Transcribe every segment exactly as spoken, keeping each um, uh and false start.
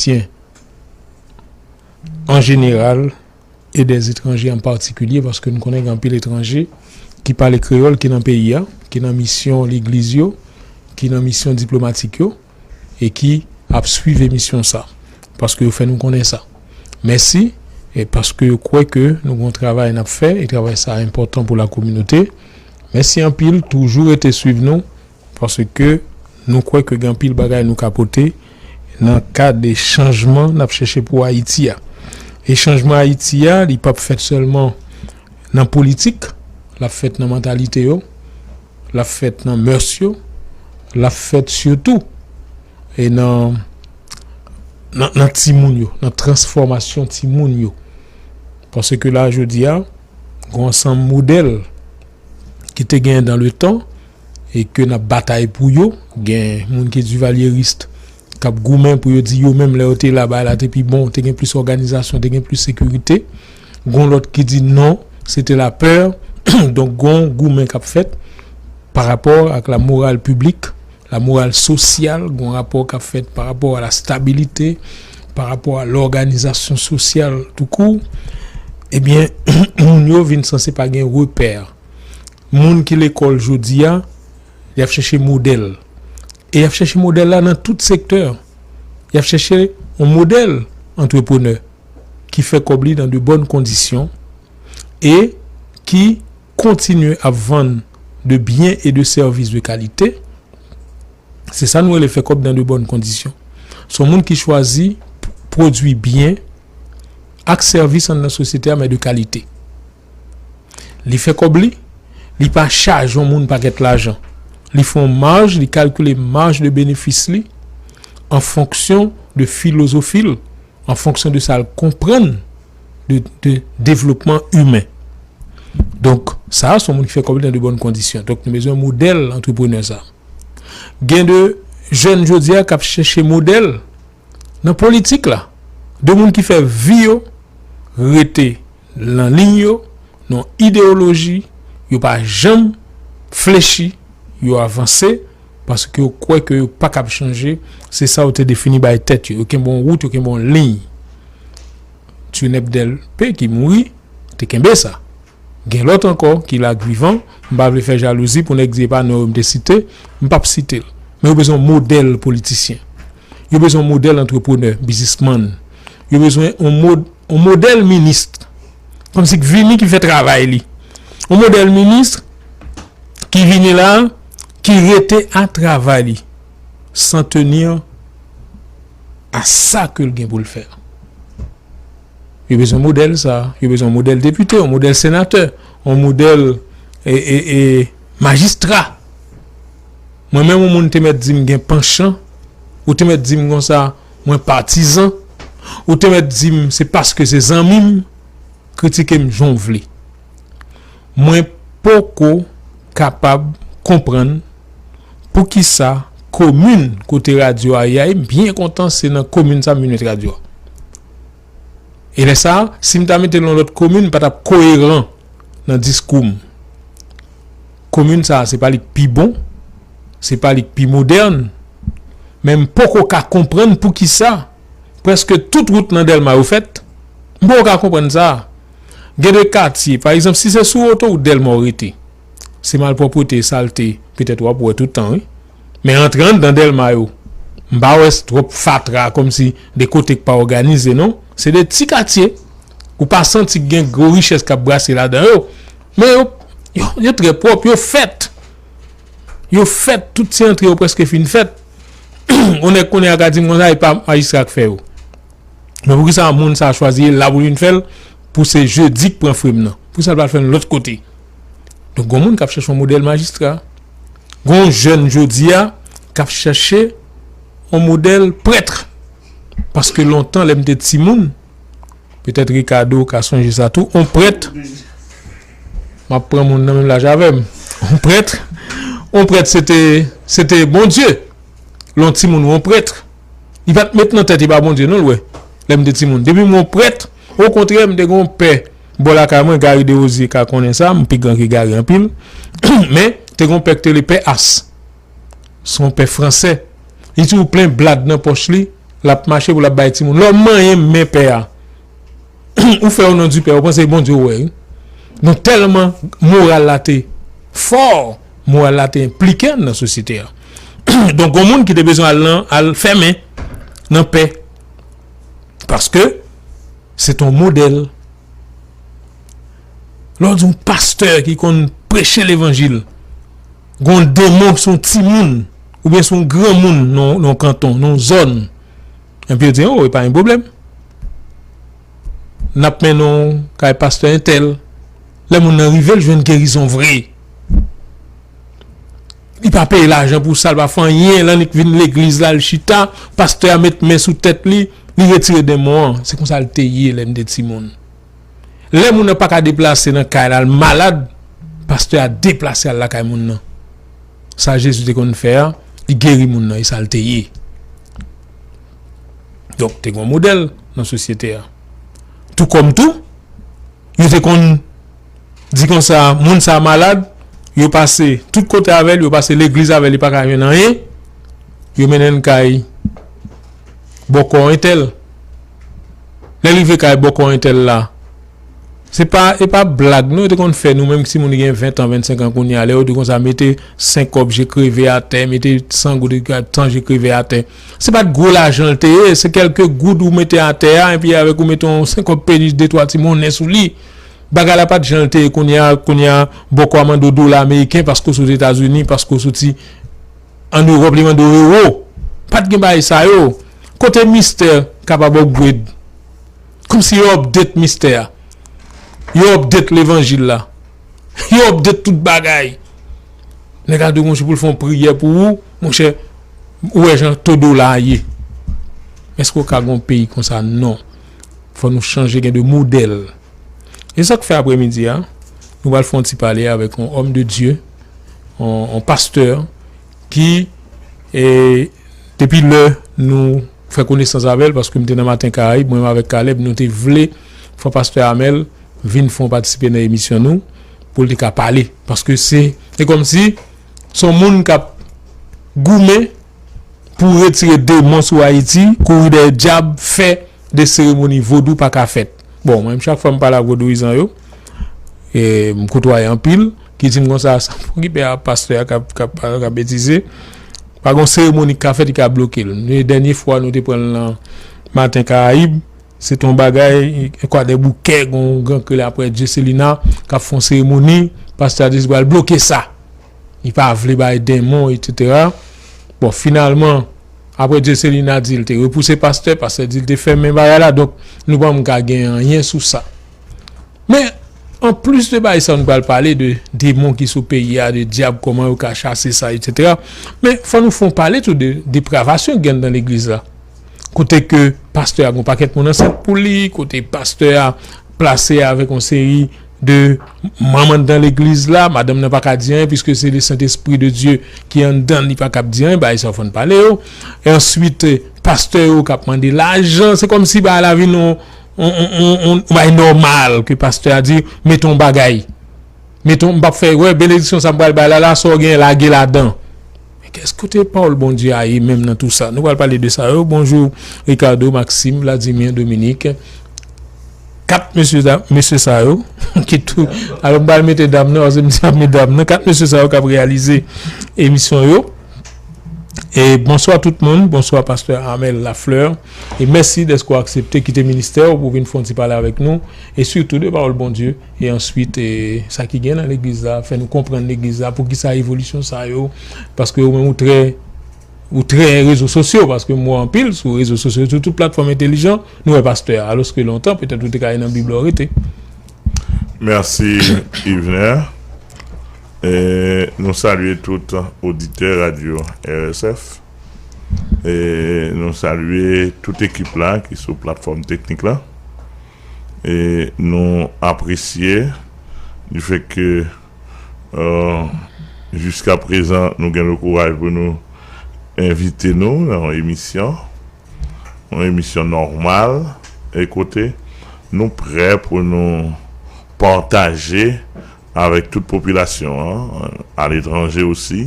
ayisyen an jeneral e dèzetranjè an patikilye, paske nou konnen gen anpil etranje ki pale kreyòl, ki nan peyi a, ki nan misyon legliz yo, ki nan misyon diplomatik yo, e ki ap swiv emisyon sa, paske yo fè nou konnen sa. Mèsi, e paske yo kwè ke nou gen yon travay n ap fè, e travay sa enpòtan pou la kominote. Mèsi anpil, toujou rete swiv nou, paske nou kwè ke gen anpil bagay nou ka pote nan kad de chanjman n ap chèche pou Ayiti a. E chanjman Ayiti a, li p ap fèt sèlman nan politik, l ap fèt nan mantalite yo, l ap fèt nan mès yo, l ap fèt sitou e nan, nan, nan timoun yo, nan transfòmasyon timoun yo. Paske la, jodi a, gen yon ansanm modèl ki te gen dans le temps e ke n ap batay pou yo. Gen moun ki divalyeris, k ap goumen pou yo di yo menm lè yo te la, bagay la te pi bon, te gen plis òganizasyon, te gen plis sekirite. Gon lòt ki di non, se te lapè. Donk, gon goumen k ap fèt pa rapò ak la morale publique, la morale sociale, gon rapò k ap fèt pa rapò a la stabilité, pa rapò a lòganizasyon sosyal toukou. Ebyen, moun yo vin sanse pa gen repè. Moun ki lekòl jodi a, y ap chèche modèl. E y ap chèche modèl la nan tout sektè. Y ap chèche yon modèl antreprenè ki fè kòb li dans de bonnes conditions e ki kontinye ap vann de byen e de sèvis de kalite. Se sa nou rele fè kòb dans de bonnes conditions. Se yon moun ki chwazi p-, pwodui byen ak sèvis anndan sosyete a, men de kalite. Li fè kòb li, li pa chaje yon moun pakèt lajan. Li fè yon maj, li kalkile maj de benefis li an fonksyon de filozofi l, an fonksyon de sa l konprann de, de devlopman imen. Donk, sa a se yon moun ki fè kòb li dans de bonnes conditions. Donk, nou bezwen modèl antreprenè sa. Gen de jèn jodi a k ap chèche modèl nan politik la. De moun ki fè vi yo rete nan liy yo, nan ideyoloji, yo pa janm flechi, yo avanse, paske yo kwè ke yo pa kab chanje, se sa yo te defini bay tèt yo. Yo kenbe yon wout, yo kenbe yon liy. Tunèp Dèlpe ki mouri, te kenbe sa. Gen lòt ankò ki la k vivan, m pa vle fè jalouzi pou nèg di e pa non yo m te site, m p ap site l. Men yo bezwen yon modèl politisyen. Yo bezwen yon modèl antreprenè, biznismann. Yo bezwen yon mod-, yon modèl minis. Kòmsi k vini ki fè travay li. Yon modèl minis ki vini la, ki rete a travay li, san tenir a sa ke l gen pou l fè. Yo bezwen modèl sa. Yo bezwen yon modèl depite, yon modèl senatè, yon modèl, e, e, e, majistra. Mwen menm, yon moun te mèt di m gen panchan, ou te mèt di m konsa, mwen patizan, ou te mèt di m se paske se zanmi m, kritike m jan w vle. Mwen poko kapab konprann poukisa komin kote radyo a ye a, e m byen kontan se nan komin sa m vin met radyo a. E lè sa a, si m ta mete l nan lòt komin, m pa t ap koyeran nan diskou m. Komin sa a, se pa li k pi bon, se pa li k pi modèn, men m poko ka konprann poukisa prèske tout wout nan Dèlma yo fèt. M poko ka konprann sa. Gen de katye, pa egzanp, si se sou otowout Dèlma w rete, se malpwòpte, salte, petèt w ap wè tout tan, wi. Men antre anndan Dèlma yo, m pa wè s-, twòp fatra kòmsi de kote k pa òganize, non. Se de ti katye. Ou pa santi k gen gwo richès k ap brase ladan yo. Men yo, yo, yo trè pwòp, yo fèt. Yo fèt, tout ti antre yo prèske fin fèt. Yon nèg kounye a ka di m konsa, e pa majistra k fè yo. Men poukisa moun sa a chwazi la pou l vin fè l, pou se jedi k pran frem nan? Poukisa l pa al fè l lòt kote? Donk, gon moun k ap chèche yon modèl majistra. Gon jèn jodi a k ap chèche yon modèl prèt. Paske lontan, lè m te timoun, petèt Ricardo ka sonje sa tou, yon prèt, m ap pran moun nan menm laj avè m. Yon prèt, yon prèt se te, se te Bondye. Lè yon timoun wè yon prèt, li pa t met nan tèt li pa Bondye non l wè. Lè m te timoun, depi m wè yon prèt, okontrè, m te gen yon pè bò lakay mwen, Gary Desrosiers ka konnen sa, m pi gran ke Gary anpil. Men, te gen yon pè ki te rele pè As. Se yon pè fransè. Li toujou plen blad nan pòch li. L ap mache pou l ap bay timoun. Lè w manyen men pè a, ou fè o non di pè, ou panse Bondye wè, wi. Donk, tèlman moral la te fò, moral la te enplike nan sosyete a. Donk, yon moun ki te bezwen al nan, al fèmen nan pè. Paske se t on modèl. Lè w di yon pastè ki konn preche levanjil, gon demon se yon timoun, oubyen se yon granmoun nan, nan kanton, nan zòn. Epi yo di, oh, e pa yon pwoblèm. N ap mennen w kay pastè entèl. Lè moun nan rive, l jwenn gerizon vre. Li pa peye lajan pou sa, li pa fè anyen. Lè annik vin legliz la, l chita, pastè a met men sou tèt li, li retire demon an. Se konsa l te ye lè m te timoun. Lè moun nan pa ka deplase nan kay la, l malad, pastè a deplase al lakay moun nan. Sa Jezi te konn fè a, li geri moun nan, e sa l te ye. Donk, te gen yon modèl nan sosyete a. Tou kòm tou, yo te konn di konsa, moun sa malad, yo pase tout kote avè l, yo pase legliz avè l, li pa ka jwenn anyen, yo mennen l kay bòkò entèl. Lè l rive kay bòkò entèl la, se pa, e pa blag, non, yo te konn fè nou, menm si moun gen ven tan, vennsenk an kounye a, lè yo di konsa, mete senk kòb je kreve atè, mete san goud tan je kreve atè. Se pa t gwo lajan l te ye, se kèlke goud ou mete atè a, epi avèk ou mete yon senk kòb peni, de twa ti monnen sou li. Bagay la pa t jan l te ye kounye a, kounye a, bòkò a mande w dola ameriken paske w sot Etazini, paske w soti ann Ewòp, li mande w ewo. Pa t gen bagay sa yo. Kote mistè kapab upgrade? Kòmsi yo update mistè a. Yo update levanjil la. Yo update tout bagay. Nèg la di w gon jou pou l fè yon priyè pou ou, monchè, ou wè jan to dola a ye. Èske w ka gen yon peyi konsa? Non. Fò nou chanje, gen de modèl. E sa k fè aprèmidi a, nou pral fè yon ti pale avèk yon homme de Dieu, yon, yon pastè ki, e, depi lè nou fè konesans avè l, paske m te nan Maten Karayib, mwen menm avèk Caleb, nou te vle fè pastè Amel vin fè yon patisipe nan emisyon nou, pou l te ka pale. Paske se, se kòmsi se yon moun k ap goumen pou retire demon sou Ayiti, kouri dèyè dyab, fè de seremoni vodou pa ka fèt. Bon, mwen, chak fwa m pale ak vodouyizan yo, e m koutwaye anpil, ki di m konsa, san pwokipe a pastè a k ap, k ap, k ap betize. Pa gen seremoni k ka fèt, li ka bloke l. Dènye fwa nou te pran l nan Maten Karayib, se t on bagay, Kwadèboukè, gon gran k rele Apre Dye Selina, k ap fè yon seremoni, pastè a di l pral bloke sa. Li pa vle bay denmon, etsetera. Bon, finalman, Apre Dye Selina di l te repouse pastè, pastè di l te fèmen bagay la, donk nou pa menm ka gen anyen sou sa. Men, anplis de bagay sa, nou pral pale de demon ki sou peyi a, de dyab, kòman yo ka chase sa, etsetera. Men, fò nou fè yon pale tou de depravasyon ki gen anndan legliz la. Kote ke pastè a gon pakèt moun ansent pou li, kote pastè a plase avèk yon seri de manm anndan legliz la, madanm nan pa ka di anyen, piske se le Sentespri de Dye ki anndan l, li pa kab di anyen, bagay sa yo fò n pale yo. E answit, pastè yo k ap mande lajan, se kòmsi bagay la vin yon, yon, yon, yon, yon bagay nòmal ke pastè a di, mete yon bagay. Mete yon, m p ap fè, wè, benediksyon sa m pral bay la, la, sa w gen, lage ladan. Men kès kote pawòl Bondye a ye menm nan tou sa? Nou pral pale de sa yo. Bonjou, Ricardo, Maxime, Vladimir, Dominique. Kat mesye sa, mesye sa yo, ki tou, alò m pral mete dam nan, paske m di ap met dam nan. Kat mesye sa yo k ap reyalize emisyon yo. E bonswa tout moun, bonswa pastè Amel Lafleur. E mèsi dèske w aksepte kite ministè w pou w vin fè yon ti pale avèk nou. E sitou de pawòl Bondye. E answit, e, sa ki gen nan legliz la, fè nou konprann legliz la, poukisa evolisyon sa yo, paske ou menm ou trè, ou trè rezo sosyo, paske m wè anpil sou rezo sosyo, sou tout platfòm entelijan, nou wè pastè a, alòske lontan, petèt ou te ka nan bib la w rete. Mèsi, Yvener. E, nou salye tout oditè radyo R S F. E, nou salye tout ekip la ki sou platfòm teknik la. E nou apresye di fèt ke, euh, jiska prezan, nou gen le kouraj pou nou envite nou nan yon emisyon, yon emisyon nòmal, e kote nou prè pou nou pataje avèk tout popilasyon an, aletranje osi,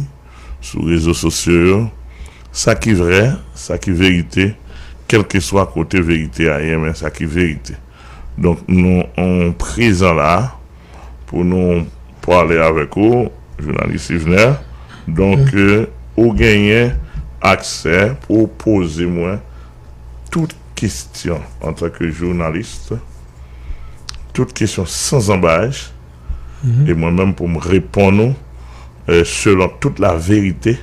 sou rezo sosyo yo, sa ki vrè, sa ki verite, Kèlkeswa kote verite a ye, men sa ki verite. Donk, nou, nou prezan la pou nou pale avèk ou, jounalis Yvener. Donk, euh, ou genyen aksè pou w poze mwen tout kesyon antanke jounalis, tout kesyon san zanbaj, e mwen menm pou m reponn ou, euh, selon tout la verite,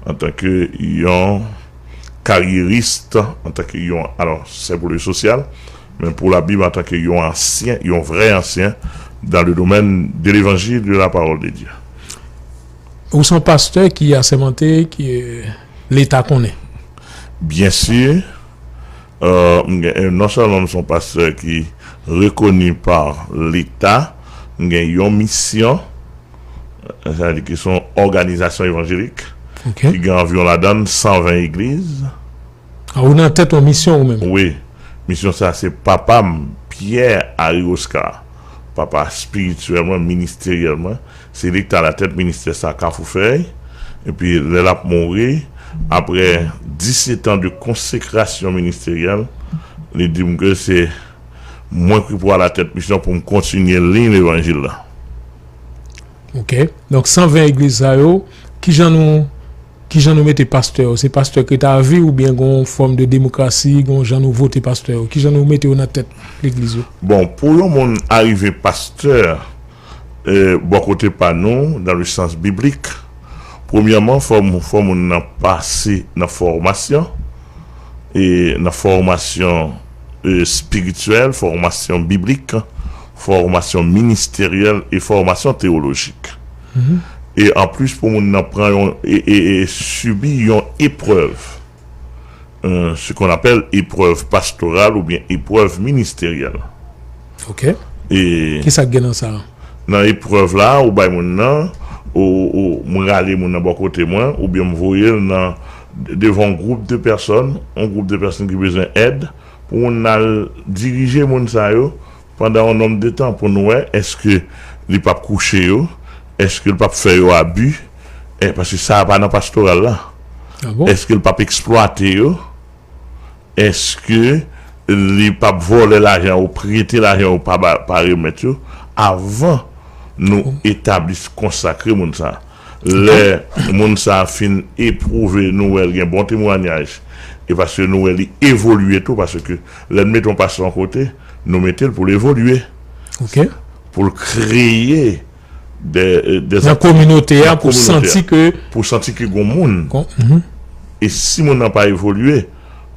antanke yon karyeris, antanke yon, alò, se pou le sosyal, men pou Labib antanke yon ansyen, yon vrè ansyen dans le domaine de l'évangile de la parole de Dieu. Ou se yon pastè ki asèmante, ki, euh, Leta konnen? Byen si, euh, m gen, non sèlman m se yon pastè ki rekoni pa Leta, m gen yon misyon, sa vle di ki se yon òganizasyon evanjelik, ki gen anviwon ladan l san ven egliz. A, ou nan tèt yon misyon ou menm? Wi. Misyon sa se papa m, Pierre Harry Oscar. Papa espirityèl mwen, ministeryèl mwen, se li ki t alatèt ministè sa Kafou Fèy. Epi lè l ap mouri, apre disèt an de konsekrasyon ministeryèl, li di m ke se mwen ki pou alatèt misyon pou m kontinye liy levanjil la. Ok. Donk, san ven egliz sa yo, kijan nou, kijan nou mete pastè yo? Se pastè ki rete a vi oubyen gon fòm de demokrasi, gon jan nou vote pastè yo? Kijan nou mete yo nan tèt legliz yo? Bon, pou yon moun arive pastè, euh, bò kote pa nou, dans le sens biblique, premyèman, fò, fò moun nan pase nan fòmasyon, e nan fòmasyon, euh, espirityèl, fòmasyon biblik, fòmasyon ministeryèl e fòmasyon teyolojik. E anplis, pou moun nan pran yon, e, e, e sibi yon eprèv, euh, ce qu'on appelle eprèv pastoral oubyen eprèv ministeryèl. Ok. E kisa k gen nan sa? Nan eprèv la, ou bay moun nan, ou, ou, ou rale moun nan bò kote mwen, oubyen m voye l nan, devan yon gwoup de pèsòn, yon gwoup de pèsòn ki bezwen èd, pou moun nan al dirije moun sa yo pandan yon nonb de tan pou nou wè èske li p ap kouche yo, èske l p ap fè yo abi, e, paske sa a pa nan pastoral la. A bon? Èske l p ap eksplwate yo? Èske li p ap vòlè lajan yo, prete lajan yo, pa ba, pa remèt yo, avan nou etabli, konsakre moun sa a? Lè moun sa a fin epwouve, nou wè l gen bon temwayaj, e paske nou wè li evolye tou, paske lè n mete yon pastè yon kote, nou mete l pou l evolye. Ok. Pou l kreye de, de nan kominote a, pou santi ke, pou santi ke gon moun. E si moun nan pa evolye,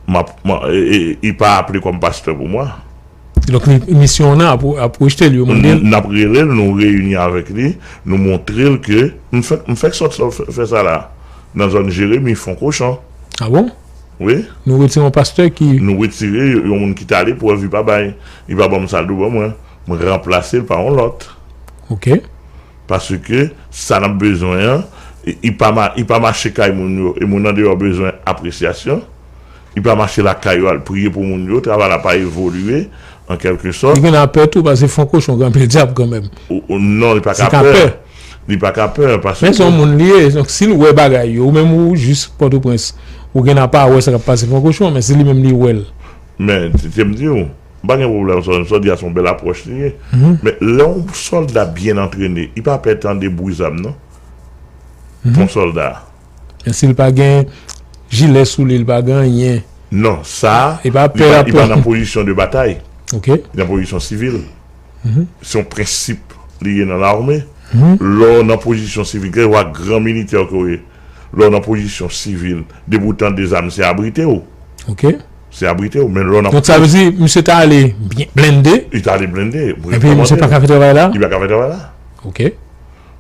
m ap, m a, e, e, li pa aple kòm pastè pou mwen. Donk, li, misyon an ap, ap rejte l, yo mande l. N ap rele l, nou reyini avèk li, nou montre l ke m fèk, m fèk sòti fè, fè sa la, nan zòn Jeremi, Fon Kochon. A bon? Wi. Nou retire yon pastè ki. Nou retire yon moun ki t ale pou li pa bay, li pa ban m sa l dwe ban mwen. M ranplase l pa yon lòt. Ok. Paske sa n ap bezwen an, li, li pa ma-, li pa mache kay moun yo, e moun andeyò bezwen apresyasyon. Li pa mache lakay yo al priye pou moun yo, travay la pa evolye, an kèlke sòt. Li gen apè tou, paske Fon Kochon gen anpil dyab kanmenm. Ou, ou, non, li pa ka pè. Li pa ka pè, paske. Men se yon moun li ye, donk si l wè bagay yo, ou menm ou jis Pòtoprens, ou gen apa wè sa k ap pase Fon Kochon, men se li menm li wè l. Men, se, se m di w, m pa gen pwoblèm, sa, sa w di a se yon bèl apwòch li ye. Men lè yon sòlda byen antrene, li pa pè tande bri zam, non. Pou yon sòlda. Men si l pa gen jilè sou li, li pa gen anyen. Non, sa, li pa, li pa nan pozisyon de batay. Ok. Li nan pozisyon sivil. Se yon prensip li ye nan lame. Lè w nan pozisyon sivil, kèlkeswa gran militè ke w ye, lè w nan pozisyon sivil, depi w tande zam, se abrite w. Ok. Se abrite w, men lè w nan. Donk, sa vle di, misye ta ale byen blende. Li ta ale blende. Epi, misye pa ka fè travay la? Li pa ka fè travay la. Ok.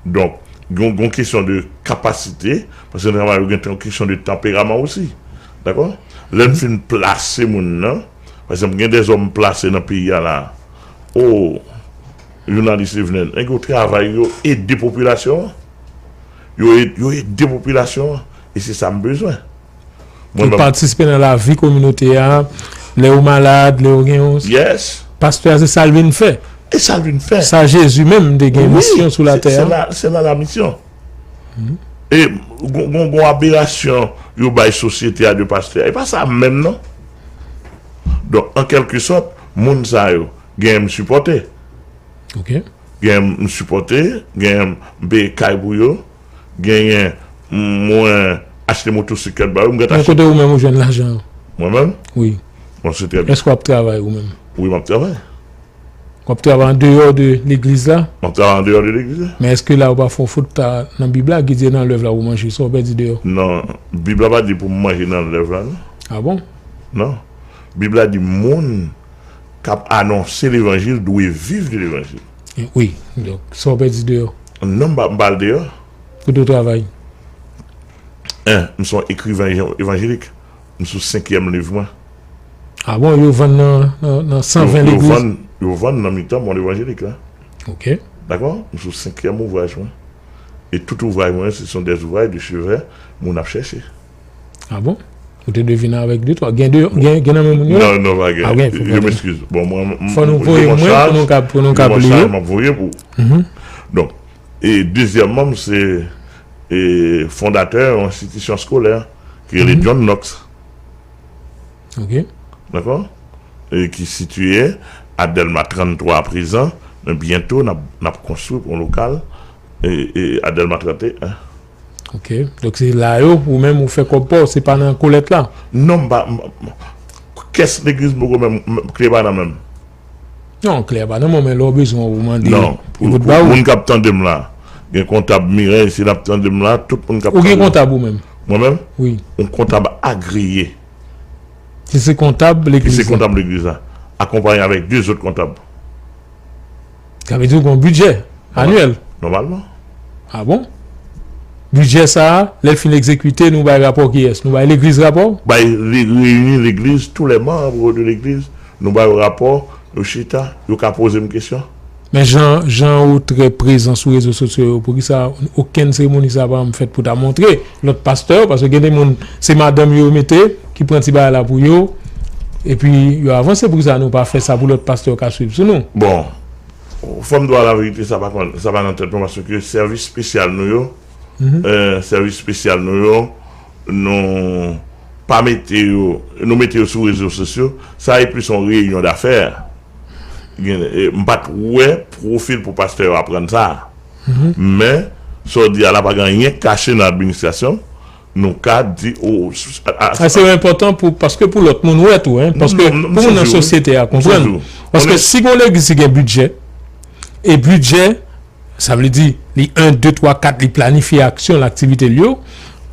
Donk, gon, gon kesyon de kapasite, paske nan travay, ou gen yon kesyon de tanperaman osi. Dakò? Lè n fin plase moun nan, pa egzanp, gen dèzòm plase nan peyi a la. O, jounalis Yvener, nèg yo travay, yo ede popilasyon an. Yo ed-, yo ede popilasyon an. E se sa m bezwen. Mwen menm. Ou patisipe nan lavi kominote a, lè ou malad, lè ou gen yon. Yes. Pastè a, se sa l vin fè. E sa l vin fè. Sa Jezi menm te gen misyon sou latè a. Wi, se, se la, se la la misyon. E gon, gon, gon aberasyon yo bay sosyete a de pastè a. E pa sa menm, non. Donk, an kèlkesòt, moun sa yo, genyen m sipòte. Ok. Genyen m sipòte, genyen m peye kay pou yo, genyen mwen achte motosiklèt ba yo, m gentan Men achte. Kote ou menm ou jwenn lajan an? Mwen menm? Wi. Bon, se trè byen. Èske w ap travay ou menm? Wi, m ap travay. W ap travay an deyò de legliz la? M ap travay an deyò de legliz la. Men èske la ou pa fè yon fot ta nan Bib la ki di nan lèv la ou manje, sa w pèdi deyò? Non, Bib la pa di pou m manje nan lèv la, non. Ah bon? Non. Bib la di moun k ap anonse levanjil dwe viv de levanjil. Wi, donk, sa w pèdi deyò? Non, m pa m pa al deyò. Kote w travay? En, m se yon ekriven evan- evanjelik. M sou senkyèm liv mwen. Ah bon, yo vann nan, nan, nan san ven Yo- yo legliz? vann- Yo vann nan mitan mond evanjelik la. Ok. Dakò? M sou senkyèm ouvraj mwen. E tout ouvraj mwen, se son des ouvrages de chevet, moun ap chèche. Ah bon? Ou te dwe vin avèk de twa. Gen de, gen, gen nan men moun yo? Non, non, pa gen. Ah, gen, fò Je gen. m'excuse. Bon, mwen, m- Fò nou m- voye je m'en mwen, charge, pou nou kab, pou nou je kab m'en li charge, yo. M ap voye pou. Mhm. Donk, e dezyèmman, m se e, fondatè yon enstitisyon eskolè ki rele Mhm. John Knox. Ok. Dakò? E ki sitiye a Dèlma trannntwa aprezan, men byento n ap, n ap konstwi pou yon lokal e, e, a Dèlma trannteyen. Ok. Donk se la yo, ou menm ou fè kòb pa w, se pa nan kolèt la? Non, m pa. M- m- Kès legliz m poko menm, m- kle pa nan men m. Non, kle pa nan men w, men lè w bezwen ou mande. Non, Li pou, pot pou ba ou. Moun k ap tande m la, gen kontab Mirèy, si l ap tande m la, tout moun k ap Ou gen tande m. Kontab ou menm? Mwen menm? Wi. Yon kontab agriye, Ki se kontab ki legliz se la? Kontab legliz la, akonpaye avèk de zòt kontab. Sa vle di ou gen yon bidjè anyèl? Nòmalman. Ah bon? Bidjè sa a, lè l fin egzekite, nou bay rapò kiyès? Nou bay legliz rapò? Bay, li reyini legliz, tous les membres de legliz, nou ba yo rapò, yo chita, yo ka poze m kesyon. Men jan, jan ou trè prezan sou rezo sosyo yo, poukisa okenn seremoni sa pa janm fèt pou ta montre lòt pastè yo? Paske gen de moun, se madanm yo mete ki pran ti bagay la pou yo, epi yo avanse. Poukisa nou pa fè sa pou lòt pastè yo ka swiv sou nou? Bon, fò m di w laverite, sa pa konn, sa pa nan tèt mwen, paske sèvis espesyal nou yo, Mhm. eh, sèvis espesyal nou yo, nou pa mete yo, nou mete yo sou rezo sosyo, sa e plis yon reyinyon dafè. Gen, eh, m pa t wè pwofil pou pastè yo aprann sa. Mhm. Men, sa w di a la pa gen anyen k kache nan administrasyon, nou ka di, o, a, a, Ah, se enpòtan pou, paske pou lòt moun wè tou, hein, paske Non, non, pou moun nan m sezi, sosyete a m konprann. sezi. Paske Konnen- si gon legliz ki gen bidjè, e bidjè, sa vle di, li en, de, twa, kat, li planifye aksyon l, aktivite l yo,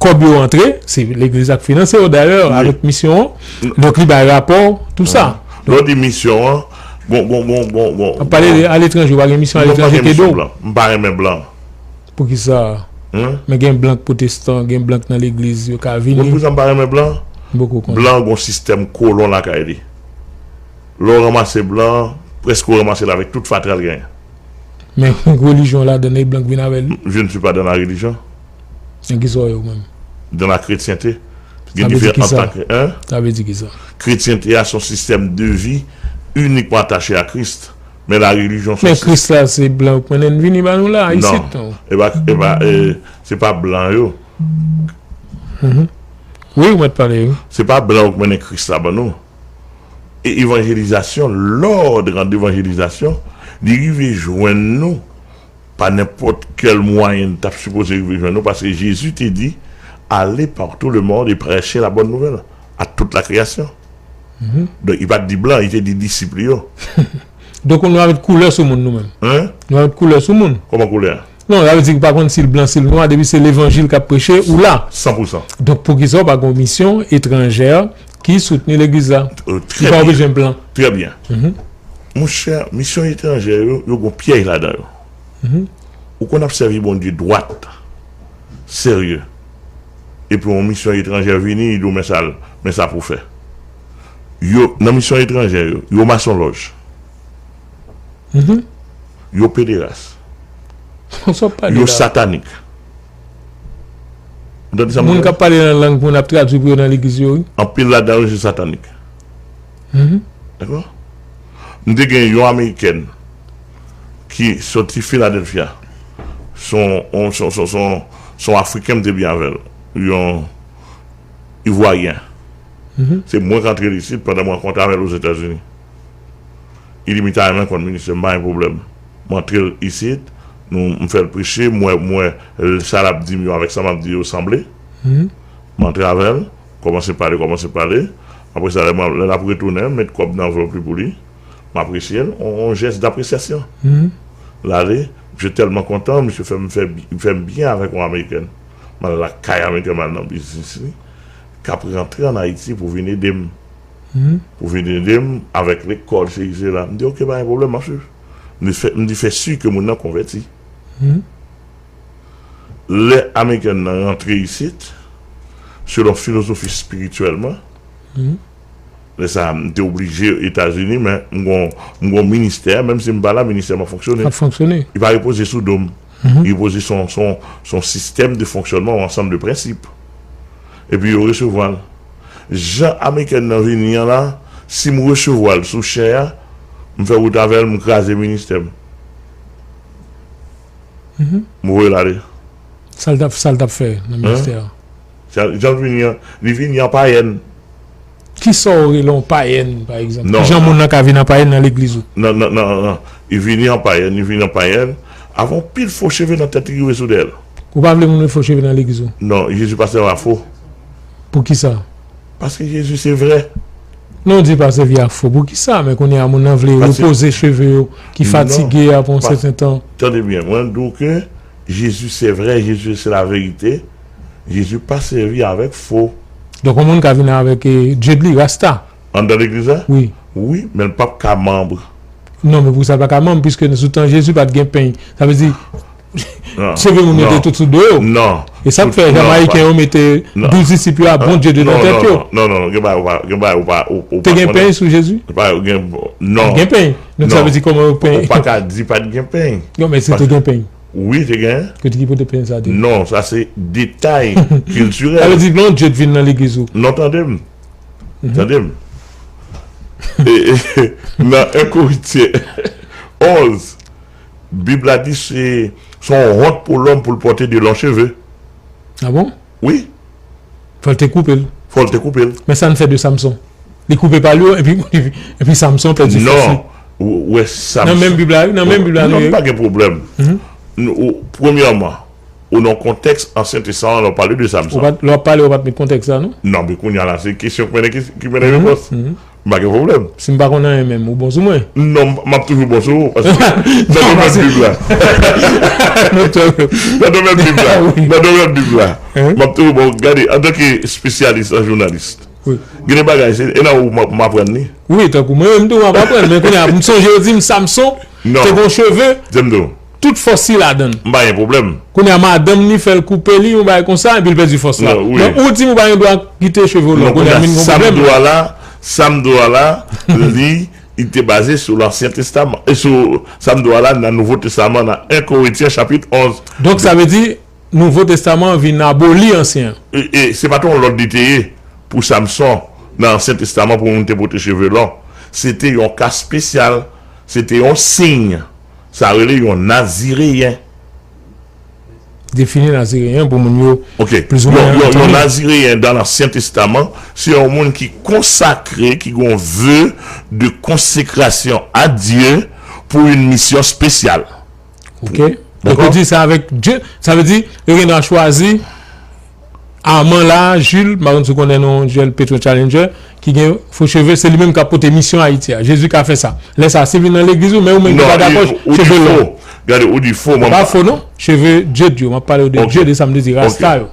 kòb yo antre, se legliz la k finanse yo dayè, Wi. Avèk misyon an. Donk, li bay rapò, tou sa. Lè w di misyon an, gon, gon, gon, gon, gon. Ap pale de aletranje, ou pa gen misyon Mwen pa aletranje gen k ede misyon w? Blan. M pa renmen blan. Poukisa? Hein? Men gen blan k pwotestan, gen blan k nan legliz, yo ka Moun vini. Poukisa m pa renmen blan? M poko konnen. Blan gon sistèm kolon lakay li. Lè w ranmase blan, prèske w ranmase l avèk tout fatra l genyen. Men relijyon ladan, e blan k vin avè l. Je ne suis pas dans la religion, Nan ki sa w ye ou menm? Dans la chrétienté. Sa Gen vle di diferan ki sa? Antan ke, hein? Sa vle di ki sa? Chrétienté a se yon sistèm de vi inikman atache a Kris. Men la relijyon se Men Kris la, se blan yo k mennen l vini ba nou la, Non. isit, non? E pa, e pa, e, se pa blan yo. Mhm. Wi, ou mèt pale, wi. Se pa blan yo k mennen Kris la ban nou. E evanjelizasyon, l'ordre d'évangélisation, li rive jwenn nou pa nenpòt kèl mwayen li t ap sipoze rive jwenn nou, paske Jezi te di, allez par tout le monde et prêchez la bonne nouvelle à toute la création. Mhm. Donk, li pa t di blan, li te di disip li yo. Donk, nou va met koulè sou moun, nou menm. Hein? Nou va met koulè sou moun. Kòman koulè a? Non, sa vle di ki pa konn si l blan, si l nwa, depi se levanjil k ap preche, ou la. San pou san. Donk, poukisa w pa gon misyon etranjè ki soutni legliz la? Euh, Ki trè pa byen. oblije blan. Trè byen. Mhm. Monchè, misyon etranjè yo, yo gon pyèj ladan yo. Mhm. Ou konn ap sèvi Bondye dwat, serye. Epi yon misyon etranjè vini, li di w men sa, men sa pou w fè. Yo, nan misyon etranjè yo, yo masonlòj. Mhm. Yo pederas. Sa w pale Yo la? Satanik. Ou tande sa m Moun di k la? Ap pale nan lang pou n ap tradui pou yo nan legliz yo, wi. Anpil ladan yo se satanik. Mhm. Dakò? M te gen yon amerikèn ki soti Filadelfya. Se yon, se yon, se yon, se yon, se yon afriken m te byen avè l. Yon ivwaryen. Se mwen k antre l isit pandan m rankontre avè l Ozetazini. Ilimitayman kont ministè m, pa gen pwoblèm. M antre l isit, nou, m fè l preche, m wè, m wè sa l ap di m yo avèk sa m ap di yo sanble. M antre avè l, kòmanse pale, kòmanse pale. Apre sa, lè m, lè l ap retounen, m met kòb nan anvlòp li pou li. M apresye l, on, on jès dapresyasyon. L ale, misye tèlman kontan, misye fè m fè bi- fè m byen avèk yon amerikèn. M al lakay amerikèn, m al nan biznis li, k ap rantre ann Ayiti pou vin ede m. Pou vin ede m avèk lekòl, sesi, sela. M di, "Oke, pa gen pwoblèm, m ap swiv." M di, "Fè, m di, fè si ke moun nan konvèti." Lè amerikèn nan rantre isit, selon filozofi espirityèlman, lè sa a, m te oblije Etazini, men m gon, m gon ministè, menm si m pa la, ministè m ap fonksyone. Ap fonksyone. Li pa repoze sou do m. Li repoze sou, sou, sou yon sistèm de fonksyònman, yon ansanm de prensip. Epi yo resevwa l. Jan amerikèn nan vini an la, si m resevwa l sou chè a, m fè wout avè l, m kraze ministè m. M voye l ale. Sa l t ap, sa l t ap fè nan ministè a? Jan l vini an, li vini an payèn. Kisa w rele yon payèn, pa egzanp? Kijan moun nan ka vin an payèn nan legliz ou? Non, non, non, non, non. Li vini an payèn, li vini an payèn. Avè yon pil fo cheve nan tèt li rive sou dèyè l. Ou pa vle moun met fo cheve nan legliz ou? Non, Jezi pa sèvi a fo. Poukisa? Paske Jezi se vrè. Non, w di pa sèvi ak fo. Poukisa? Men kounye a, moun nan vle repoze cheve yo ki fatige apre yon sèten tan. Tande byen, mwen di w ke Jezi se vrè, Jezi se laverite. Jezi pa sèvi avèk fo. Donk, yon moun ka vin avèk, eh, djed li, rasta. Anndan legliz la? Wi. Wi, men l p ap ka manm. Non, men poukisa l pa ka manm? Piske sou tan Jezi pa t gen peny. Sa vle di, cheve moun yo te tout sou do yo. Non. E sa k fè Jamayiken yo mete douz disip yo a Bondye devan tèt yo. Non, non, non, gen bagay ou pa, gen bagay ou pa, ou, ou pa konnen. Te gen peny sou Jezi? Pa gen, non. Gen peny. Donk sa vle di kòman yo peny? Ou pa ka di pa t gen peny. Non, men si te gen peny. Wi, te gen. Kote ki kote peny sa te? Non, sa se detay kiltirèl. Sa vle di, non, Dye vin nan legliz ou. Non, tande m. Tande m. E, e, nan en Korentyen onz, Bib la di se, se yon wont pou lòm pou l pòte de long cheve. Ah bon? Wi. Fò l te koupe l. Fò l te koupe l. Men sa n fè de Samson. Li koupe pa l yo, epi, epi Samson pèdi fòs li. Non. Ou, ou wè Samson. Nan menm Bib la, wi, nan menm Bib la, non, nou ye. Pa gen pwoblèm. Nou, ou, premyèman, ou nan kontèks Ansyen Testaman, lè w pale de Samson. Ou pa t, lè w ap pale, ou pa t met kontèks la, non? Non, men kounye a la, se kesyon ki mennen, ki, ki mennen repons. M pa gen pwoblèm. Si m pa konn anyen menm, ou bon sou mwen? Non, m, m ap toujou bon sou ou, paske nan domèn Bib la. Nan domèn Bib la. Nan domèn Bib la. M ap toujou bon. Gade, antanke espesyalis an jounalis, gen de bagay, se, e nan ou m ap, m aprann li. Wi, tankou mwen, m tou m ap aprann, men kounye a, m sonje yo di m Samson te gon cheve. Di m tou. Tout fòs li ladan l. M pa gen pwoblèm. Kounye a, madanm li fè l koupe li, yon bagay konsa, epi l pèdi fòs la. Donk, ou di m ou pa gen dwa kite cheve w long. Kounye a, m vin gon pwoblèm. Sa m di w a la, sa m di w a la, li, li te baze sou Lansyen Testaman. E sou, sa m di w a la, nan Nouvo Testaman, nan en Korentyen, chapit onz. Donk, sa vle di, Nouvo Testaman vin aboli Ansyen an. E, e se pa t yon lòd li te ye pou Samson, nan Ansyen Testaman, pou moun te pote cheve long. Se te yon ka espesyal. Se te yon siy. Sa rele yon nazireyen. Defini nazireyen pou moun yo. Ok. Plis ou mwen yon, yon, yon antann li. Nazireyen dan Lansyen Testaman, se yon moun ki konsakre, ki gen yon ve de konsekrasyon a Dye pou yon misyon espesyal. Ok. Donk, ou di sa avèk Dye, sa vle di, yo gen dwa chwazi Armand la, Jules, m pa konn si w konnen non Jules Petro Challenger, ki gen fo cheve, se li menm k ap pote misyon Ayiti a. Jezi ka fè sa. Lè sa, si vin nan legliz ou, men ou menm ki pa dakò, cheve long. Gade, ou di fo, mwen pa fo, non. Cheve Dye di yo, m ap pale w de Dye, de sa m te di, rasta yo.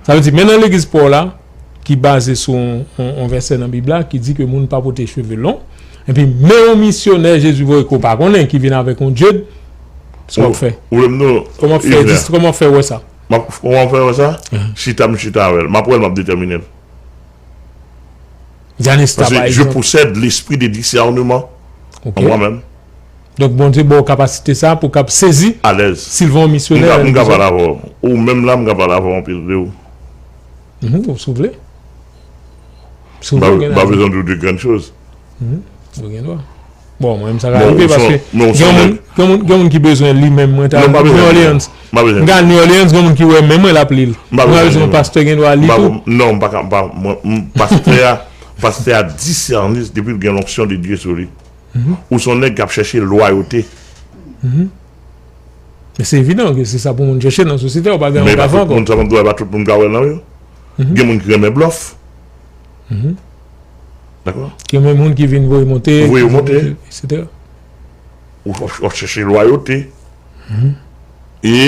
Sa vle di, men nan legliz pa w la, ki baze sou yon, yon, yon vèsè nan Bib la, ki di ke moun pa pote cheve long. Epi, men yon misyonè Jezi voye ke w pa konnen, ki vin avèk yon djed, sa w ap fè? Ou vle m di w, kòman w ap fè, kòman w ap fè wè sa? M ap, kòman w ap fè wè sa? Chita m chita avè l. M ap wè l, m ap detèmine l. Dianesta, pa egzanp. Paske je possède l'esprit de discernement en moi-même. Donk, Bondye ba w kapasite sa pou w kab sezi si l voye yon misyonè nan legliz ou. M ka pale avè w. Ou menm la, m ka pale avè w anpil de ou. Mhm, si w vle. Si w vle, ou gen dwa. M pa bezwen di w de grann choz. Mhm, ou gen dwa. Bon, mwen menm sa ka rive paske gen moun, gen moun, gen moun ki bezwen li menm, mwen ta New Orleans. M ka New Orleans, gen moun ki wè men mwen l ap li l. M pa bezwen yon pastè gen dwa li tou. Non, m pa ka, m pa, mwen, m, pastè a, Pastè a disène depi l gen l'onction de Dieu sou li. Ou se yon nèg k ap chèche lwayote. Men se evidan ke se sa pou moun chèche nan sosyete a, ou pa gen Men yon pa gavan tout ankò. Moun sa moun dwe pa tout moun ka wè l nan yo. Gen moun ki renmen blòf. Dakò? Gen menm moun ki vin voye monte, Voye monte. Etsetera. Ou, ou, ou chèche lwayote. E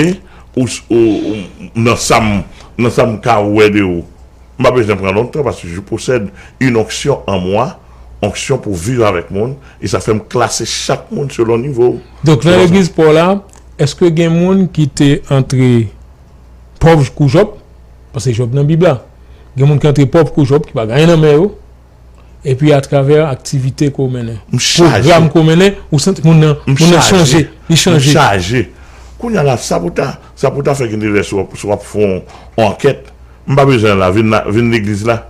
ou, ou, ou nan sa m nan sa m ka wè de ou. M pa bezwen pran lontan paske je possède une onction en moi, onction pou viv avèk moun, e sa fè m klase chak moun selon nivo. Donk nan legliz pa w la, èske gen moun ki te antre pòv kou Jòb? Paske Jòb nan Bib la. Gen moun ki antre pòv kou Jòb, ki pa gen anyen nan men yo. Epi atravè aktivite ke w mennen, M chaje. Pwogram ke w mennen, ou santi moun nan, M moun nan chaje. Chanje, li M chanje. Chaje. Kounye a la, sa pou ta, sa pou ta fè ki enterese w, si w ap fè yon ankèt, m pa bezwen la, vin la, vin legliz la.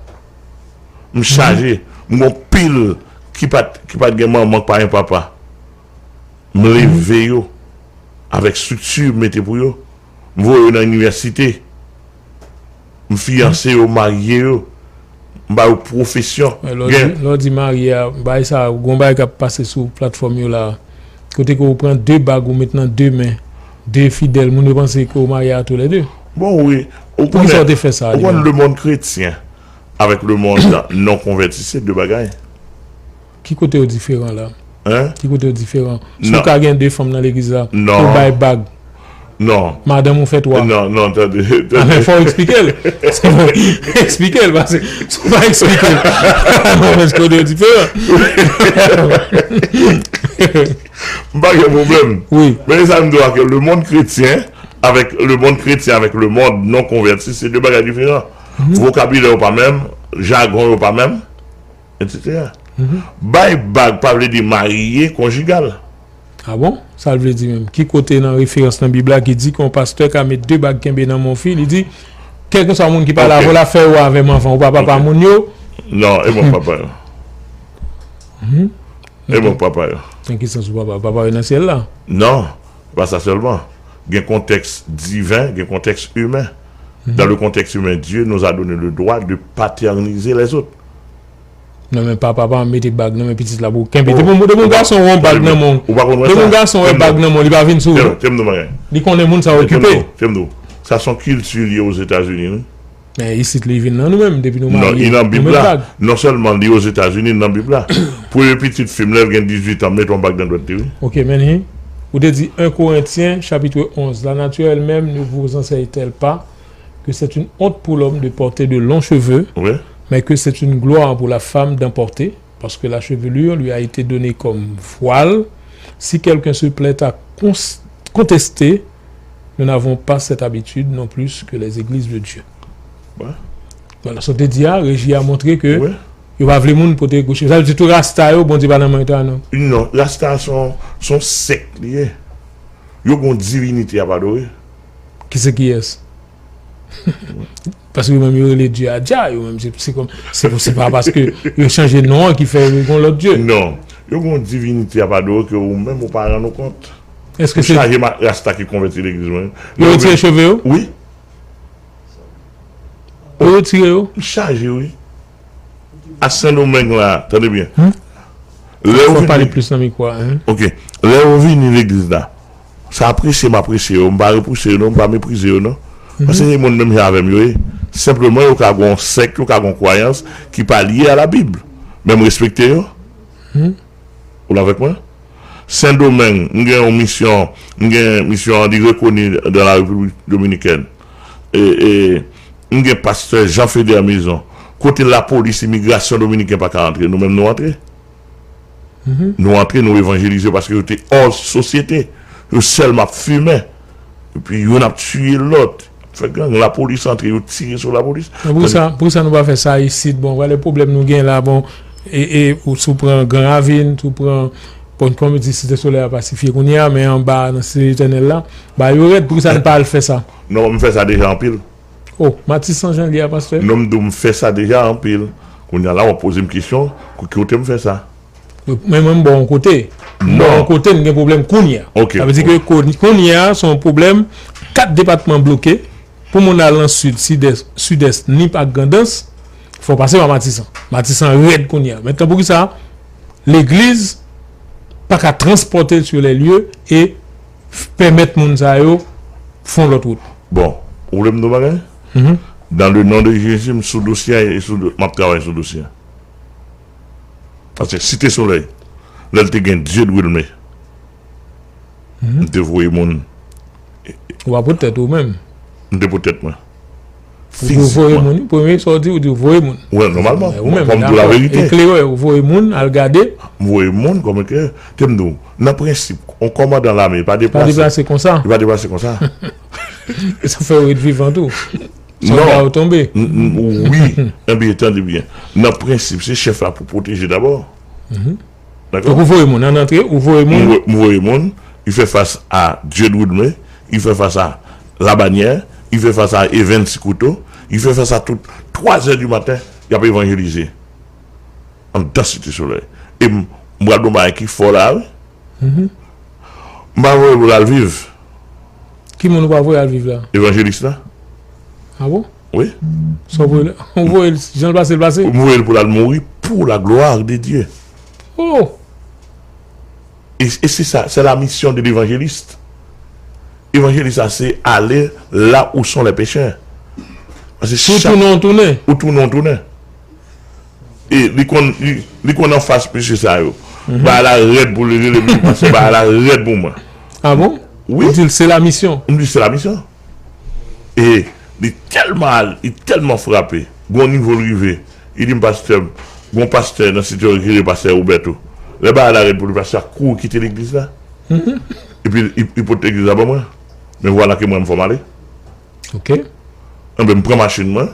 M chaje. M gon pil ki pa t, ki pa t gen manman, k pa gen papa. M leve yo avèk estrikti m mete pou yo. M voye yo nan inivèsite. M fiyanse yo, marye yo. M ba yo pwofesyon. Lè w di marye a, bagay sa, gon bagay k ap pase sou platfòm yo la. Kote ke ou pran de bag, ou met nan de men de fidèl, moun yo panse ke ou marye a toulède. Bon, wi. Ou Poukisa konnen, ou te fè sa? Ou konn le monde chrétien avec le monde non converti, se de bagay. Ki kote yo diferan la? Hein? Ki kote yo diferan? Si Non. Ou ka gen de fanm nan legliz la, Non. Ou bay bag, Non. Madanm ou fè twa. Non, non, tande. Ah, men fò w eksplike l. Eksplike l, paske si w pa eksplike l, mwen menm kote yo diferan. M pa gen pwoblèm. Wi. Men sa m di w ke le monde chrétien avec le monde chrétien avec le monde non converti, se de bagay diferan. Vokabilè yo pa menm, jagon yo pa menm, etsetera. Bay bag pa vle di marye konjigal. Ah bon? Sa l vle di menm? Ki kote nan referans nan Bib la ki di ke yon pastè ka met de bag kenbe nan men yon fi, li di, kèlkeswa moun ki pale avè w la, fè yo avè m anvan, ou pa papa moun yo? Non, e mwen papa yo. E mwen papa yo. Nan ki sans ou papa? Papa yo nan syèl la? Non, pa sa sèlman. Gen kontèks diven, gen kontèks imen. Dans le contexte humain, Dieu nous a donné le droit de paterniser les autres. Non, men papa pa mete bag nan men pitit la pou kenbe. Depi yon gason wè yon bag nan men w, depi yon gason wè bag nan men w, li pa vin sou ou. Li konnen moun sa okipe. Sa se yon kilti li ye Ozetazini, wi. Men isit li vin nan nou menm, depi nou marye, non, li nan Bib la. Non sèlman li Ozetazini, li nan Bib la. Premye pitit fi m, lè l gen dizuit an, m mete yon bag nan dwèt li, wi. Ok, men ou te di un Corinthiens chapitre onze, la nature elle-même ne vous enseigne-t-elle pas que c'est une honte pour l'homme de porter de longs cheveux, mais que c'est une gloire pour la femme d'en porter, parce que la chevelure lui a été donnée comme voile. Si quelqu'un se plaît à cons- contester, nous n'avons pas cette habitude non plus que les églises de Dieu. Voilà, sa w te di a, Reji a montre ke yo pa vle moun pote gwo cheve. Sa vle di tout rasta yo, Bondye pa nan men yo non. Non, rasta se yon sèk li ye. Yo gon divinite y ap adore. Ki se kiyès? Paske yo menm yo rele Dye a Dja, yo menm se se kòm se se pa paske yo chanje non an ki fè yo gon lòt Dye. Non, yo gon divinite y ap adore ke ou menm ou pa rann ou kont. Èske Ou se chaje ma- rasta ki konvèti legliz mwen. Yo retire cheve yo? Wi. Yo retire yo? M chaje wi. A Sendomeng la, tande byen. Lè Fò ou pale vini, plis nan mikwo a, hein? ok. Lè ou vini legliz la, sa apresye m apresye yo, m pa repouse yo non, m pa meprize yo non. Paske se moun menm jan avè m yo ye. Senpleman yo ka gon sèk, yo ka gon kwayans ki pa lye a la Bib. Men m respekte yo. Ou la avèk mwen? Sendomeng, m gen yon misyon, m gen misyon an li rekoni dans la République Dominicaine. E, e, m gen pastè Jean Feder Mezon. Kote lapolis imigrasyon dominiken pa ka antre, nou menm nou antre. Nou antre, nou evanjelize paske yo te hors sosyete. Yo sèlman ap fimen. Epi youn ap tiye lòt. Fè gang, lapolis antre, yo tire sou lapolis. Men pou sa, pou sa nou pa fè sa isit. Bon, wè le pwoblèm nou gen la, bon, e, e ou si w pran Gran Ravin, si w pran, bon, kòm yo di Site Solèy a pasifye kounye a, men anba nan Site Letènèl la, ba yo rèd, pou sa nou pa al fè sa? Non, m fè sa deja anpil. Oh, Matisan jan l ye a, pastè? Non, m di w m fè sa deja anpil. Kounye a la, w ap poze m kesyon, ki kote m fè sa? Men mwen m ba w yon kote. M ba w yon kote, m gen pwoblèm kounye a. Ok. Sa vle di ke kounye a, se yon pwoblèm, kat depatman bloke, pou moun al nan sid, sidès, sidès, Nip ak Grandans, Fò w pase pa Matisan. Matisan rèd kounye a. Mentnan, poukisa legliz pa ka transpòte l sur les lieux e pèmèt moun sa yo fè yon lòt wout? Bon, ou vle m di w bagay? Dans le nom de Jésus, m sou dosye a e sou do- m ap travay sou dosye a. Paske Site Solèy, lè l te gen Dieudwilmé, m te voye moun. Ou pa pot tèt ou menm. M te pot tèt mwen. Ou di w voye moun, premye sa w di, ou di w voye moun. Wè, nòmalman. Ou menm, fò m di w laverite. Eklerè, ou voye moun, al gade. M voye moun, kòm eklerè. Te m di w, nan prensip, yon kòmandan lame pa deplase. Pa deplase konsa. Li pa deplase konsa. Sa fè w ret vivan tou. Sòlda yo tonbe. Wi, enben, tande byen. Nan prensip, se chèf la pou pwoteje dabò. Donk, ou voye moun, ann antre, ou voye moun. M voye moun, li fè fas a Dieudwilmé, li fè fas a Labanyè, li fè fas a Evens Sikouto, li fè fas a tout. Twa zè di maten, y ap evanjelize anndan Site Solèy. E m, m pral di w yon bagay ki fò la, wi. M pa voye pou l al viv. Ki moun ou pa voye al viv la? Evanjelis la. A bon? Wi. Sa w voye l, ou voye l, jan l pase, l pase? M voye l pou l al mouri pour la gloire de Dieu. Oh! E, e se sa, c'est la mission de l'évangéliste. Evanjelis la, se aller là où sont les pécheurs. Si w tounen, w tounen. Ou tounen, w tounen. E li konn li, li konn anfas mesye sa yo. Bagay la rèd pou li, li rele m, li di, pastè, bagay la rèd pou mwen. A bon? Wi. Ou di l se la misyon. M di se la misyon. E li tèlman al, li tèlman frape. Gon nivo l rive. Li di m, pastè, gon pastè nan Site yo ki rele pastè Roberto. Lè bagay la rèd pou li, pastè a kouri kite legliz la. Epi li, li pot legliz la ban mwen. Men vwala ke mwen m fò m ale. Ok. Enben, m pran machin mwen.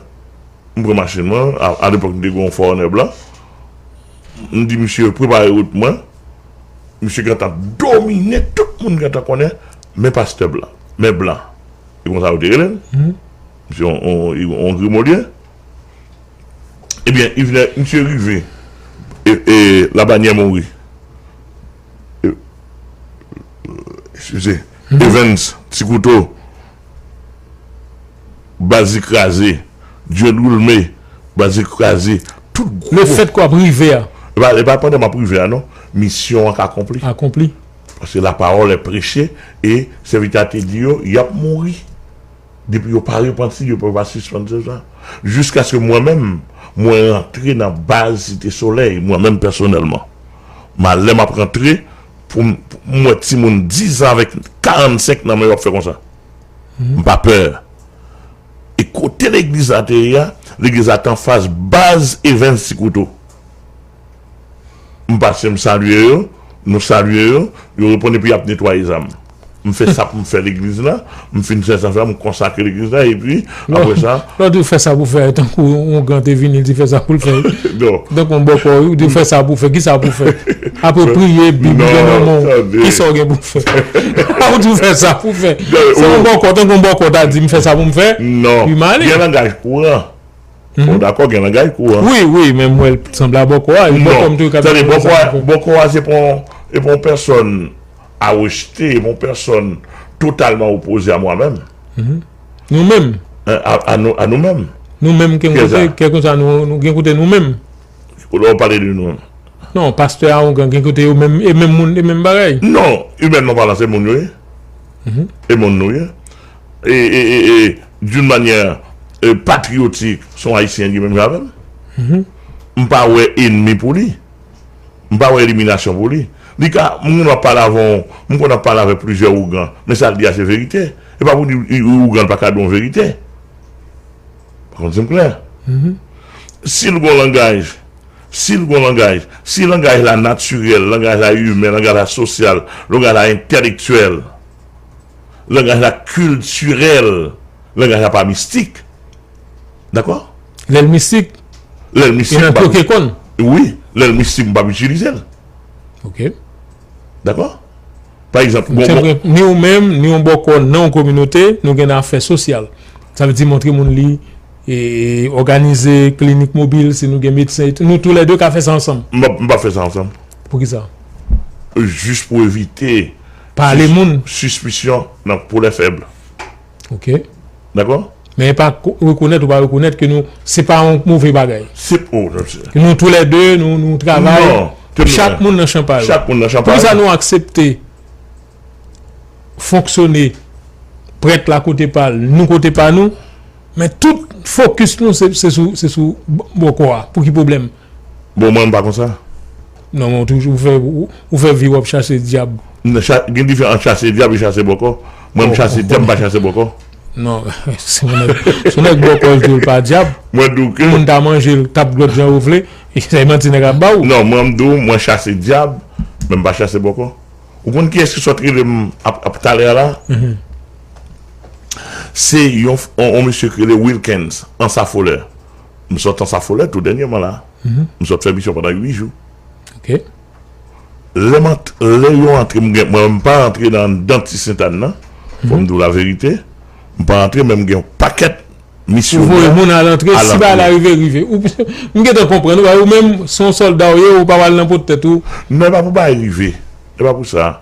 M pran machin mwen, a, alepòk m te gen yon Forerunner blan. M di misye prepare wout mwen. Misye gentan domine, tout moun gentan konnen, men pastè blan, men blan. E konsa yo te rele l. Misye yon, yon, yon grimolye. Ebyen, li vin, misye rive. E, e, Labanyè mouri. E, eskize. Evens, Ti Kouto. Baz li kraze. Dieudwilmé, baz li kraze. Tout gwo. Lefèt ke w ap rive a. E pa, e pa pandan m ap rive a, non. Misyon an ka akonpli. Akonpli. Paske la parole est prêchée e sèvitè a te di yo, y ap mouri. Depi yo pa repanti, yo pa, pa sispann se sa. Jiskaske mwen menm, mwen rantre nan baz Site Solèy, mwen menm pèsonèlman. M al, lè m ap rantre, pou m, pou m wè timoun diz an avèk karannsenk nan men yo ap fè konsa. M pa pè. E kote legliz la te ye a, legliz la te anfas baz Evens Ti Kouto. M pase, m salye yo, nou salye yo, yo reponn epi y ap netwaye zam. M fè sa pou m fè legliz la, m fin fè sa, m konsakre legliz la, epi apre sa. Lè w di w fè sa pou fè, tankou yon ougan te vini, l di fè sa pou l fè. Tankou yon bòkò, wi, w di w fè sa pou fè, kisa pou fè? Apre priye, Bib nan men w, kisa w gen pou fè? Ou di w fè sa pou fè. Se yon bòkò, tankou yon bòkò ta di m fè sa pou m fè. Non. Gen langaj kouran. Bon, dakò, gen langaj kouran. Wi, wi, men m wè l sanble a bòkò a. E bòkò m toujou ka di moun sa pou fè. Bòkò a, se pa yon, e pa yon pèsòn a rejte, e pa yon pèsòn totalman opoze a mwen menm. Nou menm. A, a nou, a nou menm. Nou menm, gen kote, kèlkonsa nou, nou gen kote nou menm. Lè w pale de nou. Non, pastè a ougan, gen kote yo menm, e menm moun, e menm bagay. Non, imenman palan, se moun yo ye. E moun nou ye. E, e, e, e d'une manière, e, patriotique, se yon Ayisyen li menm jan avè m. M pa wè enmi pou li. M pa wè eliminasyon pou li. Li ka, m konn ap pale avè yon, m konn ap pale avè plizyè ougan, men sa l di a se verite. E pa pou di ougan pa ka di yon verite. Pa konn si m klè. Si l gon langaj, si l gon langaj, si langaj la natirèl, langaj la imen, langaj la sosyal, langaj la entèlektyèl, langaj la kiltirèl, langaj la pa mistik. Dakò? Lè l mistik, lè l mistik, e nan twoke kòn. Wi, lè l mistik, m p ap itilize l. Ok. Dakò? Pa egzanp, bon, bon. Ni ou menm, ni yon bòkò nan yon kominote, nou gen afè sosyal. Sa vle di montre moun li, e, òganize klinik mobil, si nou gen medsen, nou toulède ka fè sa ansanm. M p ap, m p ap fè sa ansanm. Poukisa? Jis pou evite pale moun. Sispisyon nan pou lè fèb. Ok. Dakò? Men pa ko- rekonèt ou pa rekonèt ke nou, se pa yon move bagay. Se, oh, non, se- Ke nou toulède, nou, nou travay, Non, te- chak moun nan chan pa yo. Chak moun nan chan pa yo. Poukisa nou aksepte fonksyone, prèt la kote pa l, nou kote pa nou, men tout fokis nou se, se sou, se sou bòkò a. Pou ki pwoblèm? Bon, mwen, m pa konsa. Non, men ou toujou, ou fè, ou, ou fè vi w ap chache dyab. Non, cha- gen diferans ant chache dyab e chache bòkò. Mwen, m Bon, chache dyab, m pa chache bòkò. Non, se yon nèg, se yon nèg bòkò l tou, l pa dyab. Mwen di w ke Moun ta manje l, t ap glòt jan yo vle. E se manti nèg ap ba ou. Non, mwen, m di w, mwen chache dyab, men m pa chache bòkò. Ou konn kiyès ki sot rele m ap, ap talè a la? Se yon, yon, yon mesye ki rele Wilkens, Ansa Folè. M sot Ansa Folè tou dènyèman la. M sot fè misyon pandan uit jou. Ok. Lè m ant- lè yo antre, m gen- mwen, m pa antre nan anndan Ti Sentàn nan. Fò m di w laverite. M pa antre, men m gen yon pakèt Ou voye misyonè moun al antre, al si bagay la antre. Rive, rive. Ou, m gentan konprann ou, ou menm, se yon sòlda ou ye, ou pa pral nan pot tèt ou. Non, e pa pou bagay rive. E pa pou sa.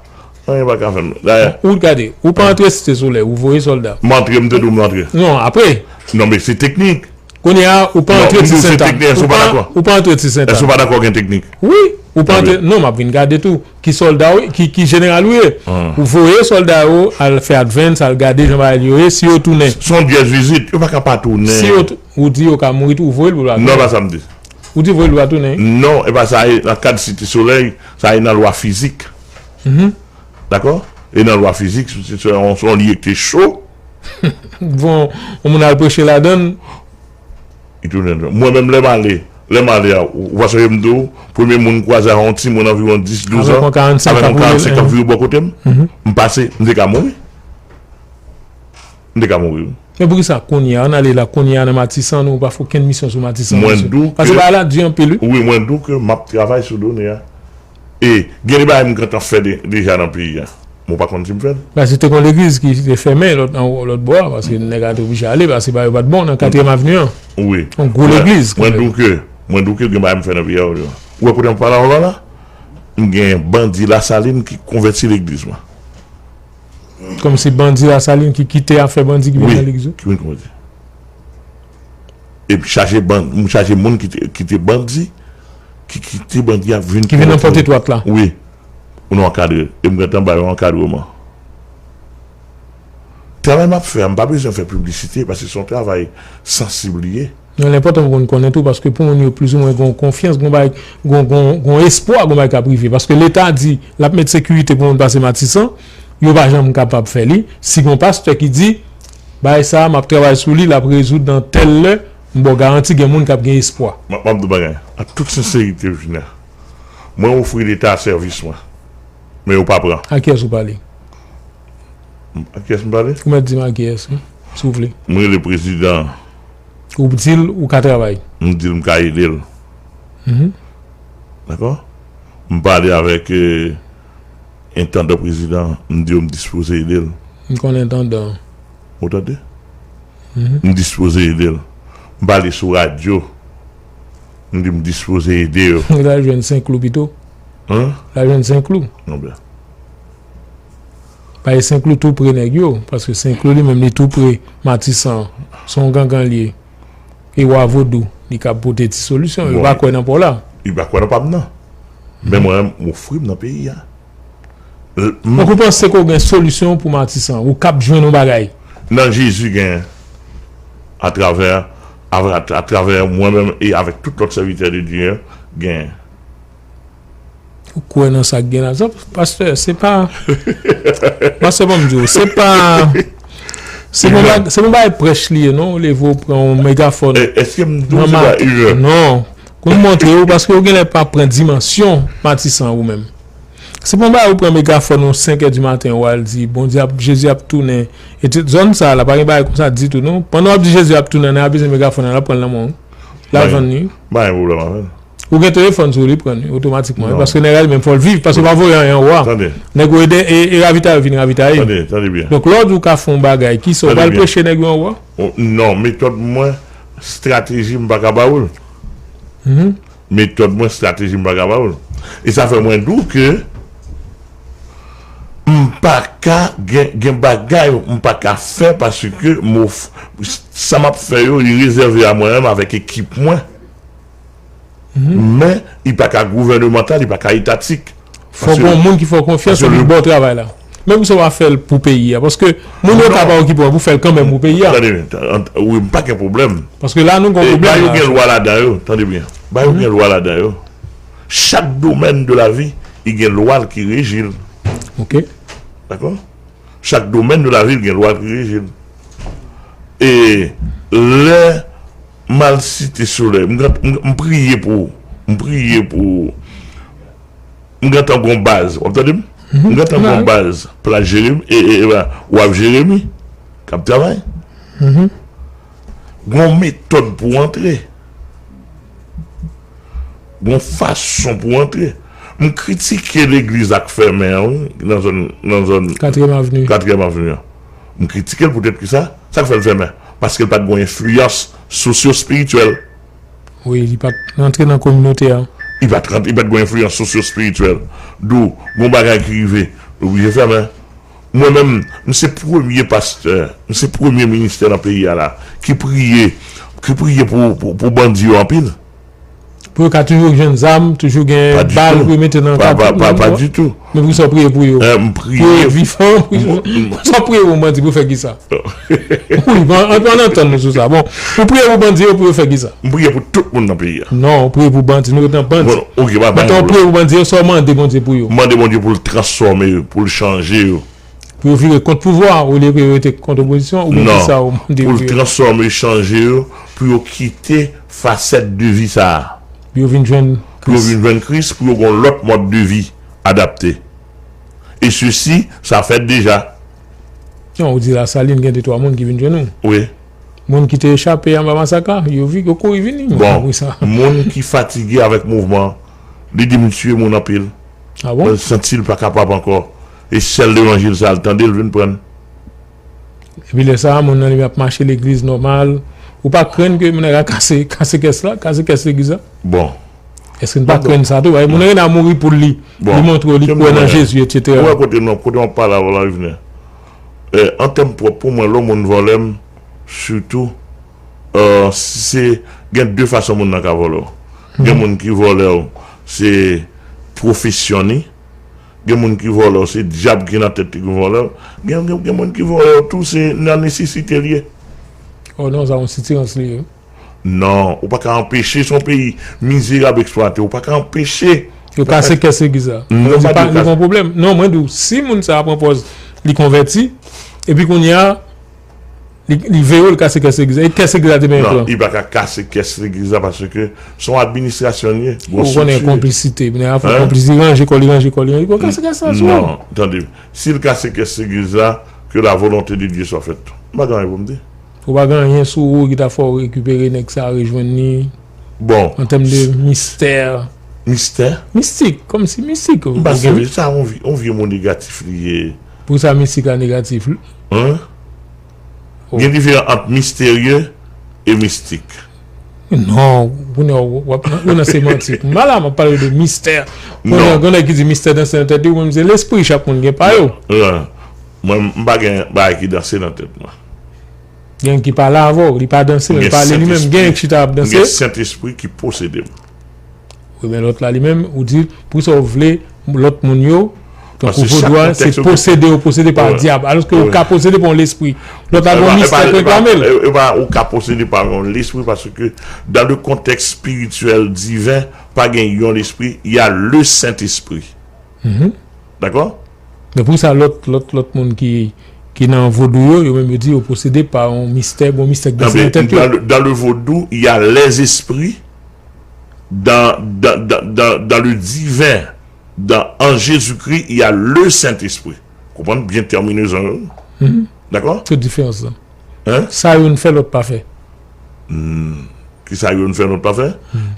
Anyen pa ka fè m. Dayè, Ou gade, ou pa antre Site Solèy, ou voye sòlda. M antre, m te di w m antre. Non, apre. Non, men se teknik. Kounye a, ou pa Non, antre m di Ti w se Sentàn. teknik, èske Ou ou pa pa, dakò? ou pa antre Ti Sentàn. Èske ou pa dakò gen teknik? Wi, ou pa Antre. Non, m ap vin gade tou. Ki sòlda ou, ki, ki jeneral ou ye. Ou voye sòlda yo al fè advance, al gade jan bagay yo ye, si yo tounen. Se yon dyèz vizit, yo pa ka pa tounen. Si yo tou- ou di yo ka mouri tou, ou voye l pou l pa tounen. Non, e pa sa m di. Ou di voye l pou l pa tounen. Non, e pa sa, e nan kad Site Solèy, sa e nan lwa fizik. Dakò? E nan lwa fizik, se, se, se yon, se yon lye ki te cho. Bon, yon moun al preche ladan l, Li tounen. Mwen menm, lè m ale, lè m ale a, ou, ou pa sonje m di w, premye moun m kwaze a yon timoun anviwon dis, douz an, avèk yon karannsenk k ap vire bò kote m, m pase, m te ka mouri. M te ka mouri, wi. Men poukisa kounye a, ann ale la, kounye a nan Matisan, nou pa fè okenn misyon sou Matisan, mesye? Paske bagay la di anpil, wi. Wi, mwen di w ke m ap travay sou done a. E gen de bagay m gentan fè de- deja nan peyi a. Mwen pa konn si m fè l. Paske te gon legliz ki te fèmen lòt, an- lòt bò a, paske nèg la te oblije ale, paske bagay yo pa t bon nan katriyèm avni an. Wi. Yon gwo legliz, kanmenm. Mwen di w ke, mwen di w ke gen bagay m fè nan peyi a, wi. Ou wè kote m pale avè w la? M gen bandi Lasalin ki konvèti legliz mwen. Kòmsi bandi Lasalin ki kite afè bandi ki vin nan legliz ou? Wi, ki vin konvèti. Epi chaje bandi, m chaje moun ki te, ki te bandi, ki kite bandi ap vin Ki vin nan pòt etwat la. Wi. Pou nou ankadre. E m gentan ba yo ankadreman. Travay m ap fè a, m pa bezwen fè piblisite, paske se yon travay sansib li ye. Non, l enpòtan pou nou konnen tou, paske pou moun yo plizoumwen gon konfyans, gon bagay, gon, gon, gon espwa, gon bagay k ap rive. Paske Leta di l ap met sekirite pou moun pase Matisan, yo pa janm kapab fè li. Si gon pastè ki di, bagay sa a, m ap travay sou li, l ap rezoud nan tèl lè, m ba w garanti gen moun k ap gen espwa. M ap, m ap di w bagay, an tout senserite, Junior, mwen ofri Leta sèvis mwen, men yo pa pran. A kiyès ou pale? A kiyès m pale? Ou mèt di m a kiyès, wi, si w vle. M rele prezidan. Ou di l ou ka travay. M di l m ka ede l. Dakò? M pale avèk, eh, entandan prezidan, m di yo m dispoze ede l. M konn entandan. Ou tande? M dispoze ede l. M pale sou radyo. M di m dispoze ede yo. L al jwenn Senklou pito. Hein? L al jwenn Senklou. Non, byen. Paske Senklou tou pre nèg yo, paske Senklou li menm li tou pre Matisan, se yon gangan li ye. E wa vodou, li ka pote ti solisyon, yo pa kwè nan pa w la. Li pa kwè nan pa m nan. Men mwen, m ofri m nan peyi a. Donk ou panse ke w gen solisyon pou Matisan, ou kab jwenn yon bagay? Nan Jezi gen, atravè, atravè mwen menm e avèk tout lòt sèvitè de Dye, gen. Ou kwè nan sa k gen la? Pastè, se pa, pastè, ban m di w, se pa, se pa yon bagay, se pa yon bagay prèch li ye, non, ou leve ou pran yon megafòn. Èske m di w se pa erè? Non. Pou m montre w, paske ou genlè pa pran dimansyon Matisan ou menm. Se pa yon bagay ou pran megafòn ou senk è di maten, ou al di, Bondye ap, Jezi ap tounen. E tout zòn sa la, pa gen bagay konsa ditou, non. Pandan w ap di Jezi ap tounen, nèg la bezwen megafòn nan, l ap pran l nan men w. L ap vann li. Pa gen pwoblèm avè l. Ou gen telefòn sou ou, li pran li otomatikman, wi, paske nèg la li menm fò l viv, paske ou pa voye anyen anwo a. Nèg ou e, e, e ravitay ou vin ravitaye. Tande, tande byen. Donk, lè w di w ka fè yon bagay, kisa, ou pral preche nèg yo anwo a? Non, metòd mwen, estrateji m pa ka ba ou l. Metòd mwen, estrateji m pa ka ba ou l. E sa fè mwen di w ke M pa ka gen, gen bagay m pa ka fè paske mo, sa m ap fè yo, li rezève a mwen menm avèk ekip mwen. Men, li pa ka gouvènemantal, li pa ka etatik. Fòk gen yon moun ki fè w konfyans pou l ba w travay la. Men pou sa w ap fè l pou peyi a. Paske moun yo ka pa okipe w, pou fè l kanmenm pou peyi a. Tande byen, wi, m pa gen pwoblèm. Paske la, nou gen yon pwoblèm la. Ba yo gen lwa ladan yo, tande byen. Ba yo gen lwa ladan yo. Chak domèn de la vi, li gen lwa l ki reji l. Ok. Dakò? Chak domèn de la vi, li gen lwa l ki reji l. E lè m al Site Solèy, m, m, m priye pou, m priye pou, m gentan gon baz, w ap tande m? M gentan gon baz, Plas Jeremi, e, e, e, Waf Jeremi, k ap travay. Gon metòd pou antre. Gon fason pou antre. M kritike legliz ak fèmen an, wi, nan zòn, nan zòn Katriyèm Avni. Katriyèm Avni an. M kritike l poutèt ki sa? Sa k fè l fèmen? Paske l pa t gon enfliyans sosyo-espirityèl. Wi, li pa t rantre nan kominote a. Li pa t rantre, li pa t gon enfliyans sosyo-espirityèl. Dou, gon bagay ki rive, l oblije fèmen. Mwen menm, m se premye pastè, m se premye ministè nan peyi a la, ki priye, ki priye pou, pou, pou bandi yo anpil. Pou yo ka toujou jwenn zam, toujou gen bal pou yo mete nan katouch. Pa ditou. Men pou sa w priye pou yo. M priye. Pou yo vivan, pou sa w priye pou bandi pou fè kisa? Wi, bon, ann, ann antann nou sou sa. Bon, ou priye pou bandi yo pou yo fè kisa? M priye pou tout moun nan peyi a. Non, ou priye pou bandi, nou ret nan bandi. Bon, ok, pa, pa gen pwoblèm. Pandan w priye pou bandi yo, sa w mande Bondye pou yo? M mande Bondye pou l transfòme yo, pou l chanje yo. Pou yo vire kont pouvwa a, olye ke yo rete kont opozisyon, oubyen kisa w mande pou yo? Non, pou l transfòme, chanje yo, pou yo kite fasèt de vi sa a. Pou yo vin jwenn Kris. Pou yo vin jwenn Kris, pou yo gen yon lòt mòd de vi adapte. E sesi, sa fèt deja. Non, ou di Lasalin, gen de twa moun ki vin jwenn ou. Wi. Moun ki te chape anba masak la, yo vi, yo kouri vini, moun apre sa. Bon, moun ki fatige avèk mouvman an, li di m tye moun anpil. Ah bon? Mwen santi l pa kapab ankò. E sèl levanjil sa a l tande, l vin pran l. Epi lè sa a, moun nan li ap mache legliz nòmal. Ou pa krenn ke moun nan ka kase, kase kès la, kase kès legliz la? Bon. Èske n pa krenn sa tou? Paske moun nan gen dwa mouri pou li. Bon. Li montre w li kwè nan Jezi, etsetera. Ou wè kote nou, kote m ap pale avè w la, Rivnè. Eh, an tèm pwòp, pou mwen, lè yon moun vòlè m, sitou, eh, si se, gen de fason moun nan ka vòlè w. Gen moun ki vòlè w, se pwofesyon li. Gen moun ki vòlè w, se dyab ki nan tèt li ki vòlè w. Gen, gen, gen moun ki vòlè w tou, se nan nesesite l ye. Oh non, sa yon sitirans li ye. Non, ou pa ka anpeche, se yon peyi mizerab, eksplwate, ou pa ka anpeche. Yo kase kès legliz la. Non, pa di yo kase. Li gon pwoblèm. Non, mwen di w, si moun sa a pran pòz li konvèti, epi kounye a, li, li veye w, li kase kès legliz la. E kès legliz la te benyen pran. Non, li pa ka kase kès legliz la paske se yon administrasyon li ye. Ou konnen konplisite, men a fè konplis, li ranje kò, li ranje kò, li ranje kò, kase kès la sou ou. Non, tande, si l kase kès legliz la, que la volonté de Dieu soit faite. M pa gen anyen pou m di. Ou pa gen anyen sou ou ki ta fè w rekipere nèg sa, rejwenn li? Bon. An tèm de mistè. Mistè? Mistik, kòmsi mistik. M pa sèvi sa, yon vye, yon vye mo negatif li ye. Pou sa mistik la negatif? Hein? Oh. Gen diferan ant misterye e mistik. Non, kounye a w ap, ou nan semantik. M pa la, m ap pale de mistè. Kounye a, gen nèg ki di mistè danse nan tèt li, ou menm se lespri, chak moun gen pa yo. Non. Mwen, m pa gen bagay ki danse nan tèt mwen. Gen ki pale avè w, li pa danse, men li pale li menm. Gen ki chita ap danse. M gen Sentespri ki posede m. Wi, men lòt la, li menm, ou di, pou sa w vle, lòt moun yo, tankou vodou a, se posede yo posede pa dyab. Alòske ou ka posede pa yon lespri. Lòt la, gon mistè k reklame l. E pa, ou ka posede pa yon lespri, paske dans le contexte spirituel divin, pa gen yon lespri, il y a le Saint-Esprit. Dakò? Men pou sa, lòt, lòt, lòt moun ki, ki nan vodou yo, yo menm yo di yo posede pa yon mistè, gon mistè k danse nan tèt yo. Dans le, dans le vodou, il y a les esprits, dans, dans, dans, dans, dans le divin, dans, en Jésus-Christ, il y a le Saint-Esprit. Konprann byen tèminezon yo. Dakò? Se diferans lan. Hein? Sa youn fè, lòt pa fè. Kisa youn fè, lòt pa fè?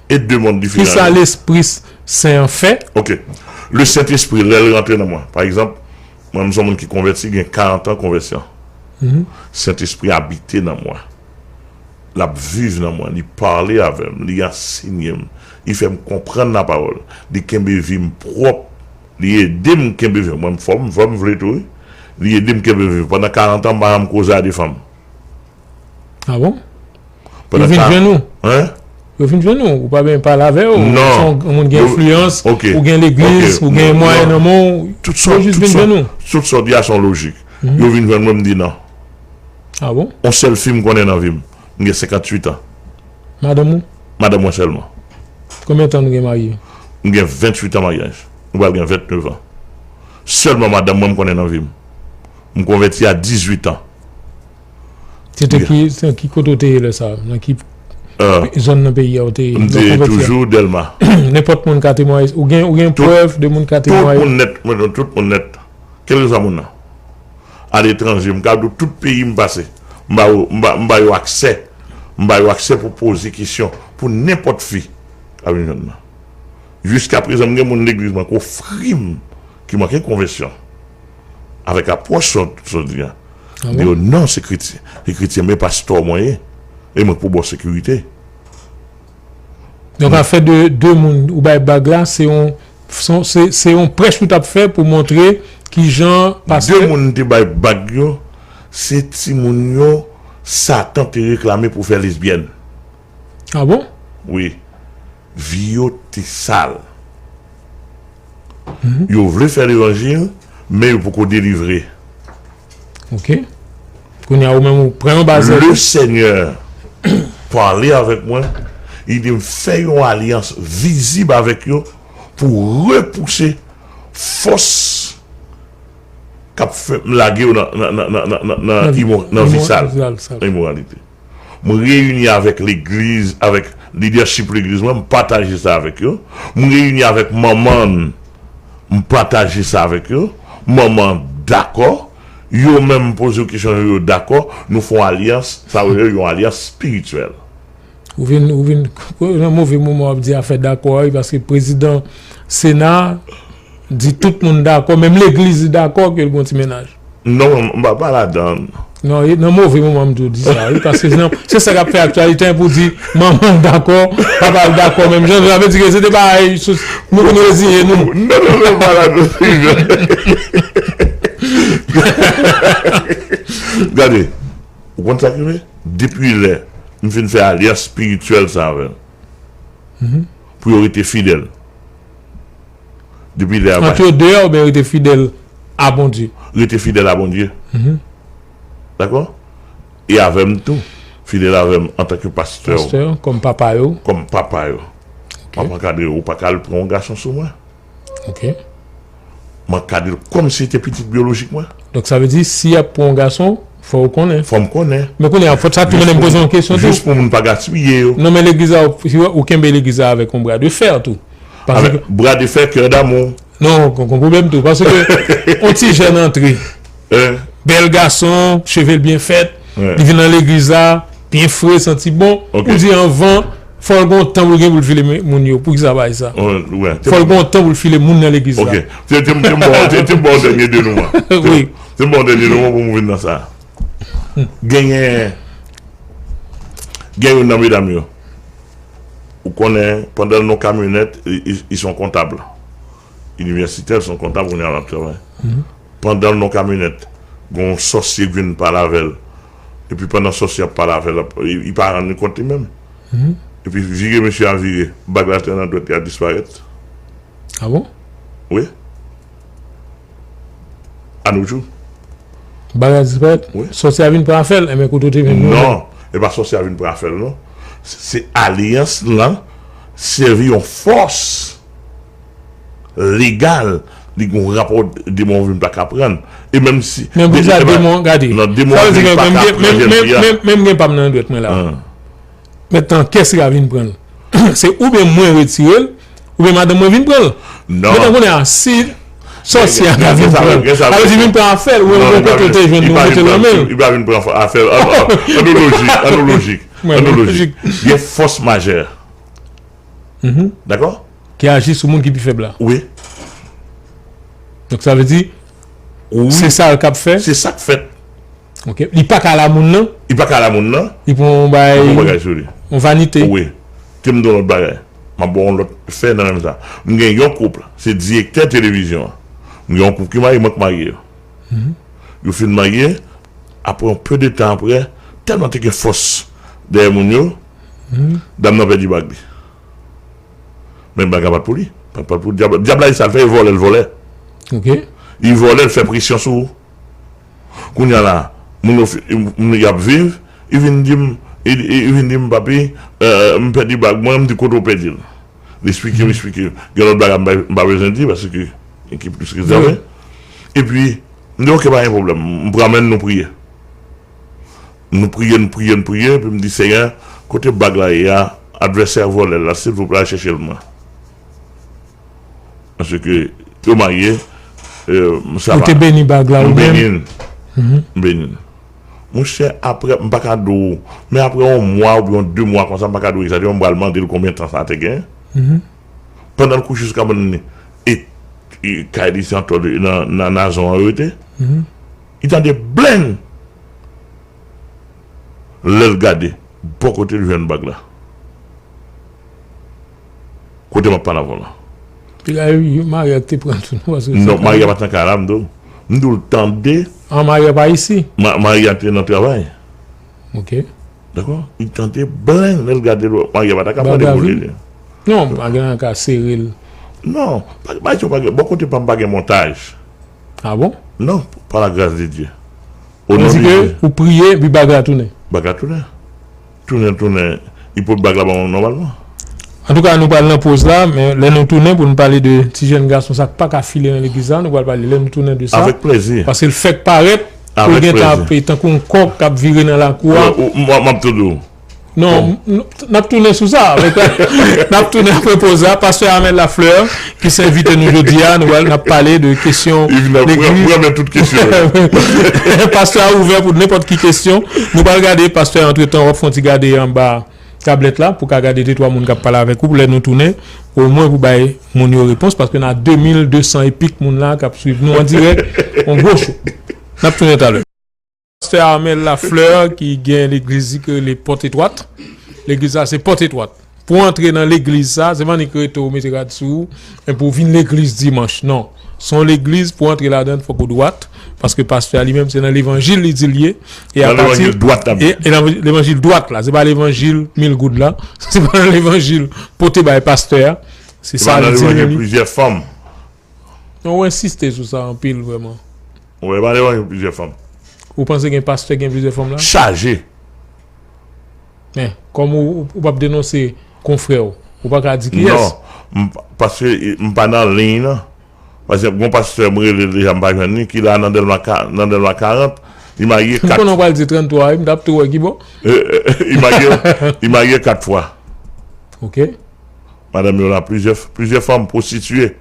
E de mond diferan. Kisa Lespri Sen an fè? Ok. Le Sentespri, lè l rantre nan mwen. Pa egzanp, mwen, m se yon moun ki konvèti, gen karant an konvèsyon. Sentespri abite nan mwen. L ap viv nan mwen, li pale avè m, li ansenye m, li fè m konprann lapawòl, li kenbe vi m pwòp. Li ede m kenbe viv. Mwen, m fò m, fò m vle tou, wi. Li ede m kenbe viv. Pandan karant an, m pa janm koze a de fanm. Ah bon? Yo vin jwenn ou? Hein? Yo vin jwenn ou? Ou pa byen pale avè yo? Non. Ou se yon moun gen enfliyans, ou gen legliz, ou gen mwayen nan men w. Yo jis vin jwenn ou? Tout sa w di a se yon lojik. Yo vin jwenn mwen, m di non. Ah bon? Yon sèl fi m konnen nan vi m. M gen senkanntuit an. Madanm ou? Madanm mwen sèlman. Konbyen tan nou gen marye? M gen venntuit an maryaj. Nou pral gen vennèf an. Sèlman madanm mwen m konnen nan vi m. M konvèti a dizuit an. Se te ki, se ki kote w te ye lè sa a? Nan ki zòn nan peyi a w te ye? M te toujou Dèlma. Nenpòt moun ka temwaye. Ou gen, ou gen prèv de moun ka temwaye? Tout moun nèt, mwen, tout moun nèt. Kèlkeswa moun nan. Aletranje, m ka di w tout peyi m pase. M ba yo, m ba, m ba yo aksè. M ba yo aksè pou poze kesyon pou nenpòt fi k ap vin jwenn mwen. Jiskaprezan, m gen moun legliz mwen k ofri m, ki manke konvèsyon. Avèk apwòch sa w, sa w di a. Ah bon? M di yo, non, se kretyen. Se kretyen, men pastè mwen ye. E mwen k pou ba w sekirite. Donk, afè de, de moun ou bay bag la, se yon, se, se, se yon prèch ou t ap fè pou montre kijan pastè. De moun m te bay bag yo, se timoun yo Satan te reklame pou fè lesbyèn. Ah bon? Wi. Vi yo te sal. Yo vle fè levanjil, men yo poko delivre. Ok. Kounye a, ou menm, ou pran yon baz. Le Seigneur pale avèk mwen, li di m fè yon alyans vizib avèk yo pou repouse fòs k ap fè m lage yo nan, nan, nan, nan, nan, nan, nan imo-, nan vi sal, nan imoralite. Mwen reyini avèk legliz, avèk lidèchip legliz mwen, m pataje sa avèk yo. Mwen reyini avèk manman m, m pataje sa avèk yo. Manman dakò. Yo menm poze yo kesyon, yo dakò. Nou fè yon alyans, sa vle di yon alyans espirityèl. Ou vin, ou vin nan move moman w ap di afè dakò a, wi, paske prezidan Sena di tout moun dakò, menm legliz li dakò ke l gon ti mennaj. Non, m pa, pa ladan. Non, e nan move moman m tou di sa, wi, paske se nan, se sa k ap fè aktyalite an pou di manman l dakò, papa l dakò, menm jan, sa vle di ke se te bagay, sou, nou vin reziye nou. Non, non, non, pa ladan, se jan. Gade, ou konn sa k rive? Depi lè m fin fè alyans espirityèl sa avè l, pou yo rete fidèl. Depi lè a, ant yo deyò oubyen rete fidèl a Bondye? Rete fidèl a Bondye. Dakò? E avè m tou. Fidèl avè m antanke pastè. Pastè, kòm papa yo. Kòm papa yo. Ok. M ap ankadre yo. Ou pa ka al pran yon gason sou mwen. Ok. M ankadre l kòm si se te pitit byolojik mwen. Donk, sa vle di, si y ap pran yon gason, fò w konnen. Fò m konnen. Men kounye a, fò sa tou mennen m poze yon kesyon tou. Jis pou moun pa gaspiye yo. Non, men legliz la, ou, ou kenbe legliz la avèk yon bra de fè tou. Avèk bra de fè, kè damou. Non, gon, gon pwoblèm tou. Paske yon ti jèn antre. Bèl gason, cheve l byen fèt. Li vin nan legliz la, byen fre, santi bon. Ok. Ou di anvan, fò l gon tan pou l gen pou l file moun yo. Poukisa pa sa? Fò l gon tan pou l file moun nan legliz la. Ok. Te, te, te m ba w, te, te m ba w dènye denouman. Wi. Te m ba w dènye denouman pou m vin nan sa. Genyen, gen youn nan medam yo. Ou konnen, pandan l nan kamyonèt, li, li, li se yon kontab. Inivèsitè, li se yon kontab, kounye a l ap travay. Pandan l nan kamyonèt, gen yon sòsye k vin pale avè l. Epi pandan sòsye ap pale avè l, ap, li, li pa rann li kont li menm. Epi vire mesye a vire, bag la te nan dwèt li a disparèt. Ah bon? Wi. Anouchou. Bagay disparèt? Wi. Sòsye a vin pran afè l, enben kote w te vin? Non, e pa sòsye a vin pran afè l, non. Se, se alyans lan sèvi yon fòs legal, li gon rapò demon vin pa ka pran. E menm si. Men pou sa demon, gade. Non, demon vin pa ka pran jèn fi a. Menm gen pa m nan dwèt mwen la. Mentnan, kiyès ki ka vin pran l? Se oubyen mwen retire l, oubyen madanm mwen vin pran l. Non. Mentnan, kounye a, si sòsye a ka vin pran l, sa vle di vin pran afè l, oubyen gon kote l te jwenn nou mete l nan men l. Li pa vin pran afè l. An nou lojik, an nou lojik, an nou lojik. Gen fòs majè. Dakò? Ki aji sou moun ki pi fèb la. Wi. Donk, sa vle di, se sa l k ap fè. Se sa k fèt. Ok. Li pa ka la moun nan. Li pa ka la moun nan. Li pran yon bagay, yon vanite. Wi. Te m di yon lòt bagay. M ap ba w yon lòt fè nan menm sa. M gen yon koup, se direktè televizyon an. M gen yon koup ki marye, mwen k marye yo. Yo fin marye, apre yon pe de tan apre, tèlman te gen fòs dèyè moun yo, dam nan pèdi bag li. Men bag la pa t pou li. Pa t pou dyab la. Dyab la, e sa l fè, e vòlè l vòlè. Ok. Li vòlè l fè presyon sou ou. Kounye a la, moun yo fi- moun y ap viv, li vin di m, li, li, li vin di m, papi, euh, m pèdi bag mwen, m di kote w pèdi l. Li eksplike m, eksplike m. Gen lòt bagay m pa, m pa bezwen di, paske ki plis rezève. Epi, m di, ok, pa gen pwoblèm, m pran men n nou priye. Nou priye, nou priye, nou priye, epi m di, Senyè, kote bag la ye a, advèsè a vòlè l la, silvouplè, al chèche l pou mwen. Paske yo marye, euh, sa Ou te beni bag la ou menm? M beni l. M beni l. Monchè, apre, m pa ka di w, men apre yon mwa oubyen yon de mwa konsa, m pa ka di w egzakteman, m pral mande l konbyen tan sa te gen. Pandan l kouche sou kabann li, e, e kay li se antò nan, nan, nan nazon an yo rete. Li tande blenn! Lè l gade, bò kote l jwenn bag la. Kote m ap pale avè w la. Piga, Maria te pran tou, non, paske Non, Maria pa t nan kay la, m di w. M di w l tande. An, Maria pa isi? Ma- Maria te nan travay. Ok. Dakò? Li tande blenn, lè l gade, Maria pa ta ka mande pou li. Non, pa gen nan ka sere l. Non, pa, pa, pa gen, bò kote pa m pa gen montaj. Ah bon? Non, par la grâce de Dieu. Ou di ke ou priye, epi bag la tounen. Bag la tounen. Tounen, tounen. Li pot bag la ban mwen nòmalman. Antouka, nou pral nan poz la, men lè nou tounen pou nou pale de ti jèn gason sa k pa ka file nan legliz la, nou pral pale lè nou tounen de sa. Avèk plezi. Paske l fèk parèt, pou l gentan ap tankou yon kòk k ap vire nan lakou a. Ou, ou, m, m ap tou di w. Non, n, n ap tounen sou sa. Avèk, n ap tounen apre poz la. Pastè Armel Lafleur, ki se envite nou jodi a, nou pral, n ap pale de kesyon legliz. Pastè a ouvè pou nenpòt ki kesyon. Nou pral gade pastè a, antretan, w ap fè yon ti gade anba tablèt la pou ka gade de twa moun k ap pale avèk ou pou lè nou tounen, omwen pou bay moun yo repons, paske n a de mil de san epik moun la k ap swiv nou an dirèk, yon gwo cho. N ap tounen talè. Pastè Armel Lafleur ki gen legliz li ki rele Pòt Etwat. Legliz la se Pòt Etwat. Pou antre nan legliz sa, se pa annik rete w mete rad sou ou, men pou w vin legliz dimanch. Non. Se yon legliz pou antre ladan l fòk ou dwat, paske pastè a li menm se nan levanjil li di l ye. E apati levanjil dwat la. E, e levanjil dwat la, se pa levanjil mil goud la, se pa nan levanjil pote bay pastè a. Se sa li di li. Plizyè fanm. Non, ou ensiste sou sa anpil vrèman. Ou wè, pa devan gen plizyè fanm. Ou panse gen pastè gen plizyè fanm la? Chaje. Men, kòm ou, ou p ap denonse konfrè w, ou pa ka di kiyès? Non, m pa, paske m pa nan liy nan. Pa egzanp, gon pastè m rele l deja, m pa jwenn li, ki la nan Dèlma ka-, nan Dèlma karant, li marye kat. M konnen w pral di tranntwa wi, m t ap tou wè ki bò. Li marye, li marye kat fwa. Ok. Madanm yo la, plizyè, plizyè fanm pwostitiye.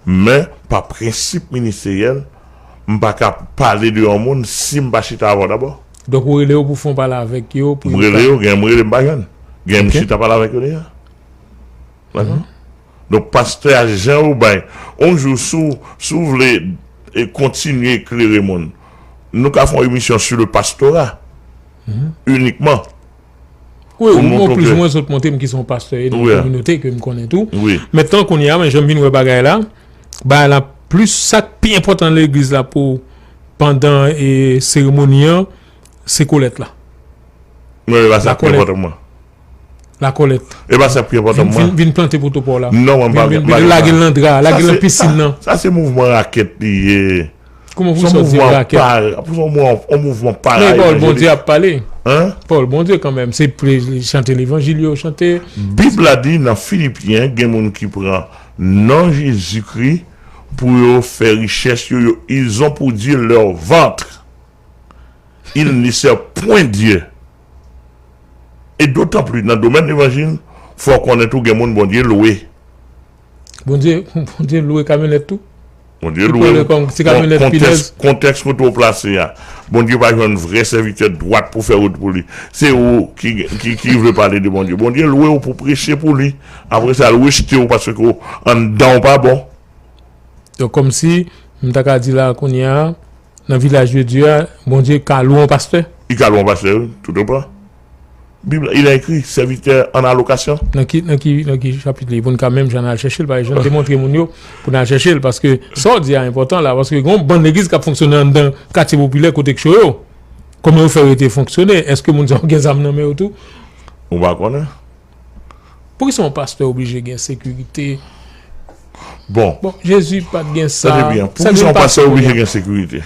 Men, pa prensip ministeryèl, m pa ka pale de yon moun si m pa chita avè w dabò. Donk, ou rele yo pou fè yon pale avèk yo, pou yo ka. M rele yo, gen m rele m pa jwenn. Gen m chita pale avèk yo deja. Dakò? Donk, pastè a, jan ou bay, yon jou, si w, si w vle, e, kontinye eklere moun, nou ka fè yon emisyon sou le pastorat, inikman. Wi, ou plis ou mwen sot montre m ki se yon pastè e nan yon kominote ke m konnen tou. Men tan kounye a, men jan m vin wè bagay la, bagay la plis sa k pi enpòtan nan legliz la pou pandan, e, seremoni an, se kolèt la. Non, e pa sa k pi enpòtan pou mwen. Lakòlèt. E pa sa k pi enpòtan pou mwen. Vin, vin plante poto pa w la. Non, mwen pa vin, vin lage l nan dra, lage l nan pisin nan. Sa se mouvman rakèt li ye. Kòman pou sa w di rakèt? Se yon mouvman, yon mouvman parayizan. Men Pawòl Bondye ap pale. Pawòl Bondye kanmenm, se pou chante levanjil yo chante. Bib la di nan Filipyen, gen moun ki pran non Jezikri pou yo fè richès yo, yo, ils ont pour Dieu leur ventre. Ils ne servent point Dieu. E dotan plis, nan domèn levanjil, fò w konnen tou gen moun Bondye lwe. Bondye, Bondye lwe kamyonèt tou? Bondye lwe. Li pran l kòm ti kamyonèt pinèz. Kontèks, kontèks kote w plase a. Bondye pa jwenn vrè sèvitè dwat pou fè wout pou li. Se ou ki, ki, ki vle pale de Bondye. Bondye lwe w pou preche pou li. Apre sa, l rejte w paske w anndan w pa bon. Donk, kòmsi, m ta ka di la kounye a, nan vilaj de Dye a, Bondye ka lwe yon pastè? Li ka lwe yon pastè, wi, tout otan. Bible, il a écrit serviteur en allocation. Nan ki, nan ki, nan ki chapit li? Pou n ka menm jan al chèche l, pa egzanp, demontre moun yo pou n al chèche l. Paske sa w di a enpòtan la, paske gen yon bann legliz k ap fonksyone anndan katye popilè kote k cho yo. Kòman yo fè rete fonksyone? Èske moun sa yo gen zam nan men yo tou? Ou pa konnen. Poukisa yon pastè oblije gen sekirite? Bon. Bon, Jezi pa t gen sa. Tande byen. Poukisa yon pastè oblije gen sekirite?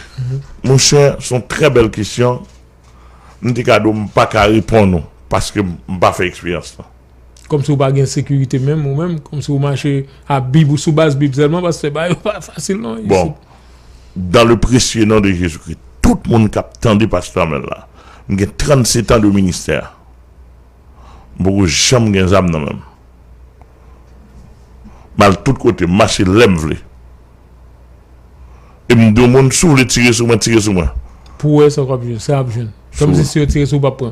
Monchè, se yon trè bèl kesyon. M te ka di w m pa ka reponn ou, paske m pa fè eksperyans lan. Kòmsi w pa gen sekirite menm, ou menm, kòmsi w mache a Bib ou sou baz Bib sèlman, paske bagay yo pa fasil non. Bon, dans le précieux nom de Jésus-Christ, tout moun k ap tande pastè Amèl la, m gen trannsetan de ministè. M poko janm gen zam nan men m. M al tout kote, m mache lè m vle. E m di yon moun, si w vle tire sou mwen, tire sou mwen. Pou wè sa w ap jwenn, sa w ap jwenn. Kòmsi si yo tire sou w, w p ap pran.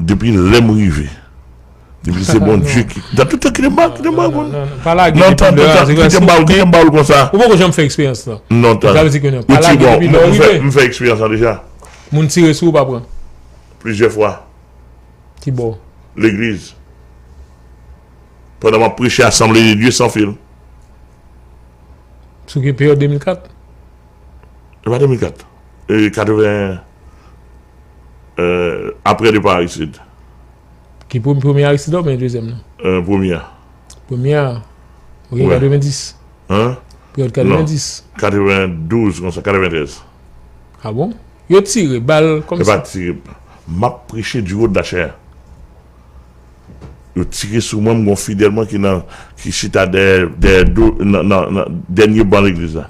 Depi lè m rive. Depi se Bondye ki. Nan tout tan, kite m ba, kite m ba, non, non, non, pa lage depi lè a, kite m ba, kite m ba w konsa. Ou poko janm fè eksperyans lan. Non, tan. Sa vle di ke non. Pa lage depi lè w rive. M fè eksperyans lan deja. Moun tire sou w, w pa pran. Plizyè fwa. Ki bò? Legliz. Pandan m ap preche Assemblée de Dieu sans fil. Sou ki peryòd de mil kat? E pa de mil kat. E katreven, euh, apre depa Aristide. Ki premye, premye Aristide oubyen dezyèm nan? Euh, premye a. Premye a. Ou gen katrevendis. Hein? Peryòd katrevendis. Non. Katrevendouz, konsa, katreventrèz. Ah bon? Yo tire bal kòmsi. Se pa tire. M ap preche du haut de la chair. Yo tire sou mwen, m gon fidèl mwen ki nan, ki chita dèyè, dèyè do, nan, nan, nan dènye ban legliz la.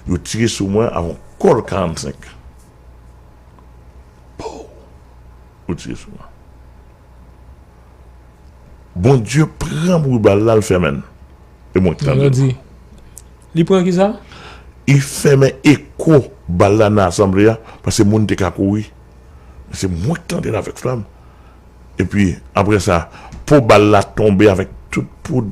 Yo tire sou mwen avè yon Colt karannsenk. Pow! Yo tire sou mwen. Bondye pran bri bal la, l fèmen l. E mwen k tande l. Li pran kisa? Li fèmen eko bal la nan asanble a, paske moun te ka kouri. Se mwen k tande l avèk flanm. Epi, apre sa, po bal la tonbe avèk tout poud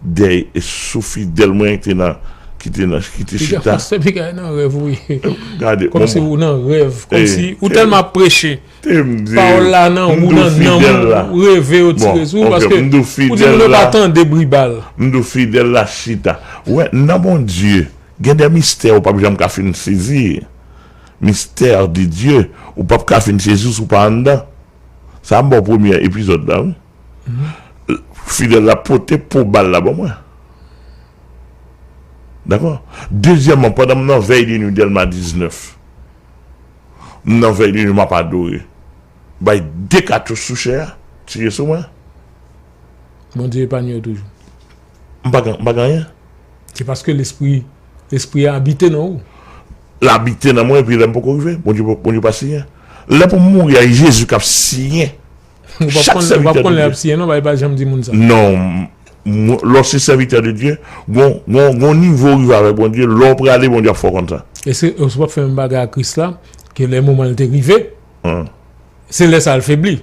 dèy e sou fidèl mwen ki te nan, ki te nan, ki te chita. Pastè Mikael nan rèv ou ye. Gade, kòmsi ou nan rèv, kòmsi ou tèlman ap preche. Pawòl la nan ou, nan nanm ou, ou reve yo tire sou ou, paske ou di moun yo pa tande bri bal. M di w fidèl la chita. Ou wè, nan Bondye, gen de mistè ou p ap janm ka fin sezi. Mystère de Dieu, ou p ap ka fin sezi si w pa anndan. Sa m ba w premye epizòd la, wi. Fidèl la pote po bal la ban mwen. Dakò? Dezyèmman, pandan m nan vèy de nwi Dèlma diznèf, m nan vèy de nwi, m ap adore. Bay de katouch sou chè a, tire sou mwen. Bondye epanye w toujou. M pa gen, m pa gen anyen. Se paske lespri, lespri a abite nan ou. L abite nan mwen, epi lè m poko rive, Bondye, Bondye pa siyen. Lè pou m mouri a, e Jezi k ap siyen. Ou p ap konn, ou p ap konn lè y ap siyen non, pa, pa janm di moun sa. Non, m, m, lè w se sèvitè de Dye, gon, gon, gon nivo w rive avèk Bondye, lè w prale, Bondye ap fè w konn sa. E se, e se w ap fè menm bagay ak Kris la, ke lè moman l te rive, se lè sa l febli.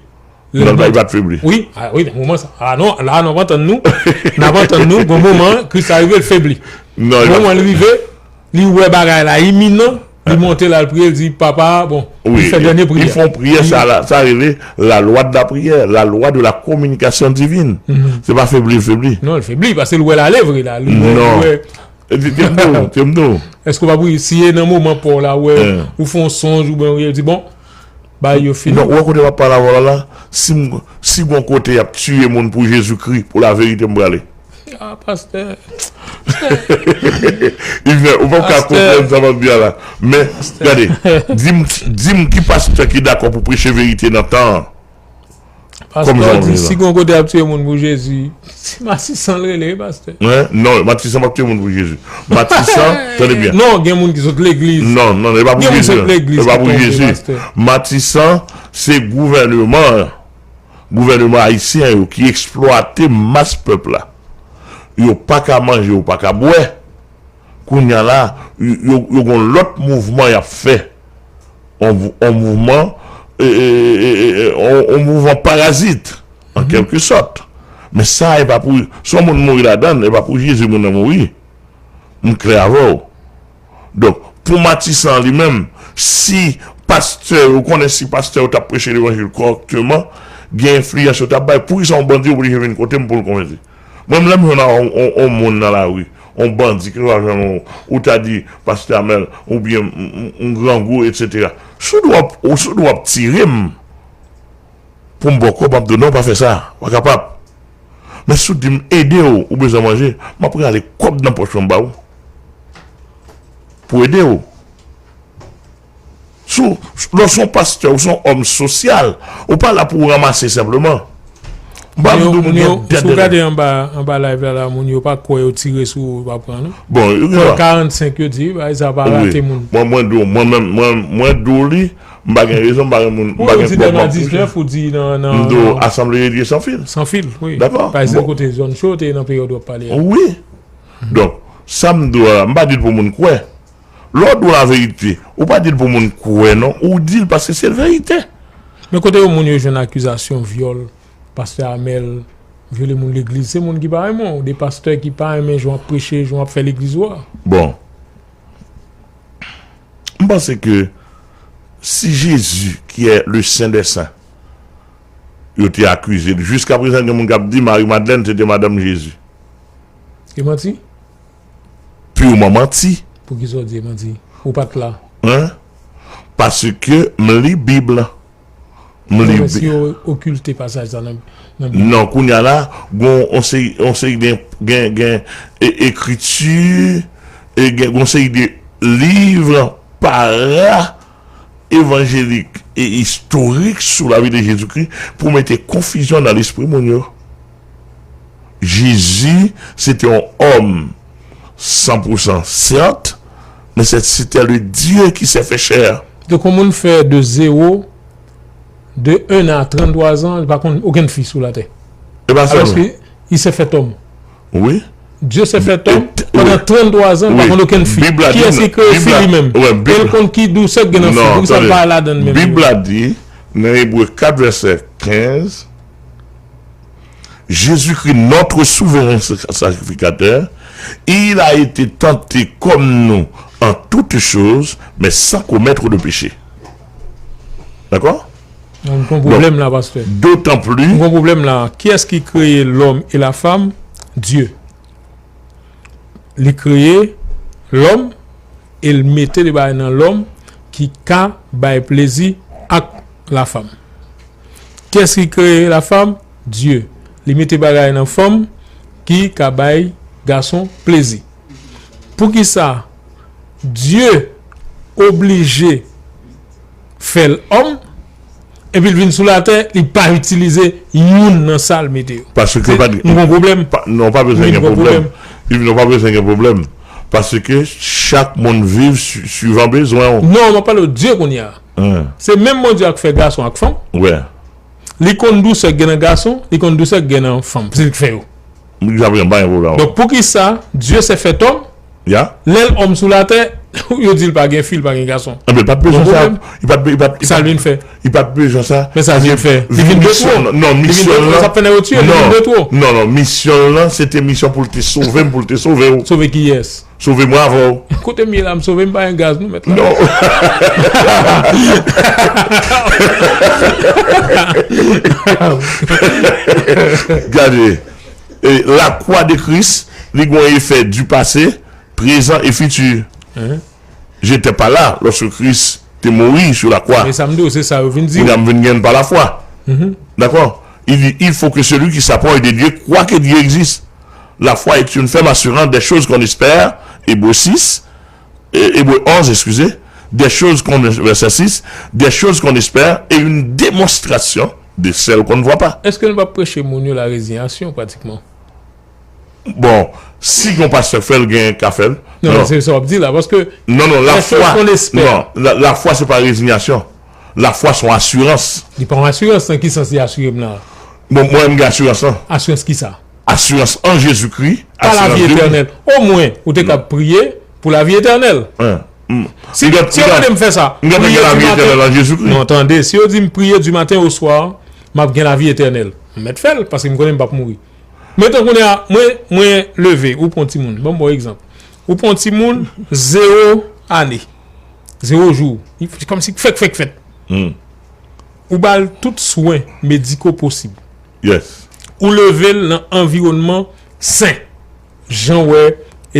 Non, l pa, li pa t febli. Wi, a, wi, nan moman sa. A non, la, n ap antann nou. N ap antann nou. Gon moman, Kris la rive, l febli. Non, li pa. Moman l rive, li wè bagay la iminan, li monte la, l priye, l di, Papa, bon, li fè dènye priyè. Li fè yon priyè, sa la, sa rele la loi de la prière, la loi de la communication divine. Se pa febli, l febli. Non, l febli, paske l wè l ale vre la. Li wè, li wè. E di, te m di w, te m di w. Èske w pa priye? Si e nan moman pa w la, wè, ou fè yon sonj, oubyen ou di, bon, bagay yo fini. Non, ou wè kote m ap pale avè w la, la, si m, si gon kote y ap tiye moun pou Jezikri, pou laverite, m prale. Ah, pastè. Yvens, ou p ap ka konprann sa m ap di a la. Men, gade, di m, di m ki pastè ki dakò pou preche verite nan tan an. Pastè di, si gon kote y ap tiye moun pou Jezi, se Matisan l rele, wi, pastè. Wen? Non, Matisan p ap tiye moun pou Jezi. Matisan, tande byen. Non, gen moun ki sot legliz. Non, non, e pa pou Jezi. Gen moun sot legliz ki tonbe, pastè. Matisan, se gouvèneman an. Gouvèneman ayisyen yo ki eksplwate mas pèp la. Yo pa ka manje, yo pa ka bwè. Kounye a la, yo, yo, yo gon lòt mouvman y ap fè. On, on mouvman, e, e, e, e, e, on, on mouvman parazit, an kèlke sòt. Men sa, e pa pou, si yon moun mouri ladan l, e pa pou Jezi moun nan mouri. M klè avè w. Donk, pou Matisan li menm, si pastè, ou konnen si pastè yo t ap preche levanjil kòrèkteman, gen enfliyans yo t ap bay, poukisa yon bandi oblije vin kote m pou l konvèti? Mwen, lè m jwenn yon, yon, yon moun nan lari, yon bandi, ke w a jwenn yon, ou ta di, Pastè Amèl, oubyen m, m, m grangou, etsetera. Si w di w ap, ou si w di w ap tire m, pou m ba w kòb, m ap di w, "Non, pa fè sa, pa kapab." Men si w di m, "Ede w, ou bezwen manje," m ap rale kòb nan pòch mwen, m ba w pou ede w. Si w, lè w se yon pastè, ou se yon òm sosyal, ou pa la pou w ranmase senpleman. M pa vle di w moun gen dèt. Si w gade anba, anba live la, la, moun yo pa kwè yo tire sou ou, pa pran, non. Bon, yo gen dwa. Karannsenk yo di, bagay sa pa rate moun. Mwen, mwen di w, mwen menm, mwen, mwen di w li, m pa gen rezon, m pa gen moun, m pa gen pwòp m ap pouse. Ou di nan diznèf, ou di nan, nan, m di w nan Asanble Relijye San Fil. San Fil, wi. Dakò. Pa egzanp, kote zòn cho te nan peryòd w ap pale a. Wi. Donk, sa m di w la, m pa di l pou moun kwè. Lè w di w laverite, ou pa di l pou moun kwè, non. Ou di l paske se verite. Men kote yo moun yo jwenn akizasyon vyòl, pastè Amèl vyole moun legliz, se moun ki pa renmen w, de pastè ki pa renmen jan w ap preche, jan w ap fè legliz ou a. Bon. M panse ke si Jezi, ki è le sen dè sen, yo te akize l, jiskaprezan gen moun k ap di Mari Madlèn se te madanm Jezi. E manti? Piman manti. Poukisa w di manti? Ou pa t la. Hein? Paske m li Bib la. M li Bib. Non, men si yo okilte pasaj sa nan, nan Bib la. Non, kounye a la, gon, on seri, on seri de, gen, gen, e, ekriti, e gen, gon seri de liv, para, evanjelik e istorik sou lavi de Jezikri pou mete konfizyon nan lespri moun yo. Jezi, se te yon òm san pou san, sèt, men se, se te le Dieu qui s'est fait chair. Donk, yon moun fè de zewo, de un à tranntrwa zan, li pa konn okenn fi sou latè. E pa sèlman. Alòske, il s'est fait homme. Wi. Dieu s'est fait homme pendant tranntrwa zan, li pa konn okenn fi. Kiyès ki kreye fi li menm? E l konn ki dousè k gen nan fi. Poukisa l pa ladann menm? Bib la di, nan Ebre kat vèsè kenz, Jésus-Christ, notre souverain sacrificateur, il a été tenté comme nous en toutes choses, mais sans commettre de péché. Dakò? Donk, nou gon pwoblèm la, pastè. D'autant plus. Nou gon pwoblèm la. Kiyès ki kreye lòm e lafanm? Dye. Li kreye lòm e l mete de bagay nan lòm ki ka bay plezi ak lafanm. Kiyès ki kreye lafanm? Dye. Li mete bagay nan fanm ki ka bay gason plezi. Poukisa Dye oblije fè l òm, epi l vin sou latè, li pa itilize youn nan sa l mete yo? Paske pa, nou gon pwoblèm. Pa, non, pa bezwen gen pwoblèm. Wi, non, pa bezwen gen pwoblèm. Paske chak moun viv su-, suivan bezwen w. Non, m ap pale w de Dye kounye a. Se menm Bondye a k fè gason ak fanm. Wi. Li konn dousè k gen nan gason, li konn dousè k gen nan fanm. Se li k fè yo. Li pa gen pwoblèm. Donk, poukisa Dieu s'est fait homme? Ya. Lè l òm sou latè, yo di l pa gen fi, l pa gen gason. Enben, li pa t bezwen sa. Li pa t, li pa t, sa l vin fè? Li pa t bezwen sa. Men sa l vin fè? Li vin de twò. Non, misyon l lan. Sa fè nèg yo tiye, li vin de twò. Non, non, misyon l lan, se te misyon pou l te sove m, pou l te sove w. Sove kiyès? Sove mwen avè w. Kote m ye la, m sove, m pa gen gaz, non, mèt la. Non. Gade. E, la croix de Christ, li gon efè du passé, présent et futur. J'étais pas là lorsque Christ te mouri sur la croix. Men sa m di w, se sa yo vin di. Kounye a m vin gen l pa lafwa. Dakò? Il dit, il faut que celui qui s'approche de Dieu croit que Dieu existe. La foi est une ferme assurance des choses qu'on espère, Hébreux six, euh, Hébreux onze, excusez, des choses qu'on, verset six, des choses qu'on espère et une démonstration de celles qu'on ne voit pas. Èske nou p ap preche moun yo la rezinyasyon, pratikman? Bon, si gon pastè k fè l, gen ka fè l. Non, non, se sa w ap di la, paske non, non, la foi, non, la, la foi, se pa rezinyasyon. La foi, se yon asirans. Li pa yon asirans, nan ki sans li asire m la? Bon, mwen, m gen asirans lan. Asirans ki sa? Asirans an Jezikri, pa lavi etènèl. Omwen, ou te kab priye pou lavi etènèl. Si, si yo mande m fè sa, priye du matin. Non, tande, si yo di m priye du matin au soir, m ap gen lavi etènèl. M mèt fè l, paske m konnen m p ap mouri. Men tan kounye a, mwen, mwen leve, ou pran timoun. Ban m ba w egzanp. Ou pran timoun, zewo ane. Zewo jou. Li kòmsi fèk, fèk, fèt. Hmm. Ou ba l tout swen mediko posib. Yes. Ou leve l nan anviwònman sen. Jan w wè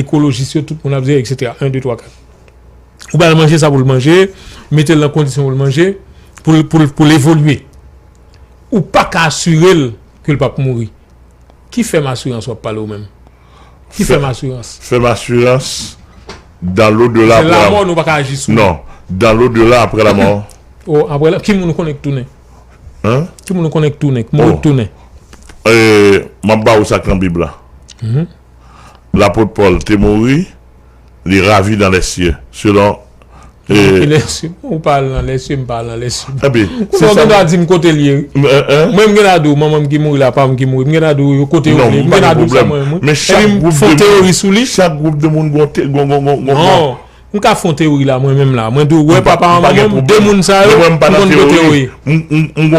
ekolojis yo, tout moun ap di, et cetera. En, de, twa, kat. Ou ba l manje sa pou l manje, mete l nan kondisyon pou l manje, pou l, pou l, pou l evolye. Ou pa ka asire l ke l p ap mouri. Ki fè m asirans w ap pale w menm? Ki fè m asirans? Fè m asirans dans l'au-delà Se après la lanmò mort. Nou pa ka aji sou li. Non, dans l'au-delà après la mort. Oh, apre la, ki moun ou konnen k tounen? Hein? Ki moun ou konnen k tounen? K mouri Oh. k tounen? Eh, m ap ba ou sa k nan Bib la. Lapot Pòl te mouri, li ravi dans les cieux, selon eh, Ki lèsye? Ou pa al nan lèsye, m pa al nan lèsye. Epi, Ou gen dwa di m kote l ye. Mwen menm gen dwa di w manman m ki mouri la, pa m ki mouri. M gen dwa di w yo kote yo vle. M gen dwa di w sa mwen menm. Men chak gwoup de moun, teori sou li. Chak gwoup de moun gon gon gon gon. Non. M ka fè yon teori la mwen menm la. Mwen di w wè papa a manman m, de moun sa yo, m konn kote yo ye. M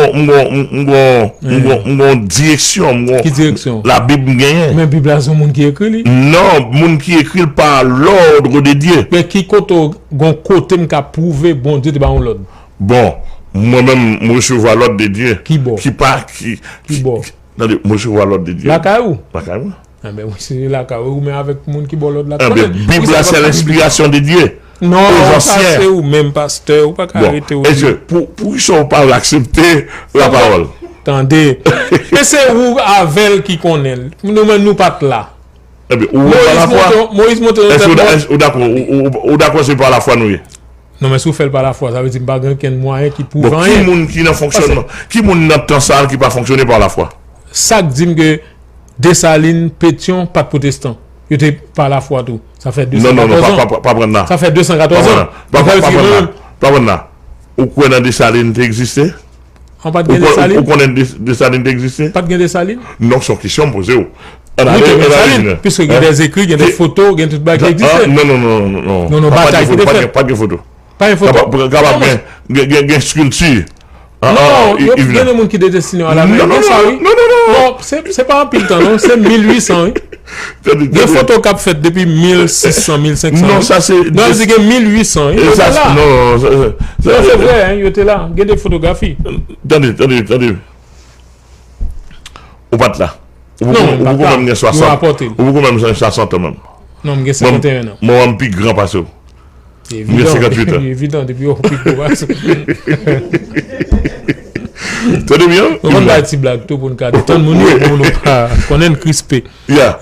gon direksyon. Ki direksyon? La Bib m genyen. Men Bib la se yon moun ki ekri li. Non, moun ki ekri l pa l'ordre de Dieu. Men ki kote gon kote m ka pwouve Bondye te ba yon lòd? Bon, mwen menm m resevwa lòd de Dye. Ki bò? Ki pa ki. Ki bò? Tande, m resevwa lòd de Dye. Lakay ou? Lakay mwen. Enben wi, se lakay ou, ou menm avèk moun ki ba w lòd la. Enben, Bib la se lenspirasyon de Dye. Non, sa se ou menm pastè, ou pa ka rete ou. Bon, pou, pou kisa ou pa vle aksepte lapawòl? Tande. E se ou avè l ki konnen l. Nou menm nou pa t la. Ebyen, ou pa lafwa. Moyiz monte nan tèt mòn. Ou dakò, ou dakò se pa lafwa nou ye? Non, men si w fè l pa lafwa, sa vle di m pa gen okenn mwayen ki pwouve anyen. Bon, ki moun ki nan fonksyònman? Ki moun nan tan sa a ki pa fonksyone pa lafwa? Sa k di m ke Desalin, Petyon pa t pwotestan. Yo te pa lafwa tou. Sa fè de san katòz an. Non, non, non, pa, pa, pa pran la. Sa fè de san katòz an. Pa pran la. Pa pran la. Ou kwè nan Desalin te egziste? An pa t gen Desalin? Ou konnen Desalin te egziste? Pa t gen Desalin? Non, se yon kesyon m poze w. Wi, te gen Desalin, piske gen de ekri, gen de foto, gen tout bagay ki egziste. Non, non, non, non, non. Non, non, batay ki te fèt. Pa t gen foto. Pa gen foto. Kapab gen, gen, gen, gen eskilti. Non, yo gen de moun ki te destine a la men gen sa wi. Non, non, non, non. Non, se, se pa anpil tan non, se mil uit san wi. Gen foto k ap fèt depi mil sis san, mil senk san. Non, sa se. Non, se gen mil uit san. Yo te la. Non, se vre, yo te la. Gen de fotografi. Tande, tande, tande. Ou pa t la. Ou poko menm gen swasant. Ou poko menm gen swasant an menm. Non, m gen senkanteyen an. Mwen, mwen pi gran pase w. M gen senkantuit an. Evidan, depi w pi gwo pase. Tande byen. Nou konn bay ti blag tou pou n ka detann moun yo, pou nou pa konnen n krispe. Yeah.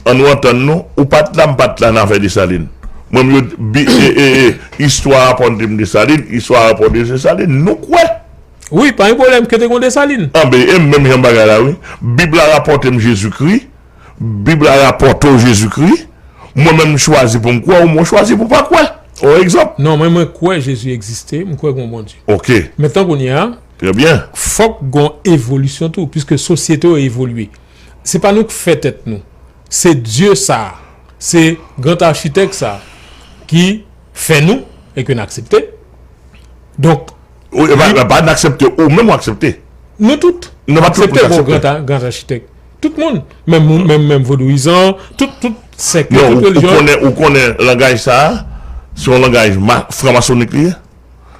Ann nou antann nou, ou pa t la, m pa t la nan afè Desalin. Mwen, m yo, istwa rapòte m Desalin, istwa rapòte Desalin, nou kwè. Wi, pa gen pwoblèm, ke te gen Desalin. Anben, e m menm jan bagay la, wi. Bib la rapòte m Jezikri. Bib la rapòte w Jezikri. Mwen menm, m chwazi pou m kwè, ou mwen chwazi pou pa kwè. On egzanp. Non, mwen, mwen kwè Jezi egziste, m kwè gen yon Bondye. Oke. Men tan kounye a, trè byen. Fòk gen yon evolisyon tou, piske sosyete yo evolye. Se pa nou k fè tèt nou. Se Dye sa a, se gran achitèk sa a ki fè nou e ke n aksepte. Donk, Ou e pa, pa n aksepte, ou menm w aksepte. Nou tout. Nou pa tout moun aksepte. Bon, gran, gran achitèk. Tout moun. Menm moun, menm, menm vodouyizan, tout, tout sèk yo, tout relijyon. Non, ou konnen, ou konnen langaj sa a, se yon langaj franmasonik li ye.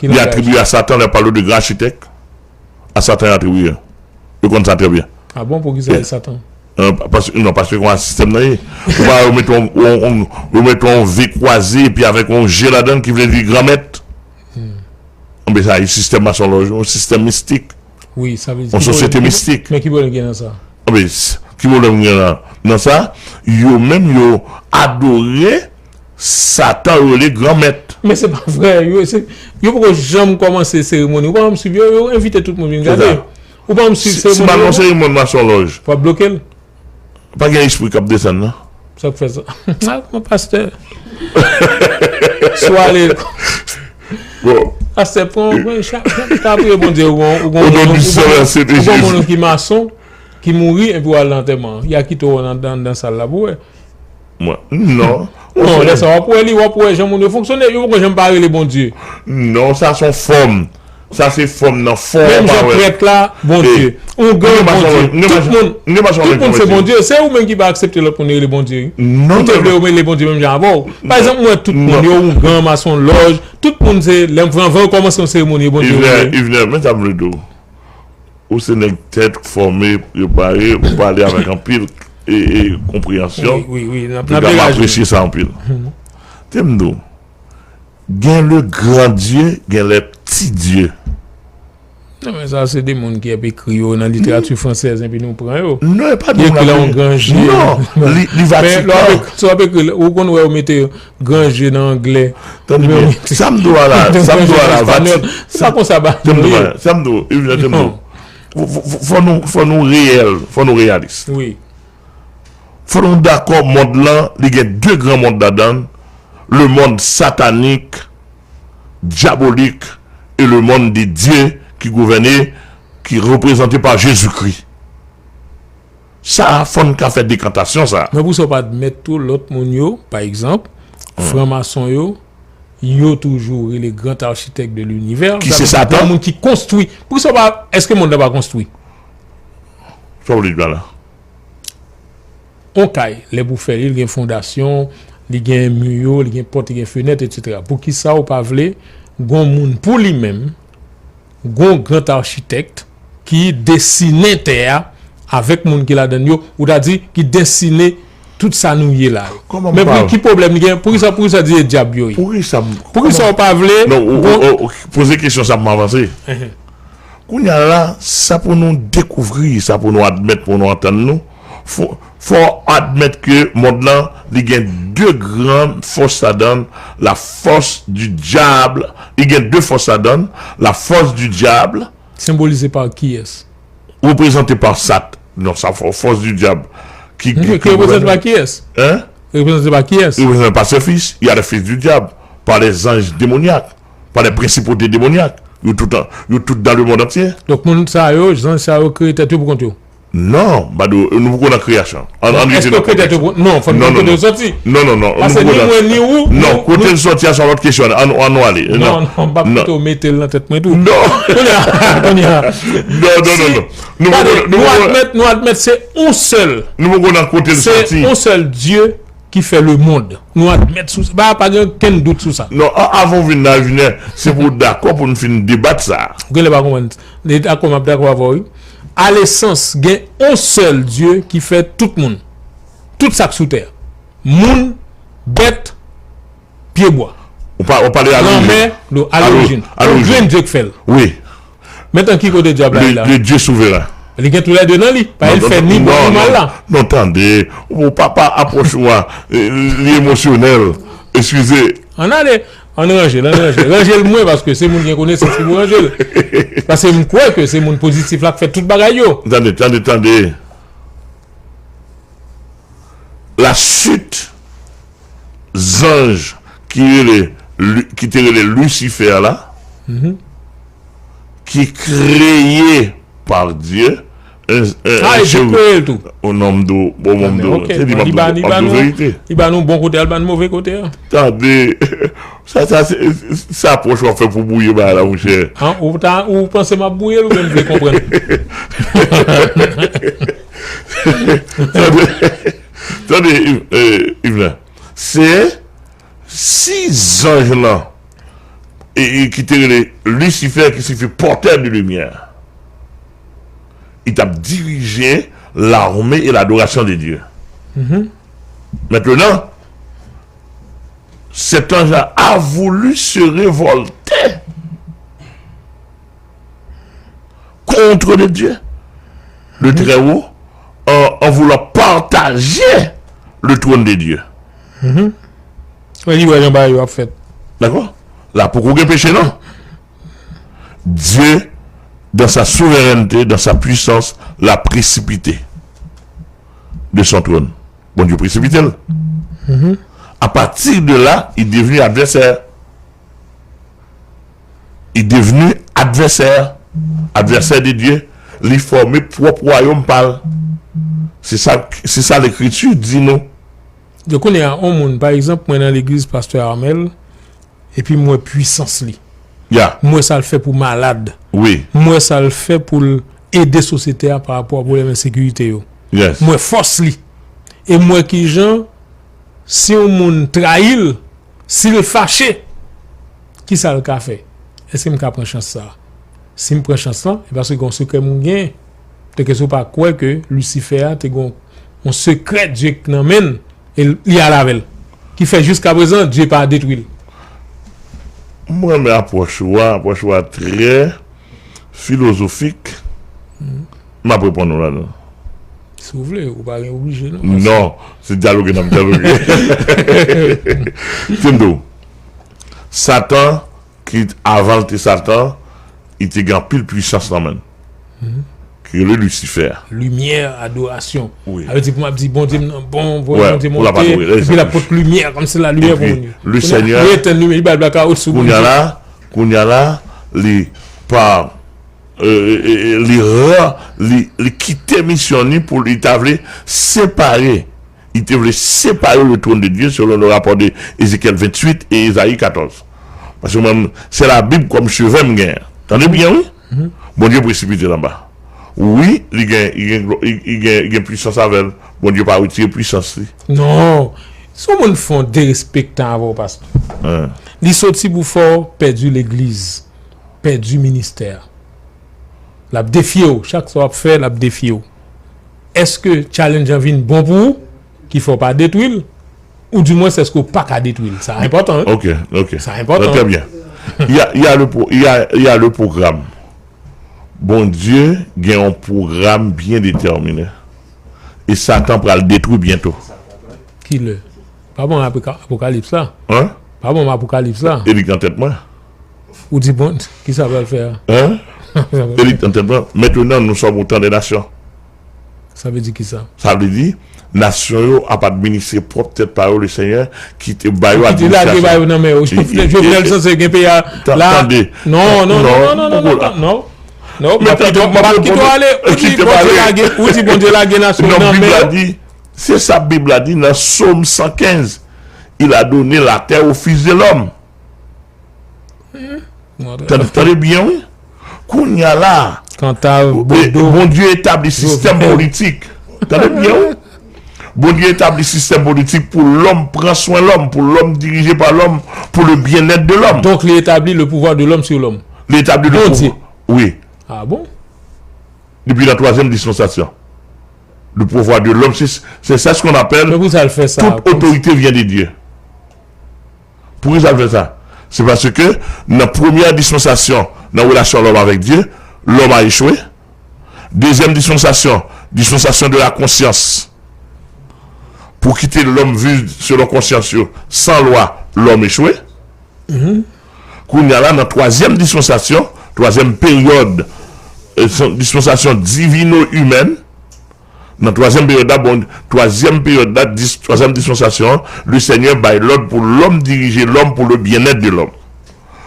Li atribiye a Satan, lè pale de gran achitèk. A Satan y atribiye. Yo konn sa trè byen. A bon, poukisa e Satan? Non, paske, non, paske kòman sistèm nan ye. Ou pa yo mete yon, yon, yon, yo mete yon V kwaze epi avèk yon G ladan l ki vle di granmèt. Anben sa, yon sistèm masonlòj, yon sistèm mistik. Wi, sa vle di. Yon sosyete mistik. Men ki pwoblèm gen nan sa? Anben, ki pwoblèm gen nan, nan sa? Yo menm, yo adore Satan rele granmèt. Men se pa vrè. Yo, se, yo poko janm kòmanse seremoni. Ou pa janm swiv yo, yo envite tout moun vin gade. Ou pa janm swiv seremoni. Si m al nan seremoni masonlòj. W ap bloke l. Pa gen espri k ap desann, non? Sa k fè sa? A, mon pastè. Sou ale. Bon. Pastè, pran, pran, chak, chak, ta priye Bondye, ou gon, ou gon, ou gon, ou gon moun ki mason, ki mouri, epi w al nan antèman an. Y a kite w nan, nan, nan sal la pou wè. Mwen, non. Non, lè sa w ap wè li, w ap wè jan moun yo fonksyone, yo poko janm pa rele Bondye. Non, sa se yon fòm. Sa se fòm nan, fon an pa wè l. Menm jan prèt la, Bondye. Oungan, Bondye. Tout moun, tout moun se Bondye. Se ou menm ki pa aksepte lòt moun rele Bondye. Ou te vle yo rele Bondye menm jan avè w. Pa egzanp, mwen, tout moun yo oungan, masonlòj, tout moun se, lè van, van yo kòmanse yon seremoni, Bondye yo rele. Yvner, men sa m vle di w. Ou se nèg tèt fòme, prepare, ou pale avèk anpil e, e konpreyansyon. Wi, wi, wi, n ap, n ap deraje. M apresye sa anpil. Te m di w, gen le grand Dieu, gen les petits dieux. Non, men sa se de moun ki ap ekri yo nan literati fransèz, epi nou pran yo. Non, e pa de moun ap ekri. Yo ekri la yon gran je. Non, li, li Vatikan. Men lè w ap ek-, si w ap ekri, ou konn wè yo mete gran je nan anglè. Tande byen, sa m di w a la, sa m di w a la, Vati-, se pa konsa bagay yo ye. Sa m di w, Yvner, tande byen. Fò, fò, fò, fò nou, fò nou reyèl, fò nou reyalis. Wi. Fò nou dakò, mond lan, li gen de gran mond ladan l, le monde satanique, diabolique, et le monde de Dieu ki gouvène, ki reprezante pa Jezikri. Sa a, fò n ka fè dekantasyon sa a. Men pou sa w pa admèt tou lòt moun yo, pa egzanp, franmason yo, yo toujou rele grand architecte de l'univers. Ki se Satan? Sa vle di, moun ki konstwi. Pou sa w pa, èske mond lan pa konstwi? Sa w vle di pa la? On kay, lè pou fè li, li gen fondasyon, li gen mi yo, li gen pòt, li gen fenèt, etsetera. Poukisa w pa vle gon moun pou li menm, gon gran achitèk ki desinen tè a avèk moun ki ladan l yo, ou ta di ki desinen tout sa nou ye la yo? Men pou ki pwoblèm li gen? Poukisa, poukisa di se dyab yo ye? Poukisa w pa vle? Non, ou, ou, ou, ou poze kesyon sa pou m avanse. Kounye a la, sa pou nou dekouvri, sa pou nou admèt, pou nou antann nou, fò, fò admèt ke mond lan, li gen de gran fòs ladan l, la force du diable, li gen de fòs ladan l, la force du diable. Senbolize pa kiyès? Reprezante pa Sat. Non, sa fò-, force du diable. Ki, ki, ki reprezante pa kiyès? Hein? Reprezante pa kiyès? Reprezante pa sèfis. Il y a les fils du diable, par les anges démoniaques, par les principautés démoniaques. Yo tout an, yo tout dans le monde entier. Donk, moun sa yo, zanj sa yo kreye tèt yo pou kont yo? Non, Bado, nou poko nan kreyasyon. An, an rete nan kontèks. Èske yo kreye tèt yo pou, non, fò n konn kote yo soti. Non, non, non, nou poko nan. Paske ni mwen, ni ou, non, kote l soti a, se yon lòt kesyon. Ann, ann nou ale. Non, non, m p ap kite w mete l nan tèt mwen tou. Non. Kounye a, kounye a. Non, non, non, non. Nou poko, nou poko, nou admèt, nou admèt se yon sèl. Nou poko nan kote l soti. Se yon sèl Dye ki fè lemonn. Nou admèt sou sa. Pa, pa gen okenn dout sou sa. Non, a-, avan w vin nan Junior, se pou w dakò pou n fin debat sa. Ou genlè pa konprann. Li dakò, m ap dakò avè w, wi. A lesans, gen yon sèl Dye ki fè tout moun. Tout sa k sou tè a. Moun, bèt, pyebwa. Ou pa, ou pale a lorijin. Lanmè, dlo, a lorijin. A lorijin. Yon grenn Dye k fè l. Wi. Mentnan ki kote dyab la ye la? Le, le Dieu souverain. Li gen toulède nan li. Pa li fè ni bon ni mal la. Non, tande. Ou pa, pa apwòch ou a, eh, li emosyonèl. Eskize. Ann ale. Ann ranje l, ann ranje l. Ranje l mwen, paske se moun ki gen konesans ki pou ranje l. Paske m kwè ke se moun pozitif la k fè tout bagay yo. Tande, tande, tande. La chute zanj ki rele Lu-, ki te rele Lucifer la, ki kreye par Dieu, un, un, un chérubin. Ah, e Dye kreye l tou. O non, m di w, bon, bon, m di w, se li m ap di w, m ap di w verite. Li ba nou bon kote a, li ba nou move kote a. Tande, sa, sa, se, se apwòch w ap fè pou bwouye bagay la, monchè. An, ou ta, ou panse m ap bwouye l oubyen m vle konprann? Tande, tande, Yv-, eh, Yvner. Se si zanj lan, e, e, ki te rele Lucifer, ki siyifi porteur de lumière, li t ap dirije l'armée et l'adoration de Dieu. Maintenant, cet ange-là a voulu se révolter contre le Dieu, le Très-Haut, en, en voulant partager le trône de Dieu. Li wè jan bagay yo ap fèt. Dakò? La poko gen peche, non. Dieu, dans sa souveraineté, dans sa puissance, l'a précipité de son trône. Bondye presipite l. A pati de la, li devni advèsè. Li devni advèsè, advèsè de Dye. Li fòme pwòp wayòm pa l. Se sa, se sa Lekriti di nou. Donk, kounye a, yon moun, pa egzanp, mwen nan legliz Pastè Armel, epi m wè pwisans li. Yeah. M wè sa l fè pou malad. Wi. M wè sa l fè pou l ede sosyete a pa rapò a pwoblèm ensekirite yo. Yes. M wè fòs li. E m wè kijan, si yon moun trayi l, si l fache, kisa l ka fè? Èske m ka pran chans sa a? Si m pran chans lan, e paske gen yon sekrè m gen. Petèt ke si w pa kwè ke Lisifè a te gen yon sekrè Dye nan men l, e li al avè l. Ki fè jiskaprezan, Dye pa detwi l. M renmen apwòch ou a, apwòch ou a trè filozofik. M ap reponn ou ladan. Si w vle, ou pa gen oblije, non. Non, se dyaloge n ap dyaloge. Tim do. Satan, ki avan l te Satan, li te gen anpil pwisans nan men l. Ki rele Lisifè. Limyè, adorasyon. Wi. Sa vle di pou m ap di, Bondye m nan bon, voye Wè, Bondye pou l ap monte, adore, epi l ap exactly. Pot limyè, kòmsi la limyè pou Epi, moun yo. le Seigneur, Li etenn limyè, li bay blakawout sou Kounye a Bondye. La, kounye a la, li pa, euh, euh, euh, li ran, li, li kite misyon li pou li ta vle separe. Li te vle separe le trône de Dieu selon le rapport de Ézéchiel vingt-huit et Ésaïe quatorze. Paske mwen, se Labib kòm cheve m genyen. Tande byen, wi. Bondye presipite l anba. Wi, li gen, li gen, glo- li, li gen, li gen pwisans avè l. Bondye pa retire pwisans li. Non. Si yon moun fè yon derespektan avè w, pastè. Hein. Li soti pou fè w pèdi legliz, pèdi ministè a. L ap defye w. Chak sa w ap fè, l ap defye w. Èske challenge an vin bon pou ou, ki fè w pa detwi l? Ou dimwens, èske w pa ka detwi l? Sa enpòtan, wi. Ok, ok. Sa enpòtan. Très bien. Il y a, il y a le pro- il y a, il y a le programme. Bondye gen yon pwogram byen detèmine. E Satan pral detwi byento. Kilè? Pa bon apoka- apokalips la. Hein? Pa bon apokalips la. E li k nan tèt mwen. Ou di bon, kisa pral fè a? Hein? E li k nan tèt mwen. Maintenant, nous sommes au temps des nations. Sa vle di kisa? Sa vle di, nasyon yo ap administre pwòp tèt pa yo, le Senyè ki te ba yo Ki te lage ba administrasyon. Yo nan men yo. E- e- Jovenel e- sanse gen peyi a Ta- la. Tande. Non, non, non, Non, non, non, poko non, la. non. Non, Men m ap kite w- m ap kite w ale. Ou di Kite m Bondye ale. Lage, ou di Bondye lage nasyon Non, nan Bib men la yo. Di, se sa Bib la di nan Sòm san kenz. Il a donné la terre au fils de l'homme. Tande, tande byen, wi. Kounye a la, Kanta Bodo. Bondye etabli sistèm politik. Tande byen, wi. Bondye etabli sistèm politik pou lòm pran swen lòm, pou lòm dirije pa lòm, pou le bien-être de l'homme. Donk, li etabli le pouvoir de l'homme sur l'homme. Li etabli le Bondye. Pouvoir. Wi. Ah bon? Depi la twazyèm dispansasyon. Le pouvoir de l'homme, c'est c'est ça ce qu'on appelle Men pou sa l fè sa. Toute autorité vient de Dieu. Poukisa l fè sa? Se paske nan premyè dispansasyon, nan relasyon lòm avèk Dye, lòm a echwe. Dezyèm dispansasyon, dispansasyon de la konsyans. Pou kite lòm viv selon konsyans yo, san lwa, lòm echwe. Kounye a la, nan twazyèm dispansasyon, twazyèm peryòd, euh, dispansasyon divino-imèn, nan twazyèm peryòd la, bon, twazyèm peryòd la, dis, twazyèm dispansasyon, le Senyè bay lòd pou lòm dirije lòm pou le bien-être de l'homme.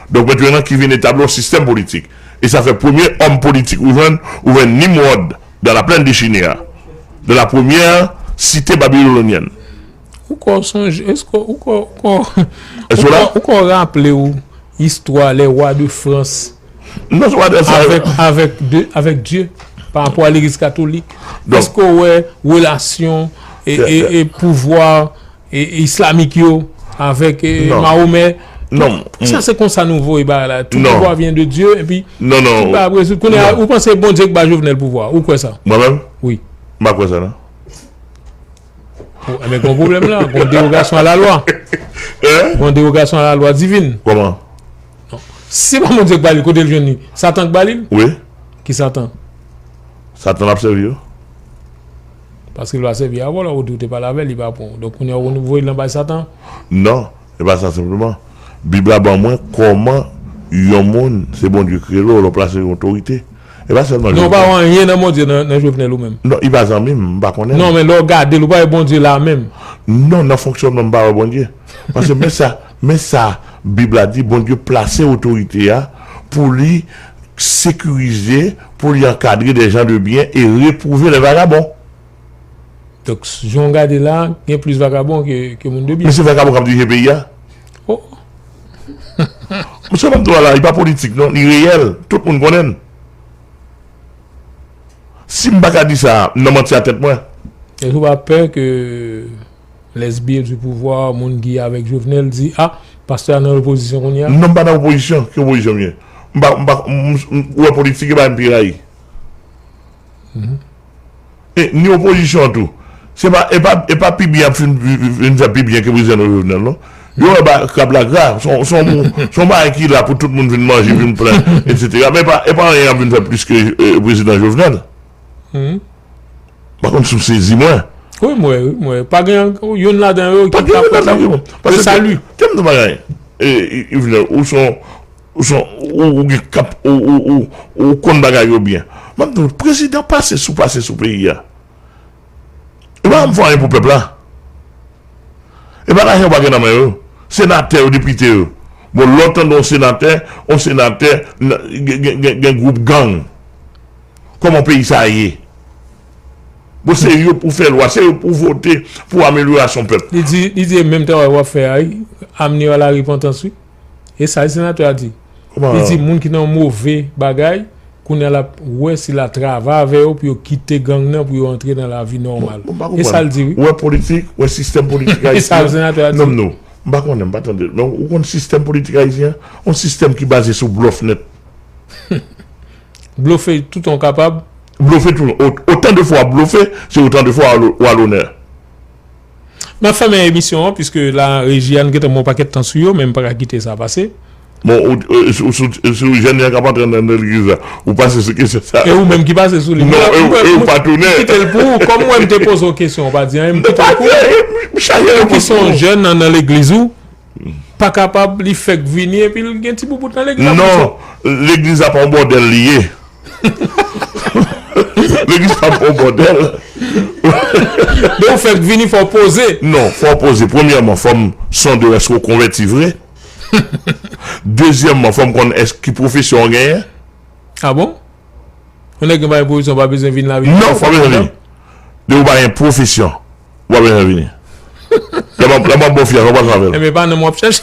Donk, mentnan ki vin etabli yon sistèm politik. E sa fè premye òm politik ou jwenn, ou jwenn Nimrod dans la plaine de Shinear, dans la première cité babylonienne. Ou ko sonje, èske ou ko, ou ko, Èske la? Ou ko raple w istwa les rois de France Non, se pa de sa. Avec, avec, de, avec Dieu, par rapport à l'église catholique? Èske ou wè relasyon e, e, e pouvwa e, e islamik yo avèk e, Mahomet? Non. Sa se konsa nou voye bagay la. Tout pouvwa vyen de Dye, epi non, non, tout bagay ap rezoud. Kounye a, ou panse Bondye k ba Jovenel pouvwa? Ou kwè sa? Mwen menm? Wi. M pa kwè sa, non. Bon, enben, gon pwoblèm la. Gon dewogasyon a la lwa. Gon dewogasyon a la lwa divin. Kòman? Si se pa Bondye k ba li, kote l jwenn li? Satan k ba li l? Wi. Ki Satan? Satan l ap sèvi yo. Paske l pa sèvi avè w, ou di w te pale avè l, li pa pran w. Donk, kounye a, ou voye l nan bay Satan? Non, se pa sa senpleman. Bib la ban mwen kòman yon moun, se Bondye ki rele w, lè w plase yon otorite. E pa sèlman Jovenel. Non, pa wè anyen nan Bondye nan, nan Jovenel ou menm. Non, li pa zanmi m, m pa konnen l. Non, men lè w gade l, ou pa wè Bondye la menm. Non, nan fonksyònman, m pa wè Bondye. Paske men sa, men sa Bib la di, Bondye plase otorite a pou li sekirize, pou li ankadre des gens de bien e repwouve les vagabonds. Donk, jan w gade la, gen plis vagabon ke, ke moun de byen. Men se vagabon k ap dirije peyi a. Oh. Sa m ap di w la, li pa politik non, li reyèl. Tout moun konnen l. Si m pa ka di sa, m nan manti a tèt mwen. Èske w pa pè ke les biais du pouvoir, moun ki avèk Jovenel, di, a, pastè a nan opozisyon kounye a? Non, m pa nan opozisyon. Ki opozisyon m ye? M pa, m pa, m, m, ou wè politik, e pa M P rayi. E, ni opozisyon an tou. Se pa, e pa, e pa pi byen ap fin, fin, fin fè pi byen ke prezidan Jovenel, non. Yo wè ba, krab la gra, son, son, son bagay ki la pou tout moun vin manje, vin plen, etsetera. Men e pa, e pa anyen ap vin fè plis ke, e, prezidan Jovenel. M pa konn si w sezi mwen. Wi, m wè, wi, m wè. Pa gen youn ladan yo ki pa gen youn ladan yo. Paske, tande m di bagay. E, e, Jovenel, ou son, ou son, ou, ou gen kap, ou, ou, ou, ou konn bagay yo byen. M ap di w, prezidan pase sou, pase sou peyi a. E pa m fè anyen pou pèp la. E pa lajan yo pa gen nan men yo. Senatè yo, depite yo. Bon, lè w tande yon senatè, yon senatè, gen, gen, gen, gen gwoup gang. Kòman peyi sa a ye? Bon, se yo pou fè lwa, se yo pou vote pou amelyorasyon pèp. Li di, li di e menm travay w ap fè a, amener à la repentance, wi. E sa senatè a di. Li di moun ki nan move bagay, kounye a l ap wè si l a travay avè yo pou yo kite gang nan, pou yo antre nan lavi nòmal. E sa l di, wi. Ou wè politik, ou wè sistèm politik ayisyen an? E sa senatè a di. Non, non. M pa konnen, m pa tande. Men ou konn sistèm politik ayisyen an? Yon sistèm ki baze sou blòf nèt. Blofe tout on kapab. Blofe tout. O-, otan de fwa w ap blofe, se otan de fwa w al onè. M ap fèmen emisyon an, piske la, reji a, n gentan met yon pakèt tan sou yo, men m pa ka kite sa pase. Bon, ou, ou, si, si, si jèn yo k ap antre nan, nan legliz la, ou pase sou kesyon sa. E ou menm ki pase sou li. Non, e ou pa tounen. M kite l pou ou. Kòm mwen, m te poze w kesyon, ou pa di anyen, m kite l pou ou. Ou ki se yon jèn nan, nan legliz ou, pa kapab, li fèk vini, epi l gen ti boubout nan legliz la. Non, legliz la pa yon bòdèl li ye. Legliz pa yon bòdèl. Men ou fèk vini, fò w poze. Non, fò w poze. Premyèman, fò m sonde w èske w konvèti vre. Dezyèmman, fò m konn èske ki pwofesyon w genyen. A bon? Yon nèg ki pa gen pwofesyon pa bezwen vin la, vin. Non, fò w bezwen vini. Depi w pa gen pwofesyon, w pa bezwen vini. Lè m ap, lè m ap ba w fi a, sa w pral fè avè l? Enben, e pa nonm w ap chèche.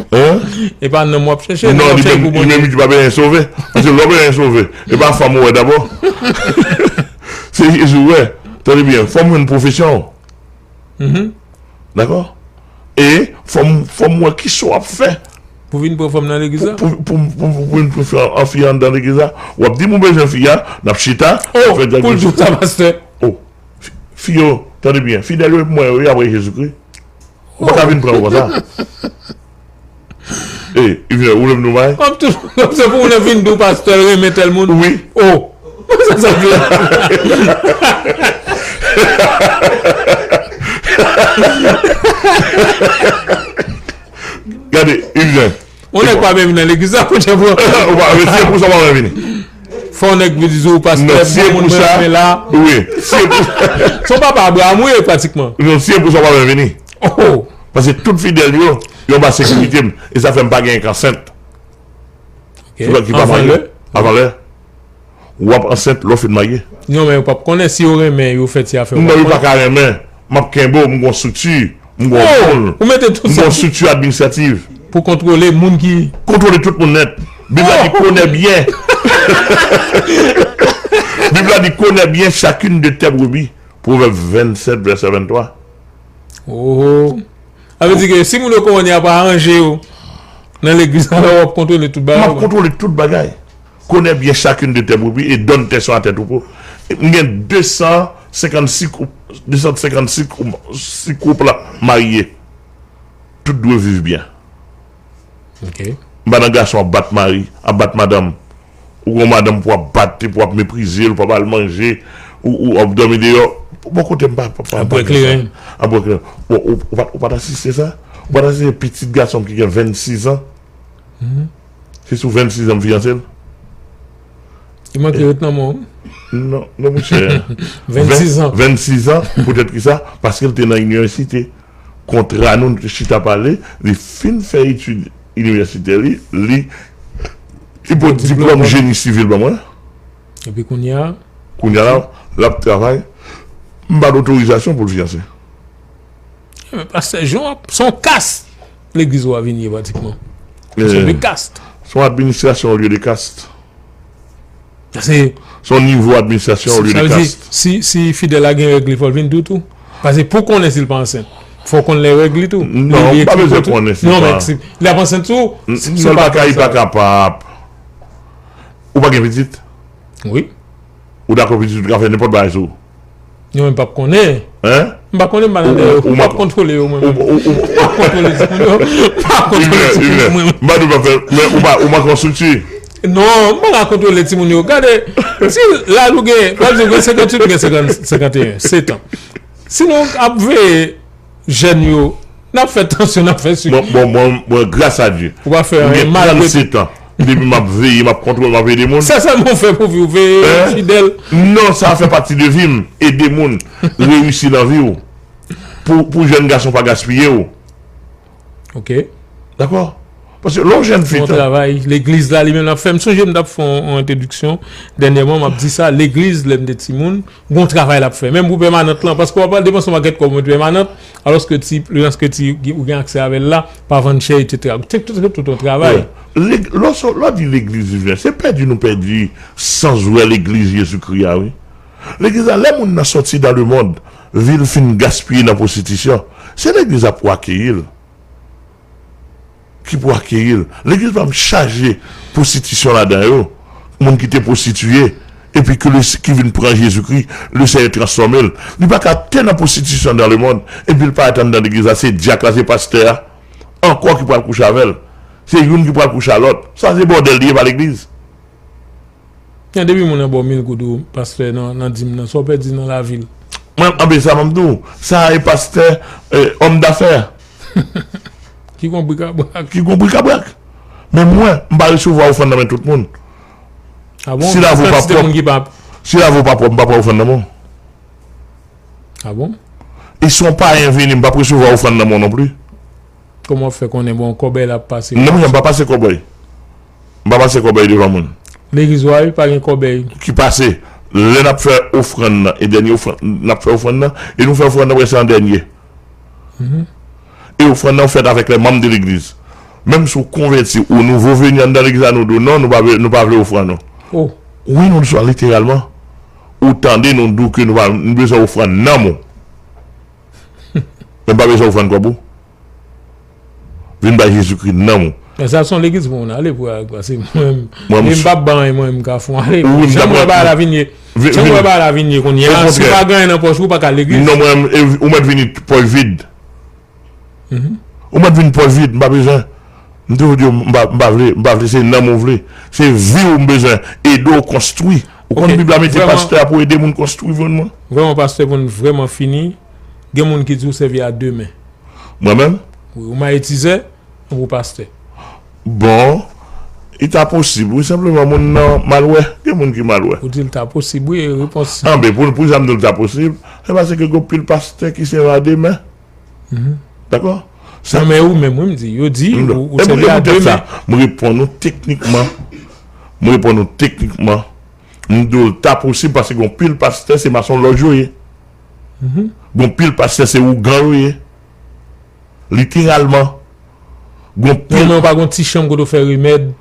Hein? E pa nonm w ap chèche, non, li menm, li menm li di pa bezwen sove. Paske lè w bezwen sove, e pa fanm ou wè dabò. Se Jezi w wè. Tande byen, fò m jwenn pwofesyon w. Dakò? E fò m, fò m wè kisa w ap fè. Pou vin pran fanm nan legliz la? Pou, pou, pou, pou, pou vin pran fi an, an fi anndan legliz la. W ap di m ou bezwen fi a, n ap chita, oh, fè pou l di w sa, pastè. Oh, fi, fi yo, tande byen, fidèl yo, mwen yo, y ap wè Jezikri. Ou pa ka vin pran yo konsa. E, Yvenel, ou lè m nou bay? Kòm tou, kòm se pou ou vin di w pastè renmen tèl moun. Wi. Oh. Sa, sa vle. Gade, Yvenel. Yon nèg pa menm vin nan legliz la, kote pou. Ou pa, se pou sa w pa vini. Fò nèg vin di w pastè, bon moun mwen renmen la. Wi, si e pou. Se yon papa Abraham, wi, pratikman. Non, si e pou sa w pa vini. Oh. Paske tout fidèl yo, yo anba sekirite m. E sa fè m pa gen k ansent. Ok. Sou lòt ki pa marye. Avan lè? Avan lè. W ap ansent lè w fin marye. Non, men yo p ap konnen si yo renmen, yo fè ti afè yo. Non, yo pa ka renmen. M ap kenbe w, m gon estrikti, m gon moun. Ou mete tout sa. M gon estrikti administrativ. Pou kontwole moun ki. Kontwole tout moun nèt. Bib la di, connais bien. Bib la di, connais bien chacune de tes brebis. Pwovèb vennsèt, vèsè venntwa. Oh. Sa vle di ke si moun yo konnen ap aranje yo nan legliz la, w ap kontwole tout bagay. M ap kontwole tout bagay. Connais bien chacune de tes brebis et donne tes soins à tes troupeaux. M gen de san senkannsis koup, de san senkannsis koup, sis koup la marye. Tout dwe viv byen. Ok. M pa nan gason ap bat mari, ap bat madanm. Ou gon madanm pou ap bat, pou ap meprize l, pou ap al manje, ou, ou ap dòmi deyò. Bon, kote m pa, pa, pa, ap bwè kleren. Ap bwè kleren. Bon, ou, ou pa, ou pa t asiste sa? Ou pa t asiste pitit gason m ki gen vennsis an? Se sou vennsis an m fiyanse l. Li manke ret nan men w. Non, non, monchè. Vennsis an. Vennsis an, poutèt ki sa? Paske l te nan inivèsite. Kontra nou, nou te chita pale, li fin fè etid inivèsitè li, li, li pot diplòm jeni sivil ban mwen. Epi kounye a? Kounye a la, l ap travay. M pa gen otorizasyon pou l fiyanse. Men pastè Jean, se yon kas legliz ou a vin ye pratikman. It's a big cast. Se yon administrasyon olye de kast. Se Se yon nivo administrasyon olye de kast. Sa vle di, si, si Fidel la gen règ li, fò l vin di w tou. Paske pou konnen si l pa ansent, fò w konn lè règ li tou. Non, ou pa bezwen konnen si l pa ansent. Lè ap ansent sou, non, l pa ka, li pa kapab. Ou pa gen pitit? Wi. Ou dakò pitit ou ka fè nenpòt bagay sou ou? Yo menm p ap konnen. Hein? M pa konnen, m pa nan dèyè yo. M p ap kontwole yo, mwen menm. M p ap kontwole timoun yo. M p ap kontwole timoun mwen. M pa di w pa fè, men ou pa, ou manke yon estrikti. Non, m pa ka kontwole timoun yo. Gade, si la nou gen, pa egzanp, gen senkanntuit, gen senkant, senkanteyen, setan. Si nou ap veye jèn yo, n ap fè tansyon, n ap fè sik. Bon, bon, mwen, mwen, gras a Dye. Ou pa fè anyen, malgre tou. M gen trannsetan. Depi m ap veye, m ap kontwole, m ap ede moun. Sa sèlman w fè pou vi w, veye, fidèl. Non, sa fè pati de vi m. Ede moun reyisi nan vi w. Pou, pou jèn gason pa gaspiye w. Ok. Dakò? Paske lè w jèn fi, bon travay, legliz la, li menm, l ap fè. M sonje m t ap fè yon, yon entwodiksyon dènyèman, m ap di sa, legliz, lè m te timoun, gon travay l ap fè. Menm pou pèmanant lan, paske w ap depanse yon pakèt kòb pou pèmanant, alòske ti, lòske ti, ou gen aksè avè l la, pa vann chè, etsetera. Se tout, tout, tout yon travay. Wi. Lè w di legliz vivyen, se pèdi nou pèdi sans vrè legliz Jezikri a, wi. Legliz la, lè moun nan sòti dans le monde, vi l fin gaspiye nan pwostitisyon, se legliz la pou akeyi l. Ki pou akeyi l. Legliz pa m chaje pwostitisyon ladan yo. Moun ki te pwostitiye, epi ke le, ki vin pran Jezikri, le Senyè transfòme l. Li pa ka te nan pwostitisyon dans le monde, epi l parèt anndan legliz la, se dyak la, se pastè a. Ankò ki pral kouche avè l. Se youn ki pral kouche a lòt. Sa se bòdèl li ye, pa legliz. Nan depi moun nan ba w mil goud ou pastè nan, nan dim nan, sa w pèdi nan lavi l? Mwen, anben sa mwen di w, sa e pastè, eh, òm dafè. Ki gon brikabrak. Ki gon brikabrak. Men mwen, m pa resevwa ofrann nan men tout moun. Ah bon? Si lave w pa pwòp, si lave w pa pwòp, m pa pran ofrann nan men w. Ah bon? E si yon payen vini, m p ap resevwa ofrann nan men w non pli. Kòman w ap fè konnen, bon, kòbèy la ap pase? Non, m pa pase kòbèy. M pa pase kòbèy devan moun. Legliz ou a, wi, pa gen kòbèy. Ki pase, lè n ap fè ofrann nan, e dènye ofrann, n ap fè ofrann nan, e nou fè ofrann nan prèske an dènye. Mhm. E ofrann nan fèt avèk les membres de l'église. Menm si w konvèti ou nouvo veni anndan legliz la, nou di w non, nou pa vle, nou pa vle ofrann ou. Oh. Wi, nou di sa literalman. Ou tande nou di w ke nou pa, nou bezwen ofrann nanm ou. Men m pa bezwen ofrann kòb ou. Vin bay Jezikri nanm ou. Men sa se yon legliz pou moun ale pou al, paske mwen, mwen, m p ap ba anyen, mwen, m ka fè w ale. Wi, m t ap, jan m wè bagay la vin ye, jan m wè bagay la vin ye kounye a, si w pa gen anyen nan pòch ou, ou pa ka al legliz. Non, mwen, e, ou mèt vini pòch vid. Mhm. Ou mèt vin pòch vid, m pa bezwen. M toujou di w, m pa, m pa vle, m pa vle, se nanm ou vle. Se vi w m bezwen ede w konstwi. Ou konn Bib la mete pastè a pou ede moun konstwi, vrèman. Vrèman, pastè, pou n vrèman fini, gen moun ki di w sèvi a de men. Mwen menm? Wi, ou mayetizè, ou pastè. Bon, li ta posib, wi, senpleman moun nan mal wè. Gen moun ki mal wè. Ou di l ta posib, wi, e repons. Anben, pou, pou jan m di w l ta posib, se paske gen pil pastè ki sèvi a de men. Mhm. Dakò? Sa... Non, men ou menm, wi, m di, yo di, ou, ou sèvi a de men. M reponn ou teknikman. M reponn ou teknikman. M di w l ta posib paske gon pil pastè se masonlòj yo ye. Mhm. Gon pil pastè se ougan yo ye. Literalman. Gon pil... Non, men ou pa gon ti chanm kote w fè remèd,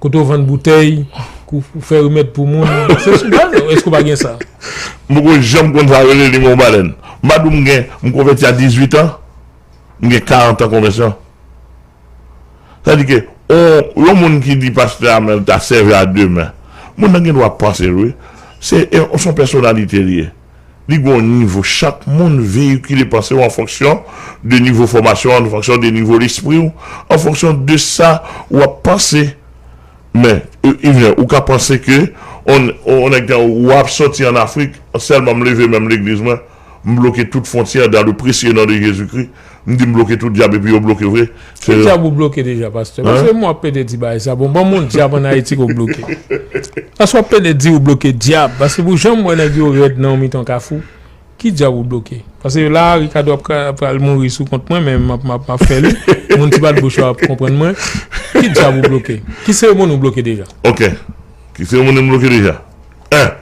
kote w vann boutèy, kou-, ou fè remèd pou moun. Se sou baz, èske w pa gen sa? M poko janm konn sa yo rele limon balèn. M pa di w m gen, m konvèti a dizuit an, m gen karant an konvèsyon. Sa di ke, on, yon moun ki di pastè Amel ta sèvi a de men, moun nan gen dwa panse l, wi. Se, e, se yon pèsonalite li ye. Li gon nivo. Chak moun veyikile panse w an fonksyon de nivo fòmasyon, an fonksyon de nivo lespri w, an fonksyon de sa w ap panse. Men, e, Yvener, ou ka panse ke on, on, on nèg w ap sòti an Afrik, sèlman m leve men m legliz mwen, m bloke tout fwontyè dans le précieux nom de Jésus-Christ. M di m bloke tout dyab epi yo bloke vre. Ki dyab ou bloke deja, pastè? Paske mwen ap pede di bagay sa. Bon, ban m yon dyab ann Ayiti ke w bloke. Paske w ap pede di ou bloke dyab. Paske pou jan m wè nèg yo rèd nan yon mitan kafou, ki dyab ou bloke? Paske la, Ricardo ap ka-, pral mouri sou kont mwen, men m ap, m ap, m ap fè li. Moun ti bat bouch yo ap konprann mwen. Ki dyab ou bloke? Ki seremoni ou bloke deja? Ok. Ki seremoni m bloke deja? En.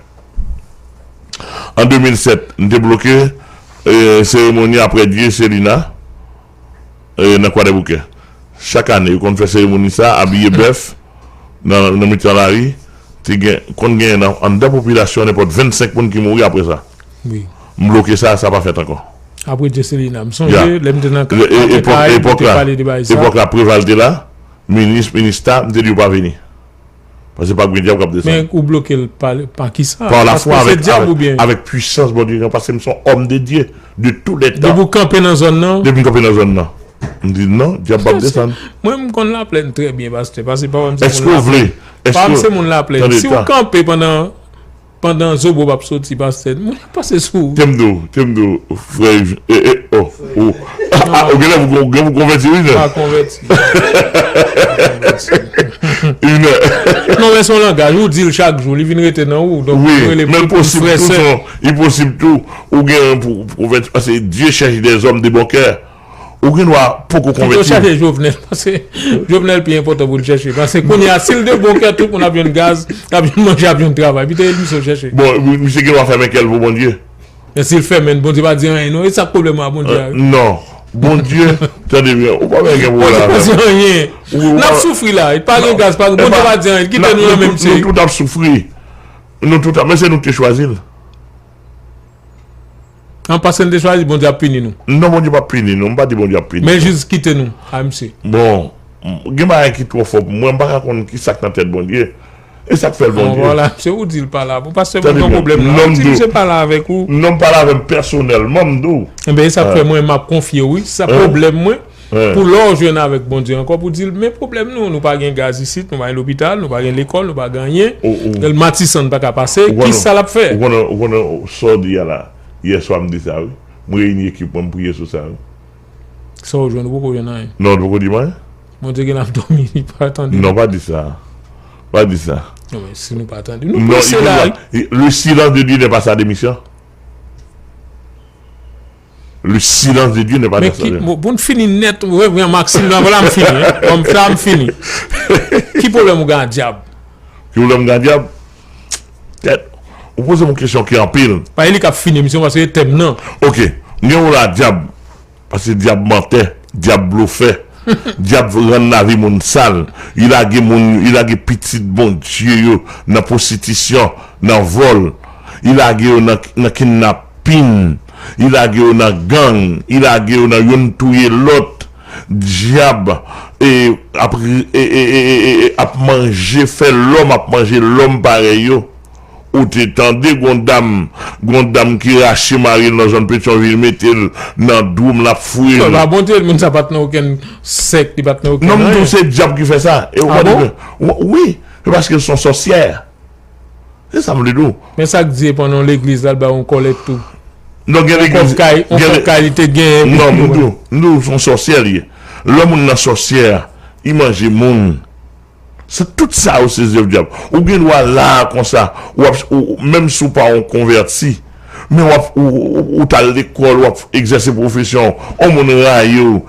An de mil sèt, m te bloke, e, seremoni Après Dieu Selina, e, nan Kwadèboukè. Chak ane, yo konn fè seremoni sa, abiye bèf nan, nan mitan lari. Te gen, konn gen nan, anndan popilasyon, nenpòt vennsenk moun ki mouri apre sa. Wi. M bloke sa, sa pa fèt ankò. Apre Dieusselina, m sonje, lè m te nan Kafe Karayib, nou te pale de bagay sa. Epòk la, Preval te la, minis, minista, m te di yo pa vini. Paske pa gen dyab k ap desann. Men ou bloke l pa, pa ki sa? Par la foi, avec, avec, avec puissance Bondye, paske m se yon homme de Dieu de tous les temps. Depi w kanpe nan zòn nan? Depi m kanpe nan zòn nan. M di non, dyab p ap desann. Mwen, m konn Laplèn trè byen, pastè, paske papa m se moun Laplèn. Èske w vle? Papa m se moun Laplèn. Si w kanpe pandan, pandan Zobo p ap soti, pastè, moun ap pase sou ou. Te m di w, te m di w, frè Yves, e, e, oh, oh. Ou genlè pou, ou genlè pou konvèti, wi, non? Pa konvèti. Non, men se yon langaj, ou di l chak jou, li vin rete nan ou. Donk, wi, men l posib tou, li posib tou, ou gen pou, pou konvèti, paske Dieu cherche des hommes de bon cœur. Ou gen dwa poko konvèti. Kite w chache Jovenel, paske Jovenel pi enpòtan pou l chèche. Paske kounye a, si l de bon kè, tout moun ap jwenn gaz, ap jwenn manje, ap jwenn travay. Kite misye chèche. Bon, misye gen dwa fèmen kè l pou Bondye. Men si l fèmen, Bondye pa di anyen, non. E sa k pwoblèm ou a Bondye a, wi. Non. Bondye, tande byen, ou pa bezwen gen pwoblèm avè l. Bondye pa di anyen. N ap soufri la. Pa gen gaz, pa gen, Bondye pa di anyen. Kite nou nan menm, nou tout ap soufri. Nou tout ap, men se nou ki te chwazi l. An paske n te chwazi, Bondye ap pini nou. Non, Bondye p ap pini nou. M pa di Bondye ap pini nou. Men jis kite nou, a misye. Bon, gen bagay ki twò fò pou mwen, m pa ka konn ki sa k nan tèt Bondye. E sa k fè l Bondye. Vwala, se ou di l pa la. Pou pastè, mwen gen yon pwoblèm la. Ou di misye pale avèk ou. Non, m pale avè m pèsonèlman, m di w. Enben, e sa k fè mwen, m ap konfye w, wi. Sa pwoblèm mwen. Pou lè w jwenn avèk Bondye ankò, pou di l, men pwoblèm nou, nou pa gen gaz isit, nou pa gen lopital, nou pa gen lekòl, nou pa gen anyen. L Matisan pa ka pase, kisa l ap fè? Ou konnen, ou konnen sa w di a la? Yèswa m di sa, wi. M reyini ekip mwen, m priye sou sa, wi. Sa w jwenn, ou poko jwenn anyen. Non, ou poko di m anyen. Bondye gen l ap dòmi, li pa tande. Non, pa di sa. Pa di sa. Non, men si nou pa tande. Nou prese la, wi. Le silence de Dieu n'est pas sa démission. Le silence de Dieu n'est pas ta salvation. Bon, bon, fini nèt, Reverend Maxime, la, vwala m fini, hein. Bon, sa m fini. Ki pwoblèm ou gen ak dyab? Ki pwoblèm m gen ak dyab? Tèt, ou poze m yon kesyon ki anpil. Pa li k ap fini emisyon paske tèm nan. Ok, m gen yon la dyab. Paske dyab mantè, dyab blofè. Dyab rann lavi moun sal. Li lage moun, li lage pitit Bondye yo nan pwostitisyon, nan vòl. Li lage yo nan, nan kidnapin. Li lage yo nan gang. Li lage yo nan youn touye lòt. Dyab, e, ap, e, e, e, e, e, ap manje, fè lòm ap manje lòm parèy yo. Ou te tande gon dam, gon dam ki rache mari l nan zòn Petyonvil, mete l nan dwoum, l ap fouye l. Non, pa Bondye, moun sa pa t nan okenn sèk, li pa t nan okenn anyen. Non, m di w se dyab ki fè sa. E ou pa di ke, wi, se paske l se yon sòsyè. Se sa m vle di w. Men sa k di pandan yon legliz, l al bay yon kòlèt tou. Non, gen legliz, yon kòb kay, yon kòb kay li te genyen. Non, m di w, m di w se yon sòsyè li ye. Lè moun nan sòsyè, li manje moun. Se tout sa yo se zèv dyab. Ou gen dwa la konsa, w ap, ou, menm si w pa yon konvèti, men w ap, ou, ou, ou t al lekòl, w ap egzèse pwofesyon w, yon moun rayi w,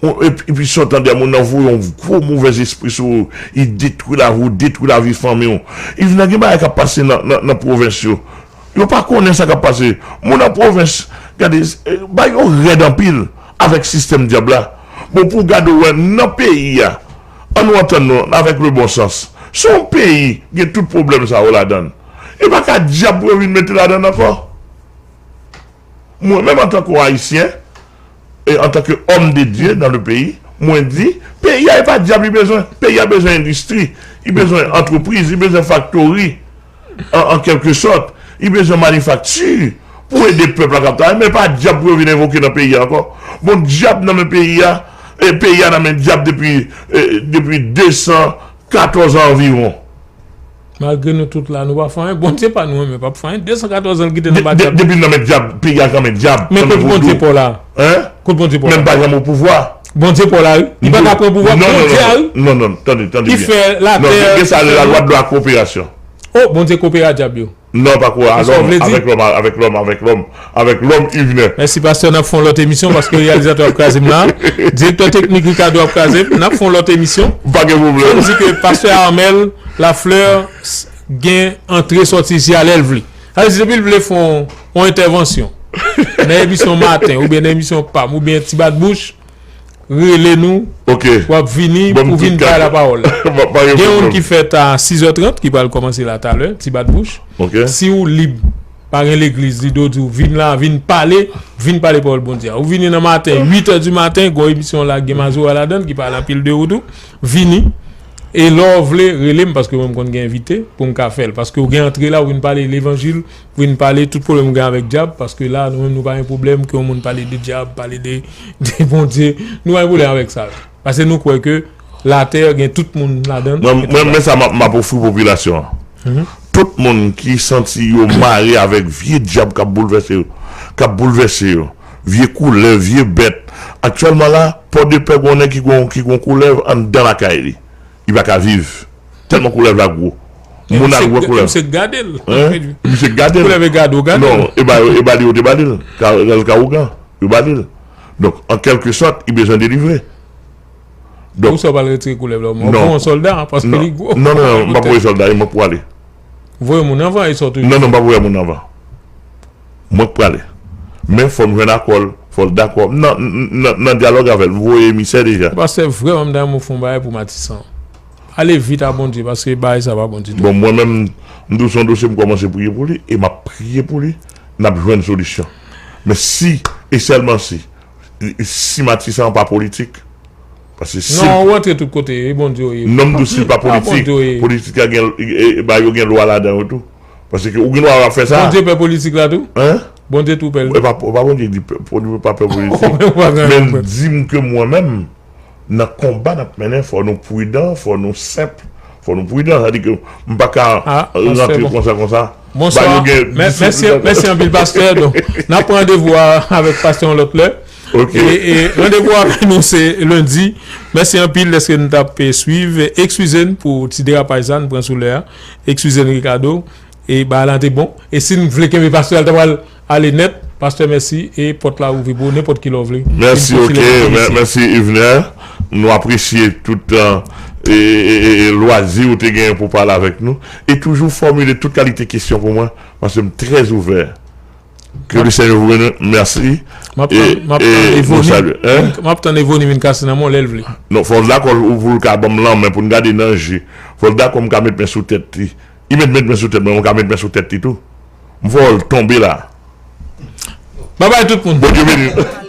ou, epi, epi si w tande yon moun nan voye yon gwo movèzespri sou ou, li detwi lavi w, detwi lavi fanmi w. Epi nan gen bagay k ap pase nan, nan, nan pwovens yo. Yo pa konnen sa k ap pase. Moun nan pwovens, gade, eh, bagay yo rèd anpil avèk sistèm dyab la. Bon, pou w gade w wè nan peyi a, ann nou antann nou avèk le bon sans. Se yon peyi gen tout pwoblèm sa yo ladan l. E pa ka dyab pou yo vin mete ladan l ankò. Mwen menm antanke Ayisyen, e antanke homme de Dieu dans le pays, mwen di, peyi a e pa dyab li bezwen. Peyi a bezwen endistri, li bezwen antrepriz, li bezwen faktori, an, an kèlke sòt. Li bezwen manifakti pou ede pèp la k ap travay, men pa dyab pou yo vin envoke nan peyi a ankò. Bon, dyab nan men peyi a, e peyi a nan men dyab depi, e, depi de san katòz an anviwon. Malgre nou tout la, nou pa fè anyen. Bondye pa nou, men p ap fè anyen. De san katòz an l kite nan ba dyab. Depi nan men dyab, peyi a nan men dyab. Men kot Bondye pa w la? Hein? Kot Bondye pa w la? Men pa janm o pouvwa. Bondye pa w la, wi. Li pa ka pran pouvwa. Bondye a, wi. Non, non, tande, tande byen. Ki fè latè. Non, gen sa, la loi de la coopération. Oh, Bondye koopere ak dyab yo. Non, pa kwa, lòm, avèk lòm, avèk lòm, avèk lòm, avèk lòm, Yvener. Mèsi, pastè. N ap fè yon lòt emisyon paske reyalizatè ap kraze m la. Direktè teknik Ricardo ap kraze m. N ap fè yon lòt emisyon. Pa gen pwoblèm. Fò n di ke pastè Armel Lafleur gen antre sòti isi a lè l vle. Sa vle di, depi l vle fè yon, yon entèvansyon nan emisyon maten, oubyen nan emisyon pa m, oubyen ti bat bouch, rele nou, Ok. w ap vini Ban m pou vin tout bay la kat. pawòl. Pa, pa gen Gen youn pwoblèm. Ki fèt a sis è trant, ki pral kòmanse la talè, ti bat bouch. Ok. Si w lib, pa gen legliz, li do di w vin la, vin pale, vin pale pawòl Bondye a. Ou vini nan maten, uit è di maten, gon emisyon la gen Mazora ladan l, ki pale anpil de ou tou. Vini. E lè w vle, rele m, paske mwen m konn gen envite pou m ka fè l. Paske w gen antre la, ou vin pale levanjil, ou vin pale tout pwoblèm ou gen avèk dyab, paske la, nou menm nou pa gen pwoblèm ke yon moun pale de dyab, pale de, de Bondye. Nou pa gen pwoblèm avèk sa. Paske nou kwè ke latè gen tout moun ladan l. Mwen, mwen, men sa m ap, m ap ofri popilasyon an. Tout moun ki santi yo mare avèk vye dyab k ap boulvèse yo, k ap boulvèse yo, vye koulèv, vye bèt. Aktyèlman la, Pòdepè gen yon nèg ki gon, ki gon koulèv anndan lakay li. Li pa ka viv. Tèlman koulèv la gwo. Moun a gwo koulèv. Misye gade l. Misye gade l. Koulèv e gade w, gade l. Non, e ba yo, e ba li yo te ba li l. Ka, ka, ka ougan, yo ba li l. Donk, an kèlke sòt, li bezwen delivre. Donk, ou sa pral retire koulèv la, ou pran yon sòlda, paske li gwo. Non, non, non, m pa voye sòlda, e mwen pou ale. Voye moun anvan, e sòt. Non, non, m pa voye moun anvan. Mwen k prale. Men fò m jwenn akò l, fò l dakò. Nan, nan, nan dyalòg avè l, m voye emisè deja. Pastè, vrèman, m ta renmen w fè yon bagay pou Matisan. Ale vit a Bondye, paske bagay sa pa bon ditou. Bon, mwen menm, m di w se yon dosye m kòmanse priye pou li, e m ap priye pou li, n ap jwenn solisyon. Men si, e sèlman si, si Matisan an pa politik, Paske si. Non, ou antre tout kote, e Bondye w ye. Non, m di w si l pa politik, politik la gen, e, e, ba yo gen lwa ladan yo tou. Paske ou gen dwa ap fè sa. Bondye pè politik la tou? Hein? Bondye tou pè l. E pa, pa Bondye ki di pè, Bondye pa pè politik. Men di m ke mwen menm, nan konba n ap mennen, fò nou pridan, fò nou senp, fò nou pridan. Sa di ke m pa ka rantre konsa, konsa. Bonswa. Mèsi, mèsi anpil, pastè. Donk, n ap pran randevou avèk pastè yon lòt lè. E, e randevou avèk nou se lendi. Mèsi anpil dèske nou t ap swiv. Eskize n pou ti derapaj sa n pran sou lè a. Eskize n, Ricardo. E bagay la te bon. E si n vle kenbe pastè a, l ta pral ale nèt. Pastè, mèsi. E pòt la ouvri pou ou nenpòt kilè w vle. Mèsi, ok. Mèsi, Yvener. Nou apresye tout e, e, e, e lwazi ou te genyen pou pale avèk nou. E toujou fòmile tout kalite kesyon pou mwen, paske m trè ouvè. Ke le Seigneur vous bénisse. Mèsi. M ap tann, m ap tann Evoni. M ap tann Evoni vin kase nan men w lè l vle. Non, fò l dakò pou l ka ban m lanmen pou n gade nan je. Fò l dakò m ka met men sou tèt li. Li met, met men sou tèt mwen, mwen ka met men sou tèt li tou. M fò l tonbe la. Babay tout moun. Bondye beni.